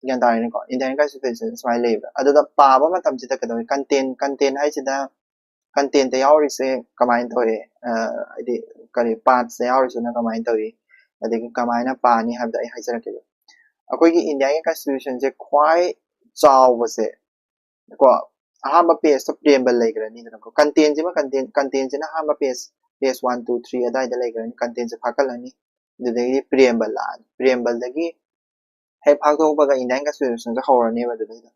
ꯒ꯭ꯌꯥꯟ ꯇꯥꯔꯦꯅꯦꯀꯣ? Indian Constitution ꯁꯨꯃꯥꯏꯅ ꯂꯩꯌꯦꯕ꯫ ꯑꯗꯨꯗ ꯄꯥꯕ ꯃꯇꯝꯁꯤꯗ ꯀꯩꯗꯧꯋꯤ? Content, content ꯍꯥꯏꯁꯤꯗ Content ꯇ ꯌꯥꯎꯔꯤꯁꯦ ꯀꯃꯥꯏꯅ ꯇꯧꯏ, ꯑ, ꯍꯥꯏꯗꯤ ꯀꯔꯤ parts ꯇ ꯌꯥꯎꯔꯤꯁꯤꯅ ꯀꯃꯥꯏꯅ ꯇꯧꯏ, ꯑꯗꯒꯤ ꯀꯃꯥꯏꯅ ꯄꯥꯅꯤ ꯍꯥꯏꯕꯗꯣ ꯑꯩ ꯍꯥꯏꯖꯔꯛꯀꯦ꯫ ꯑꯩꯈꯣꯏꯒꯤ India ꯒꯤ Constitution ꯁꯦ ꯈ꯭ꯋꯥꯏ ꯆꯥꯎꯕꯁꯦ ꯀꯣ, ꯑꯍꯥꯟꯕ page ꯇ preamble ꯂꯩꯈ꯭ꯔꯅꯤꯗꯅꯀꯣ꯫ Content ꯁꯤꯃ content, content ꯁꯤꯅ ꯑꯍꯥꯟꯕ page, page one, two, three ꯑꯗꯥꯏꯗ ꯂꯩꯈ꯭ꯔꯅꯤ꯫ Content ꯁꯦ ꯐꯥꯀꯠꯂꯅꯤ, ꯑꯗꯨꯗꯒꯤꯗꯤ preamble ꯂꯥꯛꯑꯅꯤ꯫ Preamble ꯗꯒꯤ ꯍꯦꯛ ꯐꯥꯛꯇꯣꯛꯄꯒ Indian Constitution ꯁꯦ ꯍꯧꯔꯅꯦꯕ꯫ ꯑꯗꯨꯗꯩꯗ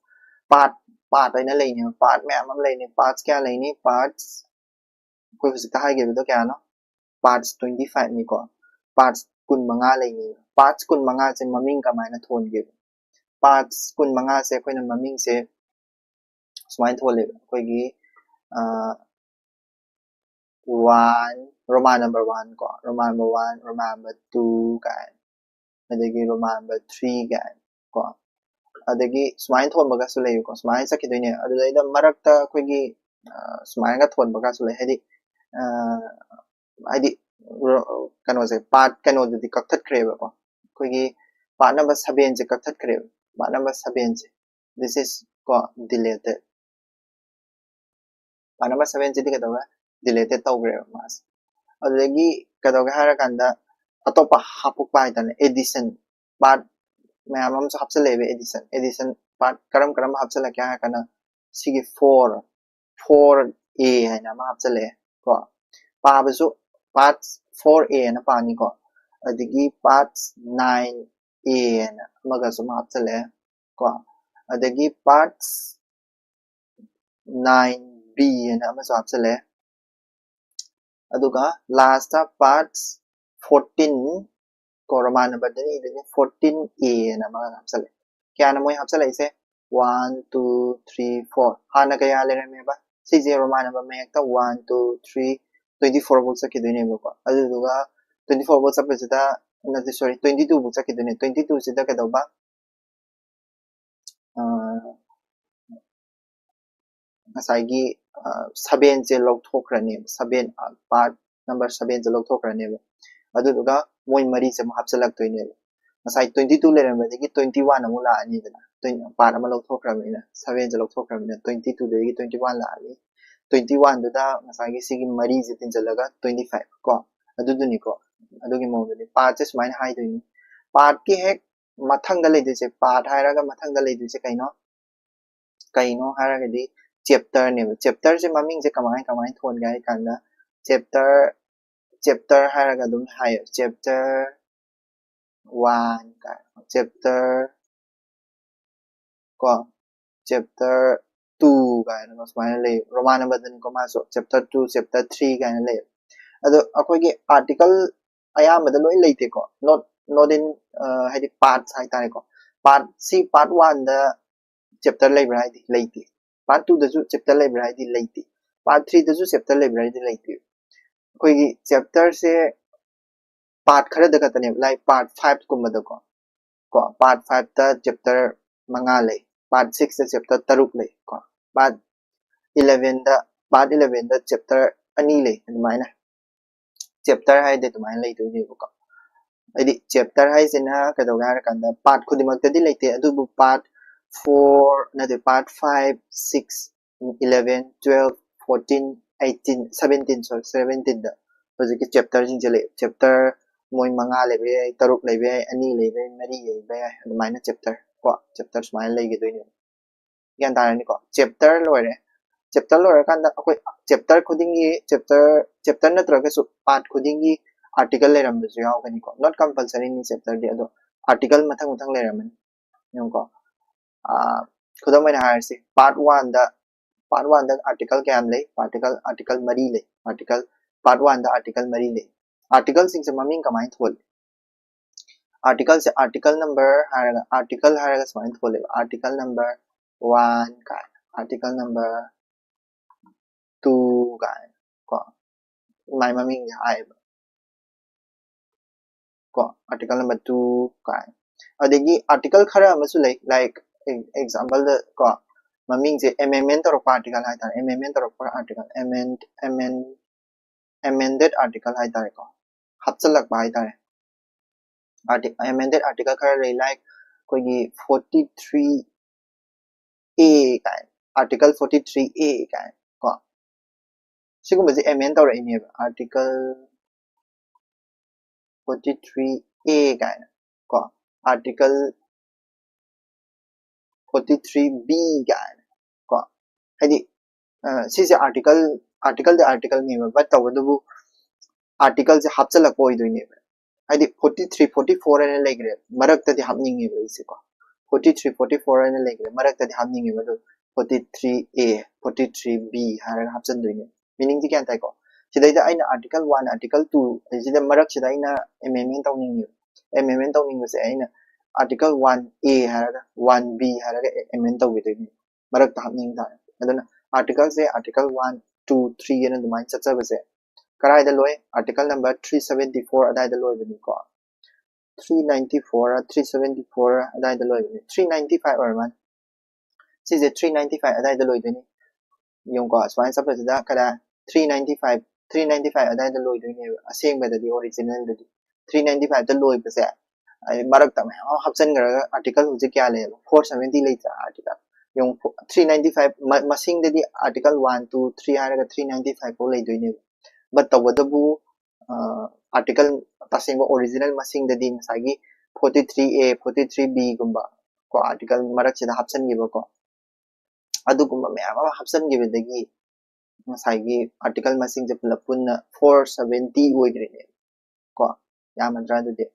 part, part ꯍꯥꯏꯅ ꯂꯩꯅꯦꯕ, part ꯃꯌꯥꯝ ꯑꯃ ꯂꯩꯅꯤ꯫ Parts ꯀꯌꯥ ꯂꯩꯅꯤ? Parts ꯑꯩꯈꯣꯏ ꯍꯧꯖꯤꯛꯇ ꯍꯥꯏꯈꯤꯕꯗꯣ ꯀꯌꯥꯅꯣ? Parts twenty five ꯅꯤꯀꯣ꯫ Parts ꯀꯨꯟꯃꯉꯥ ꯂꯩꯅꯦꯕ꯫ Parts ꯀꯨꯟꯃꯉꯥꯁꯦ ꯃꯃꯤꯡ ꯀꯃꯥꯏꯅ ꯊꯣꯟꯒꯦꯕ? Parts ꯀꯨꯟꯃꯉꯥꯁꯦ ꯑꯩꯈꯣꯏꯅ ꯃꯃꯤꯡꯁꯦ ꯁꯨꯃꯥꯏꯅ ꯊꯣꯜꯂꯦꯕ꯫ ꯑꯩꯈꯣꯏꯒꯤ, ꯑ, one, Roman number one ꯀꯣ, Roman number one, Roman number two ꯀꯥꯏꯅ, ꯑꯗꯒꯤ Roman number three ꯀꯥꯏꯅ ꯀꯣ, ꯑꯗꯒꯤ ꯁꯨꯃꯥꯏꯅ ꯊꯣꯟꯕꯒꯁꯨ ꯂꯩꯌꯦꯀꯣ꯫ ꯁꯨꯃꯥꯏꯅ ꯆꯠꯈꯤꯗꯣꯏꯅꯦ꯫ ꯑꯗꯨꯗꯩꯗ ꯃꯔꯛꯇ ꯑꯩꯈꯣꯏꯒꯤ, ꯑ, ꯁꯨꯃꯥꯏꯅꯒ ꯊꯣꯟꯕꯒꯁꯨ ꯂꯩ꯫ ꯍꯥꯏꯗꯤ, ꯑ, ꯍꯥꯏꯗꯤ, ꯔꯣ-, ꯀꯩꯅꯣꯁꯦ, part ꯀꯩꯅꯣꯗꯨꯗꯤ ꯀꯛꯊꯠꯈ꯭ꯔꯦꯕꯀꯣ꯫ ꯑꯩꯈꯣꯏꯒꯤ part number seven say ꯀꯛꯊꯠꯈ꯭ꯔꯦꯕ꯫ Part number seven say, this is ꯀꯣ, deleted꯫ Part number seven ꯁꯤꯗꯤ ꯀꯩꯗꯧꯔꯦ? Deleted ꯇꯧꯈ꯭ꯔꯦꯕ ꯃꯥꯁꯦ꯫ ꯑꯗꯨꯗꯒꯤ ꯀꯩꯗꯧꯒꯦ ꯍꯥꯏꯔꯀꯥꯟꯗ, ꯑꯇꯣꯞꯄ ꯍꯥꯞꯄꯛꯄ ꯍꯥꯏꯇꯥꯔꯦ, addition, part ꯃꯌꯥꯝ ꯑꯃꯁꯨ ꯍꯥꯞꯆꯜꯂꯛꯑꯦꯕ꯫ Addition, addition part ꯀꯔꯝ ꯀꯔꯝꯕ ꯍꯥꯞꯆꯜꯂꯛꯀꯦ ꯍꯥꯏꯔ ꯀꯥꯟꯗ, ꯁꯤꯒꯤ four, four A ꯍꯥꯏꯅ ꯑꯃ ꯍꯥꯞꯆꯜꯂꯛꯑꯦ ꯀꯣ꯫ ꯄꯥꯕꯁꯨ part four A ꯍꯥꯏꯅ ꯄꯥꯅꯤꯀꯣ꯫ ꯑꯗꯒꯤ part nine A ꯍꯥꯏꯅ ꯑꯃꯒꯁꯨ ꯑꯃ ꯍꯥꯞꯆꯜꯂꯛꯑꯦ ꯀꯣ꯫ ꯑꯗꯒꯤ part nine B ꯍꯥꯏꯅ ꯑꯃꯁꯨ ꯍꯥꯞꯆꯜꯂꯛꯑꯦ꯫ ꯑꯗꯨꯒ last part fourteen ꯀꯣ, Roman number ꯗꯅꯤ ꯏꯗꯣꯏꯅꯦ, fourteen A ꯍꯥꯏꯅ ꯑꯃ ꯍꯥꯞꯆꯜꯂꯛꯑꯦ꯫ ꯀꯌꯥꯅꯣ ꯃꯣꯏ ꯍꯥꯞꯆꯜꯂꯛꯏꯁꯦ? One, two, three, four꯫ ꯍꯥꯟꯅ ꯀꯌꯥ ꯂꯩꯔꯝꯃꯦꯕ? ꯁꯤꯁꯦ Roman number ꯃꯌꯦꯛꯇ one, two, three, twenty four ꯐꯧ ꯆꯠꯈꯤꯗꯣꯏꯅꯦꯕꯀꯣ꯫ ꯑꯗꯨꯗꯨꯒ twenty four ꯐꯧ ꯆꯠꯄꯁꯤꯗ, ꯅꯠꯇꯦ, sorry, twenty two ꯐꯧ ꯆꯠꯈꯤꯗꯣꯏꯅꯦ꯫ Twenty two ꯁꯤꯗ ꯀꯩꯗꯧꯕ? ꯑ, ꯉꯁꯥꯏꯒꯤ, ꯑ, seven ꯁꯦ ꯂꯧꯊꯣꯛꯈ꯭ꯔꯅꯦꯕ꯫ Seven, ꯑ, part number seven ꯁꯦ ꯂꯧꯊꯣꯛꯈ꯭ꯔꯅꯦꯕ꯫ ꯑꯗꯨꯗꯨꯒ ꯃꯣꯏ ꯃꯔꯤꯁꯦ ꯑꯃꯨꯛ ꯍꯥꯞꯆꯤꯜꯂꯛꯇꯣꯏꯅꯦꯕ꯫ ꯉꯁꯥꯏ twenty two ꯂꯩꯔꯝꯕꯗꯒꯤ twenty one ꯑꯃꯨꯛ ꯂꯥꯛꯑꯅꯤꯗꯅ꯫ Twen-, part ꯑꯃ ꯂꯧꯊꯣꯛꯈ꯭ꯔꯕꯅꯤꯅ, seven ꯁꯦ ꯂꯧꯊꯣꯛꯈ꯭ꯔꯕꯅꯤꯅ, twenty two ꯗꯒꯤ twenty one ꯂꯥꯛꯑꯅꯤ꯫ twenty one ꯗꯨꯗ ꯉꯁꯥꯏꯒꯤ ꯁꯤꯒꯤ ꯃꯔꯤꯁꯦ ꯇꯤꯟꯁꯤꯜꯂꯒ twenty five ꯀꯣ, ꯑꯗꯨꯗꯨꯅꯤꯀꯣ꯫ ꯑꯗꯨꯒꯤ ꯃꯑꯣꯡꯗꯨꯅꯤ꯫ Part ꯁꯦ ꯁꯨꯃꯥꯏꯅ ꯍꯥꯏꯗꯣꯏꯅꯤ꯫ Part ꯀꯤ ꯍꯦꯛ ꯃꯊꯪꯗ ꯂꯩꯗꯣꯏꯁꯦ, part ꯍꯥꯏꯔꯒ ꯃꯊꯪꯗ ꯂꯩꯗꯣꯏꯁꯦ ꯀꯩꯅꯣ? ꯀꯩꯅꯣ ꯍꯥꯏꯔꯒꯗꯤ chapter ꯅꯦꯕ꯫ Chapter ꯁꯦ ꯃꯃꯤꯡꯁꯦ ꯀꯃꯥꯏ ꯀꯃꯥꯏꯅ ꯊꯣꯟꯒꯦ ꯍꯥꯏ ꯀꯥꯟꯗ, chapter, chapter ꯍꯥꯏꯔꯒ ꯑꯗꯨꯝ ꯍꯥꯏꯌꯦ꯫ Chapter one ꯀꯥꯏꯅ, chapter ꯀꯣ, chapter two ꯀꯥꯏꯅ ꯁꯨꯃꯥꯏꯅ ꯂꯩ꯫ Roman number ꯗꯅꯤꯀꯣ ꯃꯥꯁꯨ, chapter two, chapter three ꯀꯥꯏꯅ ꯂꯩ꯫ ꯑꯗꯣ ꯑꯩꯈꯣꯏꯒꯤ article ꯑꯌꯥꯝꯕꯗ ꯂꯣꯏ ꯂꯩꯇꯦꯀꯣ, not, not in, ꯑ, ꯍꯥꯏꯗꯤ parts ꯍꯥꯏꯇꯥꯔꯦꯀꯣ꯫ Part ꯁꯤ part one ꯗ chapter ꯂꯩꯕ꯭ꯔꯥ ꯍꯥꯏꯗꯤ ꯂꯩꯇꯦ꯫ Part two ꯗꯁꯨ chapter ꯂꯩꯕ꯭ꯔꯥ ꯍꯥꯏꯗꯤ ꯂꯩꯇꯦ꯫ Part three ꯗꯁꯨ chapter ꯂꯩꯕ꯭ꯔꯥ ꯍꯥꯏꯗꯤ ꯂꯩꯇꯦ꯫ ꯑꯩꯈꯣꯏꯒꯤ chapter ꯁꯦ part ꯈꯔꯗ ꯈꯛꯇꯅꯦꯕ, like part five ꯀꯨꯝꯕꯗꯀꯣ, ꯀꯣ, part five ꯇ chapter ꯃꯉꯥ ꯂꯩ, part six ꯇ chapter ꯇꯔꯨꯛ ꯂꯩ ꯀꯣ, part eleven ꯗ, part eleven ꯗ chapter ꯑꯅꯤ ꯂꯩ꯫ ꯑꯗꯨꯃꯥꯏꯅ chapter ꯍꯥꯏꯗꯤ ꯑꯗꯨꯃꯥꯏꯅ ꯂꯩꯗꯣꯏꯅꯦꯕꯀꯣ꯫ ꯍꯥꯏꯗꯤ chapter ꯍꯥꯏꯁꯤꯅ ꯀꯩꯗꯧꯒꯦ ꯍꯥꯏꯔꯀꯥꯟꯗ part ꯈꯨꯗꯤꯡꯃꯛꯇꯗꯤ ꯂꯩꯇꯦ, ꯑꯗꯨꯕꯨ part four ꯅꯠꯇꯦ, part five, six, eleven, twelve, fourteen, eighteen, seventeen, sorry, seventeen ꯗ ꯍꯧꯖꯤꯛꯀꯤ chapter ꯁꯤꯡꯁꯦ ꯂꯩ꯫ Chapter ꯃꯣꯏ ꯃꯉꯥ ꯂꯩꯕ ꯌꯥꯏ, ꯇꯔꯨꯛ ꯂꯩꯕ ꯌꯥꯏ, ꯑꯅꯤ ꯂꯩꯕ ꯌꯥꯏ, ꯃꯔꯤ ꯂꯩꯕ ꯌꯥꯏ, ꯑꯗꯨꯃꯥꯏꯅ chapter ꯀꯣ, chapter ꯁꯨꯃꯥꯏꯅ ꯂꯩꯒꯗꯣꯏꯅꯦꯕ꯫ ꯒ꯭ꯌꯥꯟ ꯇꯥꯔꯅꯤꯀꯣ? Chapter ꯂꯣꯏꯔꯦ꯫ Chapter ꯂꯣꯏꯔꯀꯥꯟꯗ ꯑꯩꯈꯣꯏ chapter ꯈꯨꯗꯤꯡꯒꯤ, chapter, chapter ꯅꯠꯇ꯭ꯔꯒꯁꯨ part ꯈꯨꯗꯤꯡꯒꯤ article ꯂꯩꯔꯝꯕꯁꯨ ꯌꯥꯎꯒꯅꯤꯀꯣ꯫ Not compulsory ꯅꯤ chapter ꯗꯤ, ꯑꯗꯣ article ꯃꯊꯪ ꯃꯊꯪ ꯂꯩꯔꯝꯃꯅꯤ꯫ ꯌꯦꯡꯉꯨꯀꯣ꯫ ꯑꯥ, ꯈꯨꯗꯝ ꯑꯣꯏꯅ ꯍꯥꯏꯔꯁꯤ, part one ꯗ, part one ꯗ article ꯀꯌꯥꯝ ꯂꯩ? Article, article ꯃꯔꯤ ꯂꯩ꯫ Article, part one ꯗ article ꯃꯔꯤ ꯂꯩ꯫ Article ꯁꯤꯡꯁꯦ ꯃꯃꯤꯡ ꯀꯃꯥꯏꯅ ꯊꯣꯜꯂꯤ? Article ꯁꯦ article number ꯍꯥꯏꯔꯒ, article ꯍꯥꯏꯔꯒ ꯁꯨꯃꯥꯏꯅ ꯊꯣꯜꯂꯦꯕ, article number one ꯀꯥꯏꯅ, article number two ꯀꯥꯏꯅ ꯀꯣ, ꯃꯥꯏ ꯃꯃꯤꯡꯁꯦ ꯍꯥꯏꯌꯦꯕ ꯀꯣ, article number two ꯀꯥꯏꯅ꯫ ꯑꯗꯒꯤ article ꯈꯔ ꯑꯃꯁꯨ ꯂꯩ, like example ꯗ ꯀꯣ, ꯃꯃꯤꯡꯁꯦ amendment ꯇꯧꯔꯛꯄ article ꯍꯥꯏꯇꯥꯔꯦ, amendment ꯇꯧꯔꯛꯄ article, amend, amend, amended article ꯍꯥꯏꯇꯥꯔꯦꯀꯣ, ꯍꯥꯞꯆꯤꯜꯂꯛꯄ ꯍꯥꯏꯇꯥꯔꯦ꯫ Arti-, amended article ꯈꯔ ꯂꯩ, like ꯑꯩꯈꯣꯏꯒꯤ forty three A ꯀꯥꯏꯅ, article forty three A ꯀꯥꯏꯅ ꯀꯣ, ꯁꯤꯒꯨꯝꯕꯁꯦ ꯑꯦꯃꯦꯟ ꯇꯧꯔꯛꯏꯅꯦꯕ, article forty three A ꯀꯥꯏꯅ ꯀꯣ, article forty three B ꯀꯥꯏꯅ ꯀꯣ, ꯍꯥꯏꯗꯤ ꯁꯤꯁꯦ article article ꯗꯤ article ꯅꯦꯕ, but ꯇꯧꯕꯇꯕꯨ article ꯁꯦ ꯍꯥꯞꯆꯤꯜꯂꯛꯄ ꯑꯣꯏꯗꯣꯏꯅꯦꯕ꯫ ꯍꯥꯏꯗꯤ forty three forty four ꯍꯥꯏꯅ ꯂꯩꯈ꯭ꯔꯦ, ꯃꯔꯛꯇꯗꯤ ꯍꯥꯞꯅꯤꯡꯉꯦꯕ ꯑꯩꯁꯦꯀꯣ, forty three forty four ꯍꯥꯏꯅ ꯂꯩꯈ꯭ꯔꯦ, ꯃꯔꯛꯇꯗꯤ ꯍꯥꯞꯅꯤꯡꯉꯦꯕ, ꯑꯗꯣ forty three A forty three B ꯍꯥꯏꯔꯒ ꯍꯥꯞꯆꯤꯟꯗꯣꯏꯅꯦ꯫ ꯃꯤꯅꯤꯡꯗꯤ ꯒ꯭ꯌꯥꯟ ꯇꯥꯏꯀꯣ? ꯁꯤꯗꯩꯗ ꯑꯩꯅ article one, article two ꯁꯤꯗ ꯃꯔꯛꯁꯤꯗ ꯑꯩꯅ ꯑꯦꯃꯦꯟꯃꯦꯟ ꯇꯧꯅꯤꯡꯉꯦꯕ꯫ ꯑꯦꯃꯦꯟꯃꯦꯟ ꯇꯧꯅꯤꯡꯕꯁꯦ ꯑꯩꯅ article one A ꯍꯥꯏꯔꯒ one B ꯍꯥꯏꯔꯒ ꯑꯦꯃꯦꯟ ꯇꯧꯈꯤꯗꯣꯏꯅꯦ, ꯃꯔꯛꯇ ꯍꯥꯞꯅꯤꯡ ꯇꯥꯔꯦ꯫ ꯑꯗꯨꯅ article ꯁꯦ article one, two, three ꯑꯅ ꯑꯗꯨꯃꯥꯏꯅ ꯆꯠꯆꯕꯁꯦ ꯀꯗꯥꯏꯗ ꯂꯣꯏ? Article number three seventy four ꯑꯗꯥꯏꯗ ꯂꯣꯏꯕꯅꯤꯀꯣ꯫ Three ninety four, three seventy four ꯑꯗꯥꯏꯗ ꯂꯣꯏꯕꯅꯤ꯫ Three ninety five ꯑꯣꯏꯔ ꯃꯥꯜꯂꯦ꯫ ꯁꯤꯁꯦ three ninety five ꯑꯗꯥꯏꯗ ꯂꯣꯏꯗꯣꯏꯅꯤ꯫ ꯌꯦꯡꯉꯨꯀꯣ, ꯁꯨꯃꯥꯏꯅ ꯆꯠꯄꯁꯤꯗ ꯀꯗꯥꯏ three ninety five, three ninety five ꯑꯗꯥꯏꯗ ꯂꯣꯏꯗꯣꯏꯅꯦꯕ ꯑꯁꯦꯡꯕꯗꯗꯤ, original ꯗꯗꯤ꯫ Three ninety five ꯇ ꯂꯣꯏꯕꯁꯦ, ꯑꯩ ꯃꯔꯛꯇ ꯃꯌꯥꯝ ꯑꯃ ꯍꯥꯞꯆꯤꯟꯈ꯭ꯔꯒ article ꯍꯧꯖꯤꯛ ꯀꯌꯥ ꯂꯩꯌꯦꯕ? Four seventy ꯂꯩꯇ꯭ꯔꯥ article? ꯌꯦꯡꯉꯨ, three ninety five ꯃ-, ꯃꯁꯤꯡꯗꯗꯤ article one, two, three ꯍꯥꯏꯔꯒ three ninety five ꯐꯥꯎ ꯂꯩꯗꯣꯏꯅꯦꯕ꯫ But ꯇꯧꯕꯇꯕꯨ, ꯑ, article ꯇꯁꯦꯡꯕ original ꯃꯁꯤꯡꯗꯗꯤ ꯉꯁꯥꯏꯒꯤ forty three A, forty three B ꯒꯨꯝꯕ ꯀꯣ, article ꯃꯔꯛꯁꯤꯗ ꯍꯥꯞꯆꯤꯟꯈꯤꯕꯀꯣ, ꯑꯗꯨꯒꯨꯝꯕ ꯃꯌꯥꯝ ꯑꯃ ꯍꯥꯞꯆꯤꯟꯈꯤꯕꯗꯒꯤ ꯉꯁꯥꯏꯒꯤ article ꯃꯁꯤꯡꯁꯦ ꯄꯨꯂꯞ ꯄꯨꯟꯅ four seventy ꯑꯣꯏꯈ꯭ꯔꯤꯅꯦ ꯀꯣ꯫ ꯌꯥꯝꯃꯗ꯭ꯔꯥ ꯑꯗꯨꯗꯤ?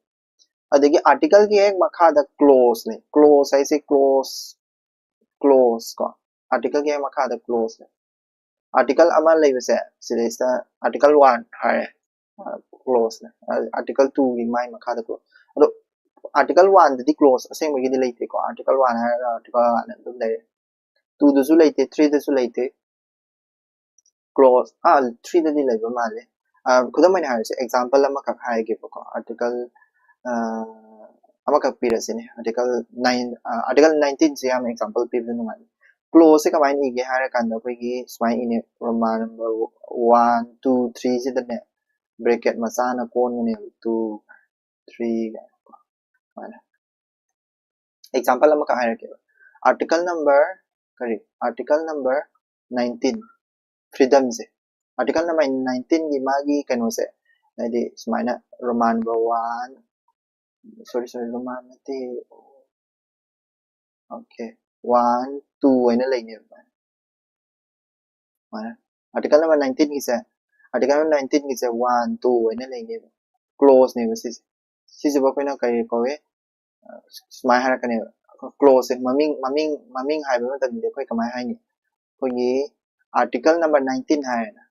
ꯑꯗꯒꯤ article ꯒꯤ ꯍꯦꯛ ꯃꯈꯥꯗ clause ꯂꯩ꯫ Clause ꯍꯥꯏꯁꯦ clause, clause ꯀꯣ, article ꯒꯤ ꯍꯦꯛ ꯃꯈꯥꯗ clause ꯂꯩ꯫ Article ꯑꯃ ꯂꯩꯕꯁꯦ ꯁꯤꯗꯩꯁꯤꯗ article one ꯍꯥꯏꯔꯦ, clause ꯅꯦ꯫ Article two ꯒꯤ ꯃꯥꯏ ꯃꯈꯥꯗ clause꯫ ꯑꯗꯣ article one ꯗꯗꯤ clause ꯑꯁꯦꯡꯕꯒꯤꯗꯤ ꯂꯩꯇꯦꯀꯣ꯫ Article one ꯍꯥꯏꯔꯒ article one ꯑꯗꯨꯝ ꯂꯩꯔꯦ꯫ Two ꯗꯁꯨ ꯂꯩꯇꯦ, three ꯗꯁꯨ ꯂꯩꯇꯦ꯫ Clause, ꯑꯥ, three ꯗꯗꯤ ꯂꯩꯕ ꯃꯥꯜꯂꯦ꯫ ꯑꯥ, ꯈꯨꯗꯝ ꯑꯣꯏꯅ ꯍꯥꯏꯔꯁꯦ, example ꯑꯃꯈꯛ ꯍꯥꯏꯒꯦꯕꯀꯣ꯫ Article, ꯑꯥ, ꯑꯃꯈꯛ ꯄꯤꯔꯁꯤꯅꯦ꯫ Article nine, ꯑꯥ, article nineteen ꯁꯦ ꯌꯥꯝ example ꯄꯤꯕꯗ ꯅꯨꯡꯉꯥꯏ꯫ Clause ꯁꯦ ꯀꯃꯥꯏꯅ ꯏꯒꯦ ꯍꯥꯏꯔ ꯀꯥꯟꯗ ꯑꯩꯈꯣꯏꯒꯤ ꯁꯨꯃꯥꯏꯅ ꯏꯅꯦ, Roman number one, two, three ꯁꯤꯗꯅꯦ bracket ꯃꯆꯥꯅ ꯀꯣꯟꯒꯅꯦꯕ, two, three ꯀꯥꯏꯅꯀꯣ꯫ ꯁꯨꯃꯥꯏꯅ꯫ Example ꯑꯃꯈꯛ ꯍꯥꯏꯔꯛꯀꯦꯕ꯫ Article number, ꯀꯔꯤ? Article number nineteen, freedom ꯁꯦ꯫ Article number nineteenꯒꯤ ꯃꯥꯒꯤ ꯀꯩꯅꯣꯁꯦ, ꯍꯥꯏꯗꯤ ꯁꯨꯃꯥꯏꯅ Roman number one, sorry, sorry, Roman ꯅꯠꯇꯦ, okay, one, two ꯍꯥꯏꯅ ꯂꯩꯅꯦꯕ꯫ ꯁꯨꯃꯥꯏꯅ article number nineteenꯒꯤꯁꯦ, article number nineteenꯒꯤꯁꯦ one, two ꯍꯥꯏꯅ ꯂꯩꯅꯦꯕ, clauseꯅꯦꯕ ꯁꯤꯁꯦ꯫ ꯁꯤꯁꯤꯕꯨ ꯑꯩꯈꯣꯏꯅ ꯀꯔꯤ ꯀꯧꯏ? ꯁꯨꯃꯥꯏꯅ ꯍꯥꯏꯔꯛꯀꯅꯦꯕ꯫ Clauseꯁꯦ ꯃꯃꯤꯡ, ꯃꯃꯤꯡ, ꯃꯃꯤꯡ ꯍꯥꯏꯕ ꯃꯇꯝꯗꯗꯤ ꯑꯩꯈꯣꯏ ꯀꯃꯥꯏꯅ ꯍꯥꯏꯅꯤ? ꯑꯩꯈꯣꯏꯒꯤ article number nineteen ꯍꯥꯏꯔꯦꯅ,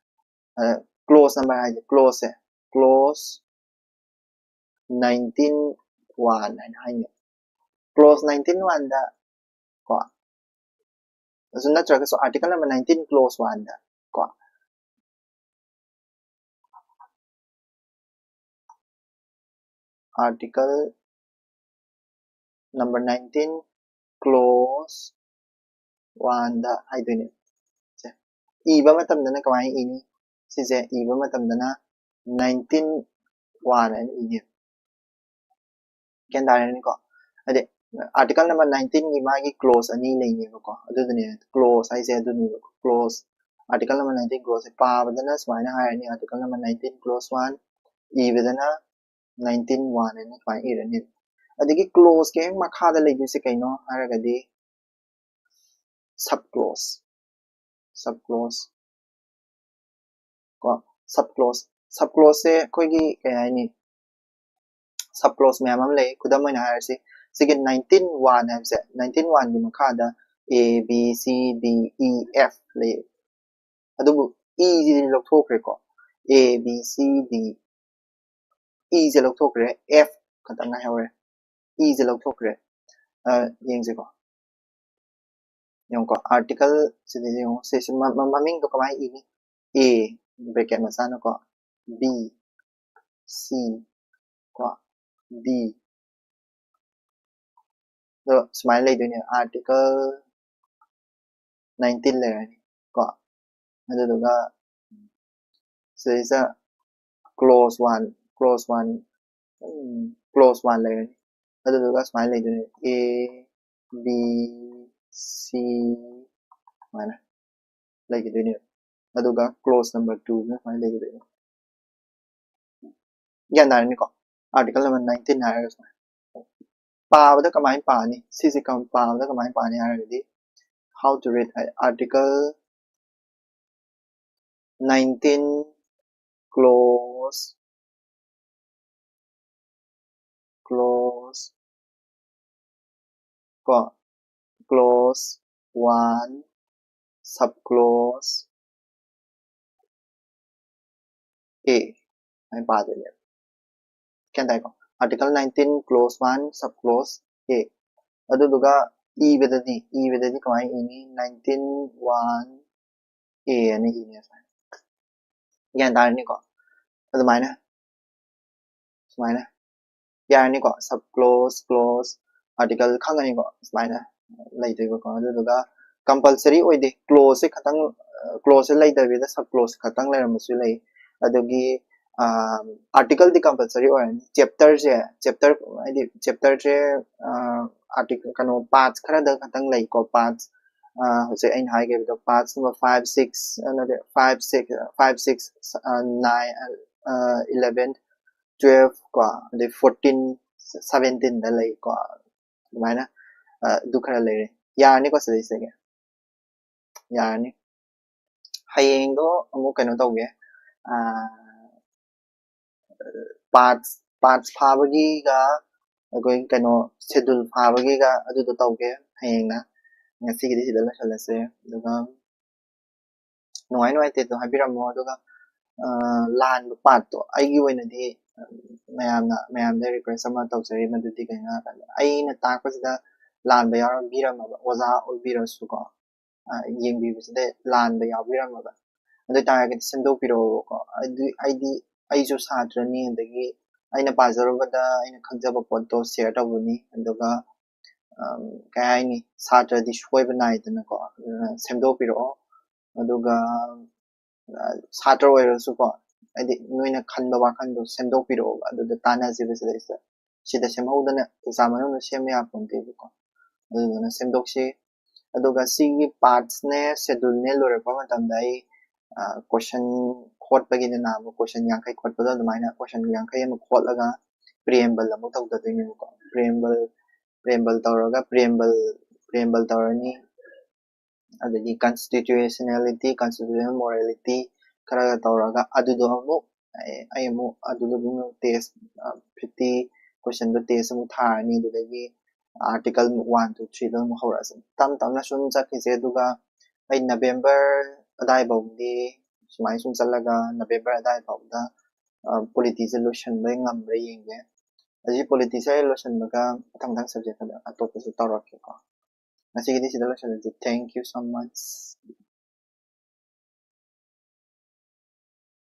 clause number ꯍꯥꯏꯗꯤ clauseꯁꯦ, clause nineteen one ꯍꯥꯏꯅ ꯍꯥꯏꯅꯤ꯫ Clause nineteen oneꯗ ꯀꯣ, ꯑꯗꯨ ꯅꯠꯇ꯭ꯔꯒꯁꯨ article number nineteen clause oneꯗ ꯀꯣ, article number nineteen clause oneꯗ ꯍꯥꯏꯗꯣꯏꯅꯦ꯫ ꯁꯦ, ꯏꯕ ꯃꯇꯝꯗꯅ ꯀꯃꯥꯏꯅ ꯏꯅꯤ? ꯁꯤꯁꯦ ꯏꯕ ꯃꯇꯝꯗꯅ nineteen one ꯍꯥꯏꯅ ꯏꯅꯦꯕ꯫ ꯒ꯭ꯌꯥꯟ ꯇꯥꯔꯦꯅꯦꯀꯣ? ꯍꯥꯏꯗꯤ article number nineteenꯒꯤ ꯃꯥꯒꯤ clause ꯑꯅꯤ ꯂꯩꯅꯦꯕꯀꯣ, ꯑꯗꯨꯗꯨꯅꯦ clause ꯍꯥꯏꯁꯦ, ꯑꯗꯨꯅꯦꯕ clause꯫ Article number nineteen clauseꯁꯦ ꯄꯥꯕꯗꯅ ꯁꯨꯃꯥꯏꯅ ꯍꯥꯏꯔꯅꯤ, article number nineteen clause one, ꯏꯕꯗꯅ nineteen one ꯍꯥꯏꯅ ꯁꯨꯃꯥꯏꯅ ꯏꯔꯅꯤ꯫ ꯑꯗꯒꯤ clauseꯀꯤ ꯍꯦꯛ ꯃꯈꯥꯗ ꯂꯩꯗꯣꯏꯁꯦ ꯀꯩꯅꯣ ꯍꯥꯏꯔꯒꯗꯤ sub clause, sub clause ꯀꯣ, sub clause, sub clauseꯁꯦ ꯑꯩꯈꯣꯏꯒꯤ ꯀꯩ ꯍꯥꯏꯅꯤ, sub clause ꯃꯌꯥꯝ ꯑꯃ ꯂꯩ꯫ ꯈꯨꯗꯝ ꯑꯣꯏꯅ ꯍꯥꯏꯔꯁꯤ, ꯁꯤꯒꯤ nineteen one ꯍꯥꯏꯕꯁꯦ, nineteen oneꯒꯤ ꯃꯈꯥꯗ A, B, C, D, E, F ꯂꯩ꯫ ꯑꯗꯨꯕꯨ Eꯁꯤꯗꯤ ꯂꯧꯊꯣꯛꯈ꯭ꯔꯦꯀꯣ, A, B, C, D, Eꯁꯦ ꯂꯧꯊꯣꯛꯈ꯭ꯔꯦ, F ꯈꯛꯇꯪ ꯉꯥꯏꯍꯧꯔꯦ꯫ Eꯁꯦ ꯂꯧꯊꯣꯛꯈ꯭ꯔꯦ꯫ ꯑ, ꯌꯦꯡꯁꯤꯀꯣ꯫ ꯌꯦꯡꯉꯨꯀꯣ, article ꯁꯤꯗ ꯌꯦꯡꯉꯨ, ꯁꯤꯁꯤ ꯃ-, ꯃ-, ꯃꯃꯤꯡꯗꯣ ꯀꯃꯥꯏꯅ ꯏꯅꯤ? A, bracket ꯃꯆꯥꯅꯀꯣ, B, C ꯀꯣ, D꯫ ꯑꯗꯣ ꯁꯨꯃꯥꯏꯅ ꯂꯩꯗꯣꯏꯅꯦ, article nineteen ꯂꯩꯔꯅꯤ ꯀꯣ, ꯑꯗꯨꯗꯨꯒ ꯁꯤꯗꯩꯁꯤꯗ clause one, clause one, clause one ꯂꯩꯔꯅꯤ꯫ ꯑꯗꯨꯗꯨꯒ ꯁꯨꯃꯥꯏꯅ ꯂꯩꯗꯣꯏꯅꯦ, A, B, C ꯁꯨꯃꯥꯏꯅ ꯂꯩꯈꯤꯗꯣꯏꯅꯦꯕ꯫ ꯑꯗꯨꯒ clause number two ꯁꯤꯅ ꯁꯨꯃꯥꯏꯅ ꯂꯩꯒꯗꯣꯏꯅꯤ꯫ ꯒ꯭ꯌꯥꯟ ꯇꯥꯔꯅꯤꯀꯣ? Article number nineteen ꯍꯥꯏꯔꯒ ꯁꯨꯃꯥꯏꯅ ꯄꯥꯕꯗ ꯀꯃꯥꯏꯅ ꯄꯥꯅꯤ? ꯁꯤꯁꯦ ꯀꯝ- ꯄꯥꯕꯗ ꯀꯃꯥꯏꯅ ꯄꯥꯅꯤ ꯍꯥꯏꯔꯒꯗꯤ, how to read high, Article nineteen clause clause ꯀꯣ, clause one sub clause A ꯍꯥꯏꯅ ꯄꯥꯗꯣꯏꯅꯦꯕ꯫ ꯒ꯭ꯌꯥꯟ ꯇꯥꯏꯀꯣ? Article nineteen clause one sub clause A꯫ ꯑꯗꯨꯗꯨꯒ ꯏꯕꯗꯗꯤ, ꯏꯕꯗꯗꯤ ꯀꯃꯥꯏꯅ ꯏꯅꯤ? Nineteen one A ꯑꯅ ꯏꯅꯤ ꯁꯨꯃꯥꯏꯅ꯫ ꯒ꯭ꯌꯥꯟ ꯇꯥꯔꯅꯤꯀꯣ? ꯑꯗꯨꯃꯥꯏꯅ, ꯁꯨꯃꯥꯏꯅ꯫ ꯌꯥꯔꯅꯤꯀꯣ? Sub clause, clause, article ꯈꯪꯉꯅꯤꯀꯣ? ꯁꯨꯃꯥꯏꯅ ꯂꯩꯗꯣꯏꯕꯀꯣ꯫ ꯑꯗꯨꯗꯨꯒ compulsory ꯑꯣꯏꯗꯦ꯫ Clause ꯁꯦ ꯈꯇꯪ, clause ꯁꯦ ꯂꯩꯇꯕꯤꯗ sub clause ꯈꯛꯇꯪ ꯂꯩꯔꯝꯕꯁꯨ ꯂꯩ꯫ ꯑꯗꯒꯤ, ꯑꯥ, article ꯗꯤ compulsory ꯑꯣꯏꯔꯅꯤ꯫ Chapter ꯁꯦ, chapter ꯍꯥꯏꯗꯤ chapter ꯁꯦ, ꯑꯥ, article, ꯀꯩꯅꯣ, parts ꯈꯔꯗ ꯈꯛꯇꯪ ꯂꯩꯀꯣ, parts꯫ ꯑꯥ, ꯍꯧꯖꯤꯛ ꯑꯩꯅ ꯍꯥꯏꯈꯤꯕꯗꯣ, parts number five, six, ꯑ, ꯅꯠꯇꯦ, five, six, five, six, ꯑ, nine, ꯑ, eleven, twelve ꯀꯣ, ꯑꯗꯩ fourteen, seventeen ꯗ ꯂꯩꯀꯣ꯫ ꯑꯗꯨꯃꯥꯏꯅ, ꯑ, ꯑꯗꯨ ꯈꯔ ꯂꯩꯔꯦ꯫ ꯌꯥꯔꯅꯤꯀꯣ ꯁꯤꯗꯩꯁꯤꯗꯒꯤ? ꯌꯥꯔꯅꯤ꯫ ꯍꯌꯦꯡꯗꯣ ꯑꯃꯨꯛ ꯀꯩꯅꯣ ꯇꯧꯒꯦ, ꯑ, parts, parts ꯐꯥꯕꯒꯤꯒ ꯑꯩꯈꯣꯏ ꯀꯩꯅꯣ schedule ꯐꯥꯕꯒꯤꯒ ꯑꯗꯨꯗꯣ ꯇꯧꯒꯦ ꯍꯌꯦꯡꯅ꯫ ꯉꯁꯤꯒꯤꯗꯤ ꯁꯤꯗ ꯂꯣꯏꯁꯤꯜꯂꯁꯦ꯫ ꯑꯗꯨꯒ ꯅꯨꯡꯉꯥꯏ ꯅꯨꯡꯉꯥꯏꯇꯦꯗꯣ ꯍꯥꯏꯕꯤꯔꯝꯃꯣ꯫ ꯑꯗꯨꯒ, ꯑ, ꯂꯥꯟꯕ part ꯇꯣ ꯑꯩꯒꯤ ꯑꯣꯏꯅꯗꯤ, ꯃꯌꯥꯝꯅ, ꯃꯌꯥꯝꯗ request ꯑꯃ ꯇꯧꯖꯔꯤ, ꯃꯗꯨꯗꯤ ꯀꯩꯅꯣ ꯍꯥꯏꯔꯀꯥꯟꯗ ꯑꯩꯅ ꯇꯥꯛꯄꯁꯤꯗ ꯂꯥꯟꯕ ꯌꯥꯎꯔꯝꯕꯤꯔꯝꯃꯕ, ꯑꯣꯖꯥ ꯑꯣꯏꯕꯤꯔꯁꯨꯀꯣ, ꯑ, ꯌꯦꯡꯕꯤꯕꯁꯤꯗ ꯂꯥꯟꯕ ꯌꯥꯎꯕꯤꯔꯝꯃꯕ, ꯑꯗꯨ ꯑꯣꯏ ꯇꯥꯔꯒꯗꯤ ꯁꯦꯝꯗꯣꯛꯄꯤꯔꯛꯑꯣꯕꯀꯣ꯫ ꯑꯗꯨ ꯑꯩꯗꯤ, ꯑꯩꯁꯨ ꯁꯥꯇ꯭ꯔꯅꯤ, ꯑꯗꯒꯤ ꯑꯩꯅ ꯄꯥꯖꯔꯨꯕꯗ ꯑꯩꯅ ꯈꯪꯖꯕ ꯄꯣꯠꯇꯣ share ꯇꯧꯕꯅꯤ꯫ ꯑꯗꯨꯒ, ꯑꯝ, ꯀꯩ ꯍꯥꯏꯅꯤ, ꯁꯥꯇ꯭ꯔꯗꯤ ꯁꯣꯏꯕ ꯅꯥꯏꯗꯅꯀꯣ, ꯑꯗꯨꯅ ꯁꯦꯝꯗꯣꯛꯄꯤꯔꯛꯑꯣ꯫ ꯑꯗꯨꯒ, ꯑ, ꯁꯥꯇ꯭ꯔ ꯑꯣꯏꯔꯁꯨꯀꯣ, ꯍꯥꯏꯗꯤ ꯅꯣꯏꯅ ꯈꯟꯕ ꯋꯥꯈꯜꯗꯣ ꯁꯦꯝꯗꯣꯛꯄꯤꯔꯛꯑꯣꯕ, ꯑꯗꯨꯗ ꯇꯥꯟꯅꯁꯦꯕ ꯁꯤꯗꯩꯁꯤꯗ꯫ ꯁꯤꯗ ꯁꯦꯝꯍꯧꯗꯅ exam ꯃꯅꯨꯡꯗ ꯁꯦꯝꯕ ꯌꯥꯄꯣꯟꯇꯦꯕꯀꯣ꯫ ꯑꯗꯨꯗꯨꯅ ꯁꯦꯝꯗꯣꯛꯁꯤ꯫ ꯑꯗꯨꯒ ꯁꯤꯒꯤ parts ꯅꯦ schedule ꯅꯦ ꯂꯣꯏꯔꯛꯄ ꯃꯇꯝꯗ ꯑꯩ, ꯀꯣꯏꯁꯟ ꯈꯣꯠꯄꯒꯤꯅ ꯅꯍꯥꯟꯃꯨꯛ ꯀꯣꯏꯁꯟ ꯌꯥꯡꯈꯩ ꯈꯣꯠꯄꯗꯣ ꯑꯗꯨꯃꯥꯏꯅ ꯀꯣꯏꯁꯟ ꯌꯥꯡꯈꯩ ꯑꯃ ꯈꯣꯠꯂꯒ ꯄ꯭ꯔꯤꯑꯦꯝꯕꯜ ꯑꯃꯨꯛ ꯇꯧꯗꯗꯣꯏꯅꯦꯕꯀꯣ꯫ ꯄ꯭ꯔꯤꯑꯦꯝꯕꯜ ꯄ꯭ꯔꯤꯑꯦꯝꯕꯜ ꯇꯧꯔꯒ ꯄ꯭ꯔꯤꯑꯦꯝꯕꯜ ꯄ꯭ꯔꯤꯑꯦꯝꯕꯜ ꯇꯧꯔꯅꯤ꯫ ꯑꯗꯒꯤ ꯀꯟꯁꯇꯤꯇ꯭ꯌꯨꯁꯅꯦꯂꯤꯇꯤ, ꯀꯟꯁꯇꯤꯇ꯭ꯌꯨꯁꯅꯦꯜ ꯃꯣꯔꯦꯂꯤꯇꯤ ꯈꯔꯒ ꯇꯧꯔꯒ ꯑꯗꯨꯗꯣ ꯑꯃꯨꯛ ꯑꯩ ꯑꯃꯨꯛ ꯑꯗꯨꯗꯣ ꯑꯃꯨꯛ ꯇꯦꯁ ꯐꯤꯐꯇꯤ ꯀꯣꯏꯁꯟꯗꯣ ꯇꯦꯁ ꯑꯃꯨꯛ ꯊꯥꯔꯅꯤ꯫ ꯑꯗꯨꯗꯒꯤ ꯑꯥꯔꯇꯤꯀꯜ ꯋꯥꯟ ꯇꯨ ꯊ꯭ꯔꯤꯗꯣ ꯑꯃꯨꯛ ꯍꯧꯔꯛꯑꯁꯦ꯫ ꯇꯞ ꯇꯞꯅ ꯁꯨꯝ ꯆꯠꯈꯤꯁꯦ꯫ ꯑꯗꯨꯒ ꯑꯩ ꯅꯕꯦꯝꯕꯔ ꯑꯗꯥꯏꯐꯥꯎꯗꯤ ꯁꯨꯃꯥꯏꯅ ꯁꯨꯝ ꯆꯠꯂꯒ ꯅꯕꯦꯝꯕꯔ ꯑꯗꯥꯏꯐꯥꯎꯗ ꯄꯣꯂꯤꯇꯤꯁꯦ ꯂꯣꯏꯁꯤꯟꯕ ꯉꯝꯕ꯭ꯔꯥ ꯌꯦꯡꯒꯦ꯫ ꯑꯁꯤ ꯄꯣꯂꯤꯇꯤꯁꯦ ꯂꯣꯏꯁꯤꯟꯕꯒ ꯃꯊꯪ ꯃꯊꯪ ꯁꯕꯖꯦꯛ ꯑꯇꯣꯞꯄꯁꯨ ꯇꯧꯔꯛꯀꯦꯀꯣ꯫ ꯉꯁꯤꯒꯤꯗꯤ ꯁꯤꯗ ꯂꯣꯏꯁꯤꯜꯂꯁꯤ꯫ Thank you so much.